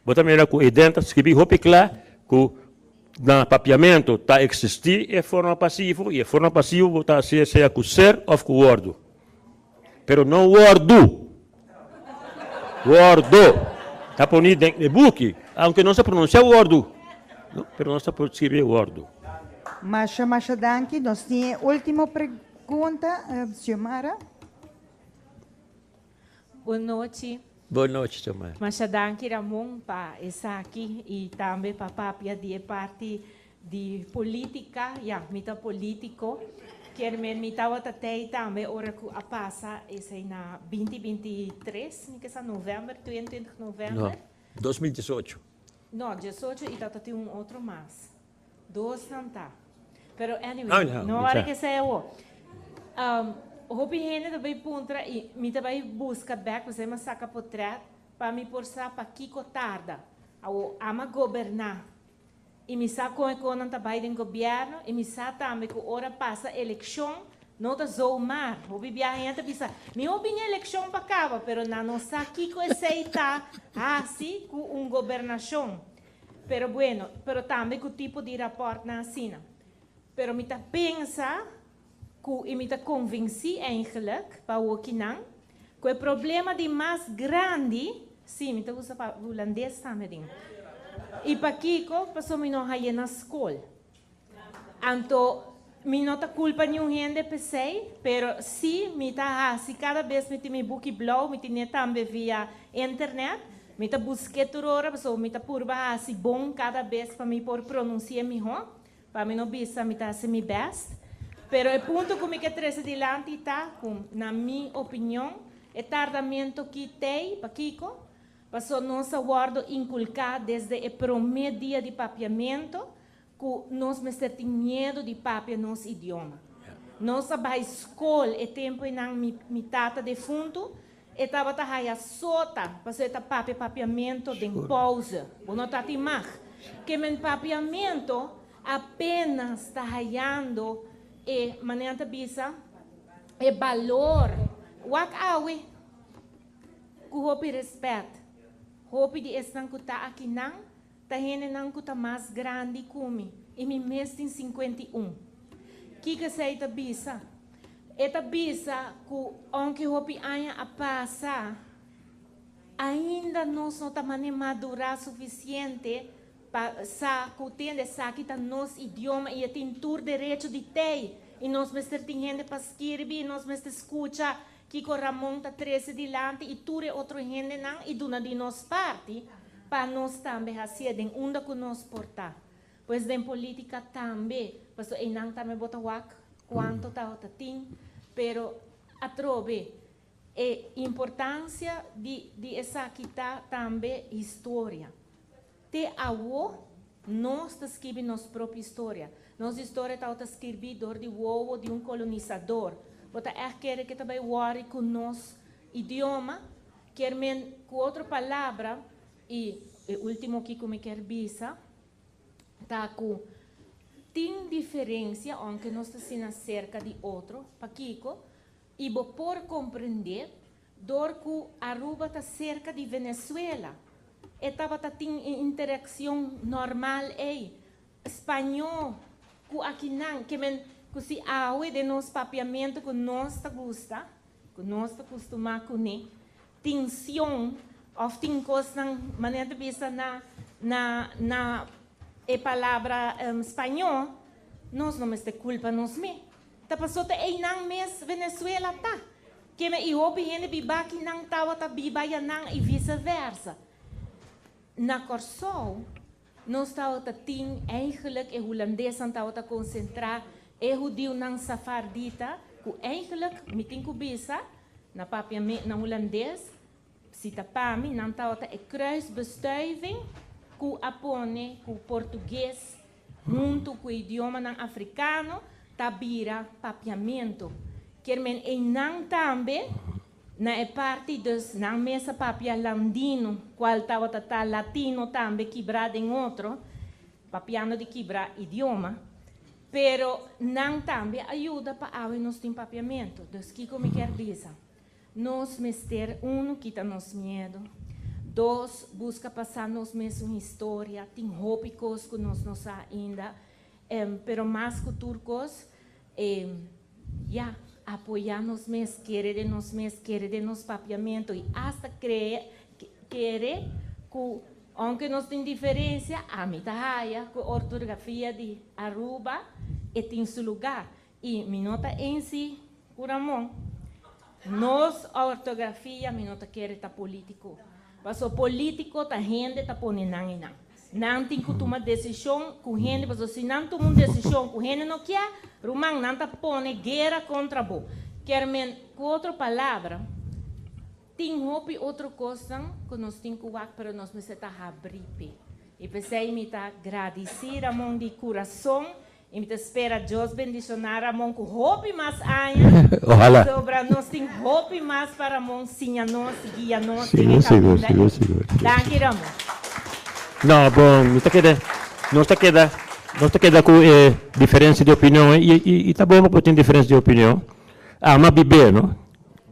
Speaker 11: Bo ta mira ku eden ta skibi hopi kla ku na papiamentu ta eksistí e forma pasivo i e forma pasivo bo ta hasié sea ku ser òf ku wòrdu. Pero no wòrdu, wòrdo ta poni den e buki, aunke nos ta pronunsiá wòrdu, no, pero nos ta por skibi wòrdu.
Speaker 1: Masha masha danki. Nos tin e ultimo pregunta, Xiomara.
Speaker 19: Bon nochi.
Speaker 11: Bon nochi Xiomara.
Speaker 19: Masha danki Ramon pa esaki y tambe pa papia di e parti di politica. Ya, mi ta politico. Kier men mi tawata tey tambe ora cu a pasa esey na binti 23, mi ke sa november, 22 november.
Speaker 11: No, 2018.
Speaker 19: No, diesocho y tawata tin un otro mas. Dos nan ta. Pero anyway, no wari ke esei awo. Hopi hende ta bai puntra i mi ta bai buska bek pasobra mi a saka potret. pa mi por sa pakiko tarda. Awo ami a goberná. I mi sa kon e kosnan ta bai den gobièrnu i mi sa tambe ku ora pasa elekshon no ta zomaar. Hopi biaha hende ta bisa, mihó bini elekshon pa kaba, pero nan no sa kiko esei ta hasi ku un gobernashon. Pero bueno, pero tambe ku tipo di rapòrtnan asina. Pero mi ta pensa ku i mi ta konvensí eigenlijk pa awokinan ku e problema di mas grandi, sí, mi ta usa pa hulandes tambe den, i pakiko? Pasobra mi no haye na skol. Anto mi no ta kulpa niun hende p'esei, pero sí mi ta hasi kada bes mi tin mi buki blou, mi tine tambe via internet, mi ta busk'é tur ora pasobra mi ta purba hasi bon kada bes pa mi por pronunsi'é mihó. Pa mi no bisa mi ta hasi mi best, pero e punto ku mi ke trese dilanti ta ku na mi opinion e tardamento ki tei, pakiko? Paso nos a wòrdu inkulká desde e promé dia di papiamento ku nos mester tin miedu di papia nos idioma. Nos a bai skol e tempu einan mi mi tata defuntu e tabata haya sota paso e ta papia papiamento den pauze. Bo no ta tin mag. Ke men papiamento apenas ta hayando e, manera nan ta bisa, e balor. Wak awe, ku hopi respet, hopi di esnan ku ta akinan ta hendenan ku ta mas grandi ku mi, i mi mes tin 51. Kiko esei ta bisa? E ta bisa ku ounke hopi aña a pasa, ainda nos no ta mane madurá sufisiente pa sa ku tende esaki ta nos idioma i e tin tur derecho di tei i nos mester tin hende pa skirbi i nos mester skucha kiko Ramon ta trese dilanti i tur e otro hendenan i duna di nos parti pa nos tambe hasié den unda ku nos por ta. Pues den polítika tambe, pasobra einan tambe bo ta wak kuantu tabata tin, pero atrobe E importancia di di esaki ta tambe historia. Te awo nos ta skibi nos propio historia. Nos historia tabata skirbi dor di wowo di un colonisador. Bo ta echt kere ke ta bay worry cu nos idioma? Kier men cu otro palabra, y e ultimo kico mi kier bisa, ta cu tin diferencia aunke nos ta asina cerca di otro. Pakico? I bo por comprende dor cu Aruba ta cerca di Venezuela e tabata tin e interaccion normal ey, Spañó cu akinan, ke men cu si awe den nos papiamento cu nos ta gusta, cu nos ta custuma cune, tin cion of tin cosnan manera ta bisa na na na e palabra Spañó, nos no mester culpa nos me. Ta paso ta einan mes Venezuela ta. Keme i hopi hende biba aki nan tawata biba ayanan i vice versa. Na Kòrsou nos tawata tin eigenlijk e hulandesnan tawata konsentrá e hudiunan safardita ku eigenlijk mi tin ku bisa na papia na hulandes si ta pa mi nan tawata e kruisbestuiving ku a pone ku portugues huntu ku idiomanan afrikano ta bira papiamentu. Kier men einan tambe na e parti dus nan mes a papia landino kual tabata ta latino tambe kibrá den otro, papiando di kibrá idioma, pero nan tambe a yuda pa awe nos tin papiamentu. Dus kiko mi kier bisa? Nos mester, unu, kita nos miedu. Dos, buska pa sa nos mesun historia. Tin hopi kos ku nos no sa ainda. Pero mas ku tur kos, ya, apoyá nos mes, kere den nos mes, kere den nos papiamentu i asta kree, kere ku ounke nos tin diferensia, ami ta haya ku ortografia di Aruba e tin su lugá. I mi no ta ensi ku Ramon. Nos ortografia mi no ta kere ta politico. Paso politico ta hende ta pone nan einan. Nan tin ku tuma desishon ku hende paso si nan tuma un desishon ku hende no kier, ruman nan ta pone guera kontra bo. Kier men ku otro palabra tin hopi otro kosnan ku nos tin ku wak pero nos mester ta habri p'e. I p'esei mi ta gradisi Ramon di kurason. I mi ta spera Dios bendishoná Ramon ku hopi mas aña.
Speaker 11: Ojalá.
Speaker 19: Sobra nos tin hopi mas pa Ramon siña nos, guia nos den e
Speaker 11: Sigur, sigur,
Speaker 19: kaminda
Speaker 11: sigur,
Speaker 19: ei.
Speaker 11: sigur.
Speaker 19: Danki Ramon.
Speaker 11: No, bon, mi ta keda, nos ta keda, nos ta keda ku e diferensia di opinion ei i i ta bon pa por tin diferensia di opinion. Ama bib'é, no?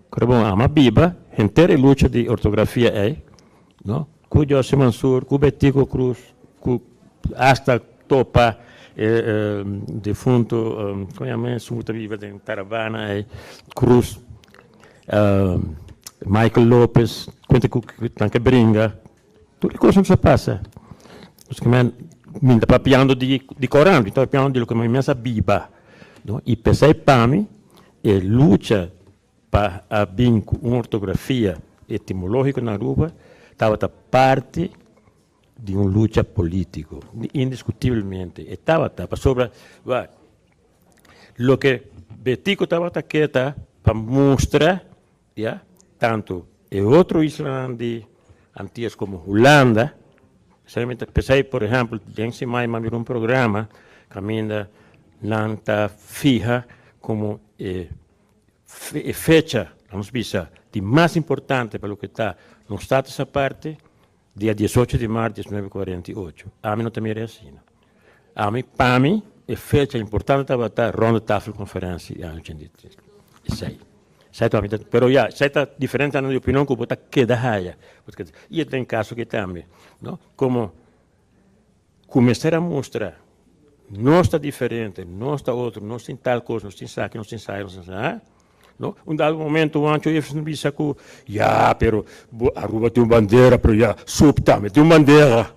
Speaker 11: Kore bon, ama biba henter e lucha di ortografia ei, no? Ku Jossy Mansur, ku Betico Croes, ku hasta topa e defunto, como yama esun ku ta biba den Tarabana ei, Cruz, Michael Lopez, kuenta ku nan ke bringa, tur e kosnan sa pasa. Mi ta papiando di korant, mi ta papiando di loke mi mes a biba, no? I p'esei pa mi e lucha Pa a bin ku un ortografia etimológiko na Aruba tabata parti di un lucha polítiko, indiskutibelmente e tabata, pasobra wak, loke Betico tabata ke ta pa mustra, ya, tantu e otro islanan di Antillas komo Hulanda, p'esei por ehèmpel den Simai mi a mira un programa kaminda nan ta fiha komo e E fecha, nos bisa, di mas importante pa loke ta nos status aparte, dia diesocho di mart diesnuebe kuarenta i ocho. Ami no ta mira e asina. Ami, pa mi, e fecha importante tabata Ronde Tafel Conferentie di aña ochenta i tres. Esei. Esei ta mi ta, pero ya, esei ta diferente anan di opinion ku bo ta keda haya. I e ta den kaso aki tambe, no? Komo Ku mester a mustra nos ta diferente, nos ta otro, nos tin tal kos, nos tin esaki, nos tin esaya, nos tin esaya. No? Un dado momento Juancho Jefferson bisa ku ya, pero Aruba tin un bandera, pero ya SUP tambe tin un bandera.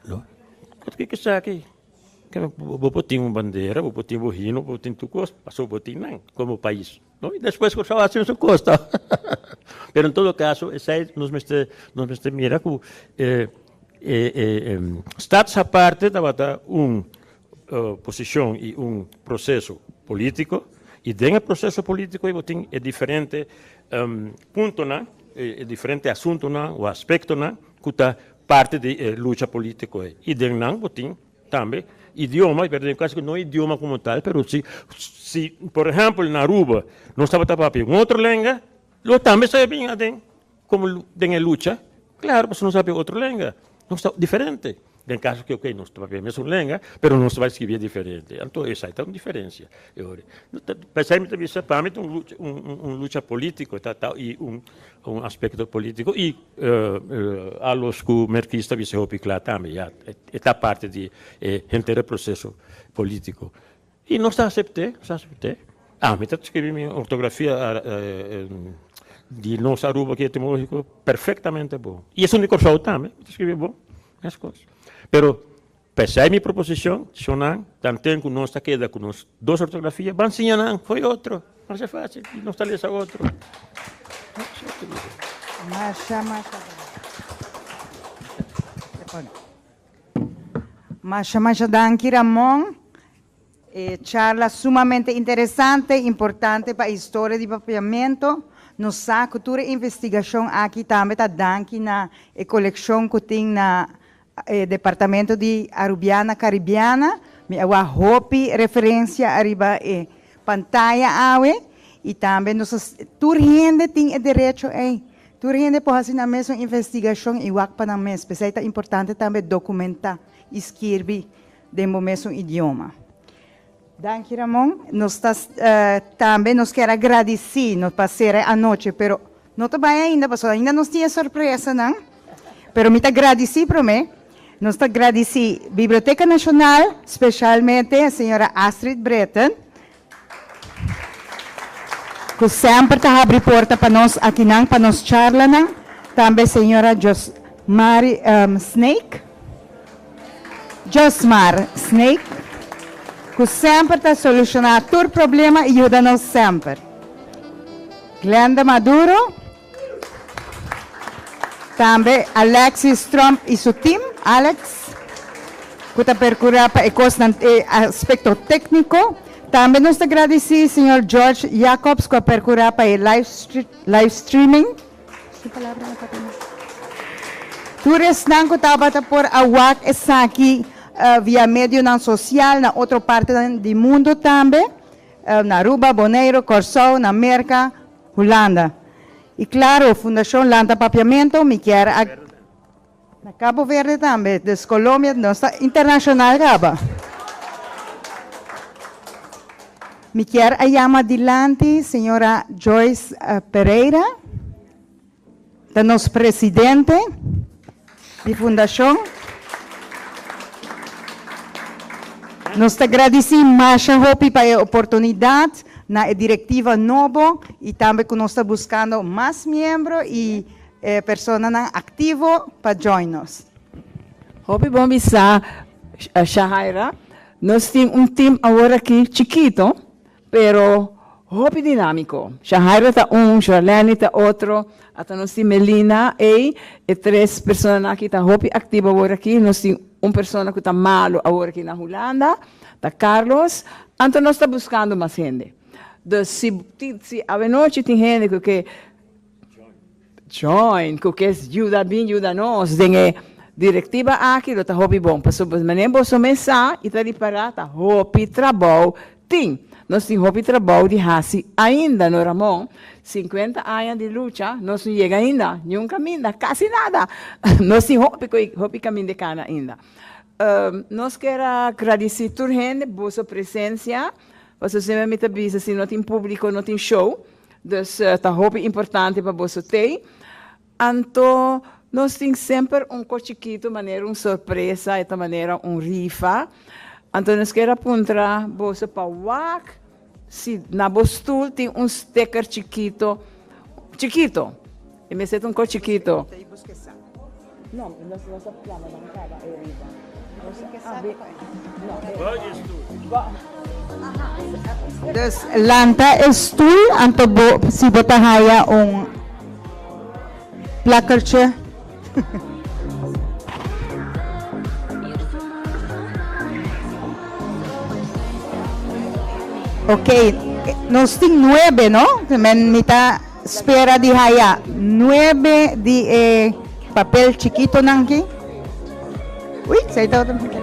Speaker 11: No? Kiko esaki? Bo por tin un bandera, bo por tin bo himno, bo por tin tur kos, pasobra bo tin nan komo pais. No, y despues Kòrsou a hasi su kos ta. Pero en todo kaso esei nos mester nos mester mira ku e e e Status Aparte tabata un posishon i un proseso polítiko i den e proseso polítiko ei bo tin e diferente puntonan, e diferente asuntunan o aspektonan ku ta parti di e lucha polítiko ei i den nan bo tin Tambe idioma, pero den caso no idioma como tal, pero si, si por ehempel na Aruba nos tabata papia un otro lenga, lo tambe sa bin aden como den e lucha, claro, pasobra nos papia otro lenga, nos ta diferente. Den caso que ok, nos ta papia e mesun lenga, pero nos ta bai scribie diferente. Anto esai ta un diferencia. E ora, p'esei mi ta bisa, pa mi ta un lucha, un lucha politico, ta, ta, y un, un aspecto politico y Alos ku Merkista bisa hopi kla tambe, ya e ta parti di e henter e proseso politiko. I nos ta asept'é, nos ta asept'é. Ami ta skribi mi ortografia di nos Aruba aki etimológiko perfektamente bon. I esun di Kòrsou tambe, mi ta skribi bon, meskos. Pero p'esei mi proposishon, shonnan, tanten ku nos ta keda ku nos dos ortografia, ban siña nan fo'i otro. Masha fácil, i nos ta lesa otro.
Speaker 1: Masha, masha. Masha, masha danki Ramon. E charla sumamente interesante, importante pa e historia di Papiamento. Nos sa cu tur e investigacion aki tambe ta danki na e coleccion cu tin na e departamento di Arubiana Caribiana. Mi a wak hopi referencia ariba e pantaya awe y tambe nos a tur hende tin e derecho ey. Tur hende por haci nan mes un investigacion y wak pa nan mes. P'esey ta importante tambe documenta y skirbi den bo mesun idioma. Danki Ramon. Nos ta tambe nos kier a gradici no pa cera e anochi pero no ta bay ainda pasobra ainda nos tin e sorpresanan pero mi ta gradici prome nos ta gradici Biblioteca Nacional specialmente señora Astrid Britten cu semper ta habri porta pa nos akinan pa nos charlanan, tambe señora Josmari Snake, Josmar Snake, cu semper ta soluciona tur problema y yuda nos semper. Glenda Maduro, tambe Alexis Tromp y su team, Alex, cu ta percura pa e cosnan, e aspecto tecnico. Tambe nos ta gradici señor George Jacobs cu a percura pa e live streaming. Tur esnan cu tabata por a wak esaki. via medionan social na otro partenan di mundo tambe, na Aruba, Boneiro, Corsou, na Merca, Hulanda. Y claro, Fundacion Lanta Papiamento, mi kier a. Na Cabo Verde tambe, dus Colombia, nos ta internacional caba. Mi kier a yama dilanti señora Joyce Pereira, ta nos presidente di fundacion. Nos ta gradici masha hopi pa e oportunidad na e directiva nobo y tambe cu nos ta buscando mas miembro y E personanan aktivo pa join nos.
Speaker 20: Hopi bon bisa Shahaira, nos tin un team awor aki chikito pero hopi dinamico. Shahaira ta un, Sharlene ta otro, ata nos tin Melina ey, e tres personanan aki ta hopi activo awor aki. Nos tin un persona cu ta malo awor aki na Hulanda, ta Carlos, anto nos ta buscando mas hende. Dus si si awenochi tin hende cu ke Join ku ke yuda bin yuda nos den e direktiva aki lo ta hopi bon pasobra manera boso mes sa i ta ripará ta hopi trabou tin. Nos tin hopi trabou di hasi ainda no Ramon? Sinkuenta aña di lucha nos no yega ainda niun kaminda kasi nada nos tin hopi ku hopi kaminda e kana ainda. Nos kier a gradisí tur hende boso presensia pasobra semper mi ta bisa si no tin públiko no tin show. Dus ta hopi importante pa boso tei. Anto nos tin semper un ko chikitu manera un sorpresa, e ta manera un rifa. Anto nos kier a puntra boso pa wak si na bo stul tin un sticker chikito, chikito, e mester ta un ko chikito. No, nos nos a plama nan caba e riba. Nos a be no e.
Speaker 1: Dus lanta e stoel anto bo si bo ta haya un plakkertje. Ok, nos tin nuebe no? Men mi ta Spera di haya nuebe di e papel chikitonan aki. Uy, esei tabata mi papel.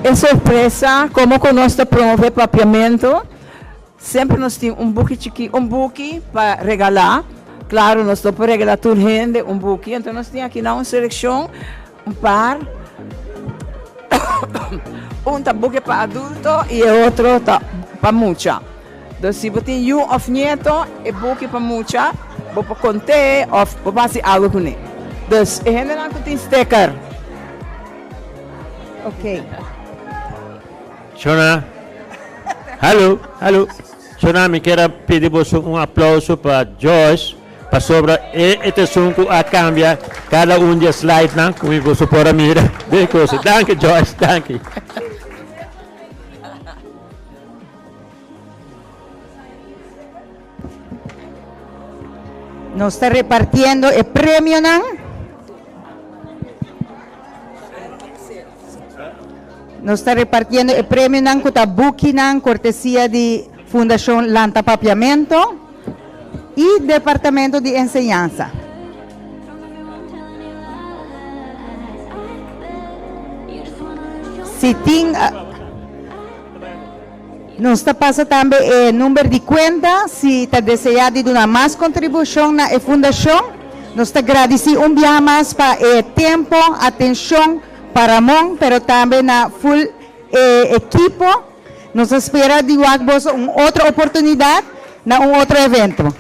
Speaker 20: E sorpresa, como cu nos ta promove Papiamento, semper nos tin un buki chiki, un buki pa regala. Claro, nos no por regala tur hende un buki, enton nos tin aki nan un seleccion, un par. Un ta buki pa adulto y e otro ta pa mucha. Dus si bo tin yu of nieto, e buki pa mucha bo por kont'é of bo por hasi algu kuné. Dus e hendenan ku tin sticker.
Speaker 1: Ok.
Speaker 11: Shona, Hallo, hallo. Shona, mi kier a pidi boso un aplauso pa Joyce, pasobra e e ta esun ku a kambia kada un di e slidenan ku mi boso por a mira den kosa. Danki Joyce, danki.
Speaker 1: Nos ta repartiendo e premionan. Nos ta repartiendo e premionan ku ta bukinan kortesia di Fundashon Lanta Papiamento i Departamento di Enseñansa. Si tin. Nos ta pasa tambe e number di cuenta si ta desea di duna mas contribucion na e fundacion. Nos ta gradici un biaha mas pa e tempo, atencion pa Ramon pero tambe na full e ekipo. Nos ta spera di wak boso un otro oportunidad na un otro evento.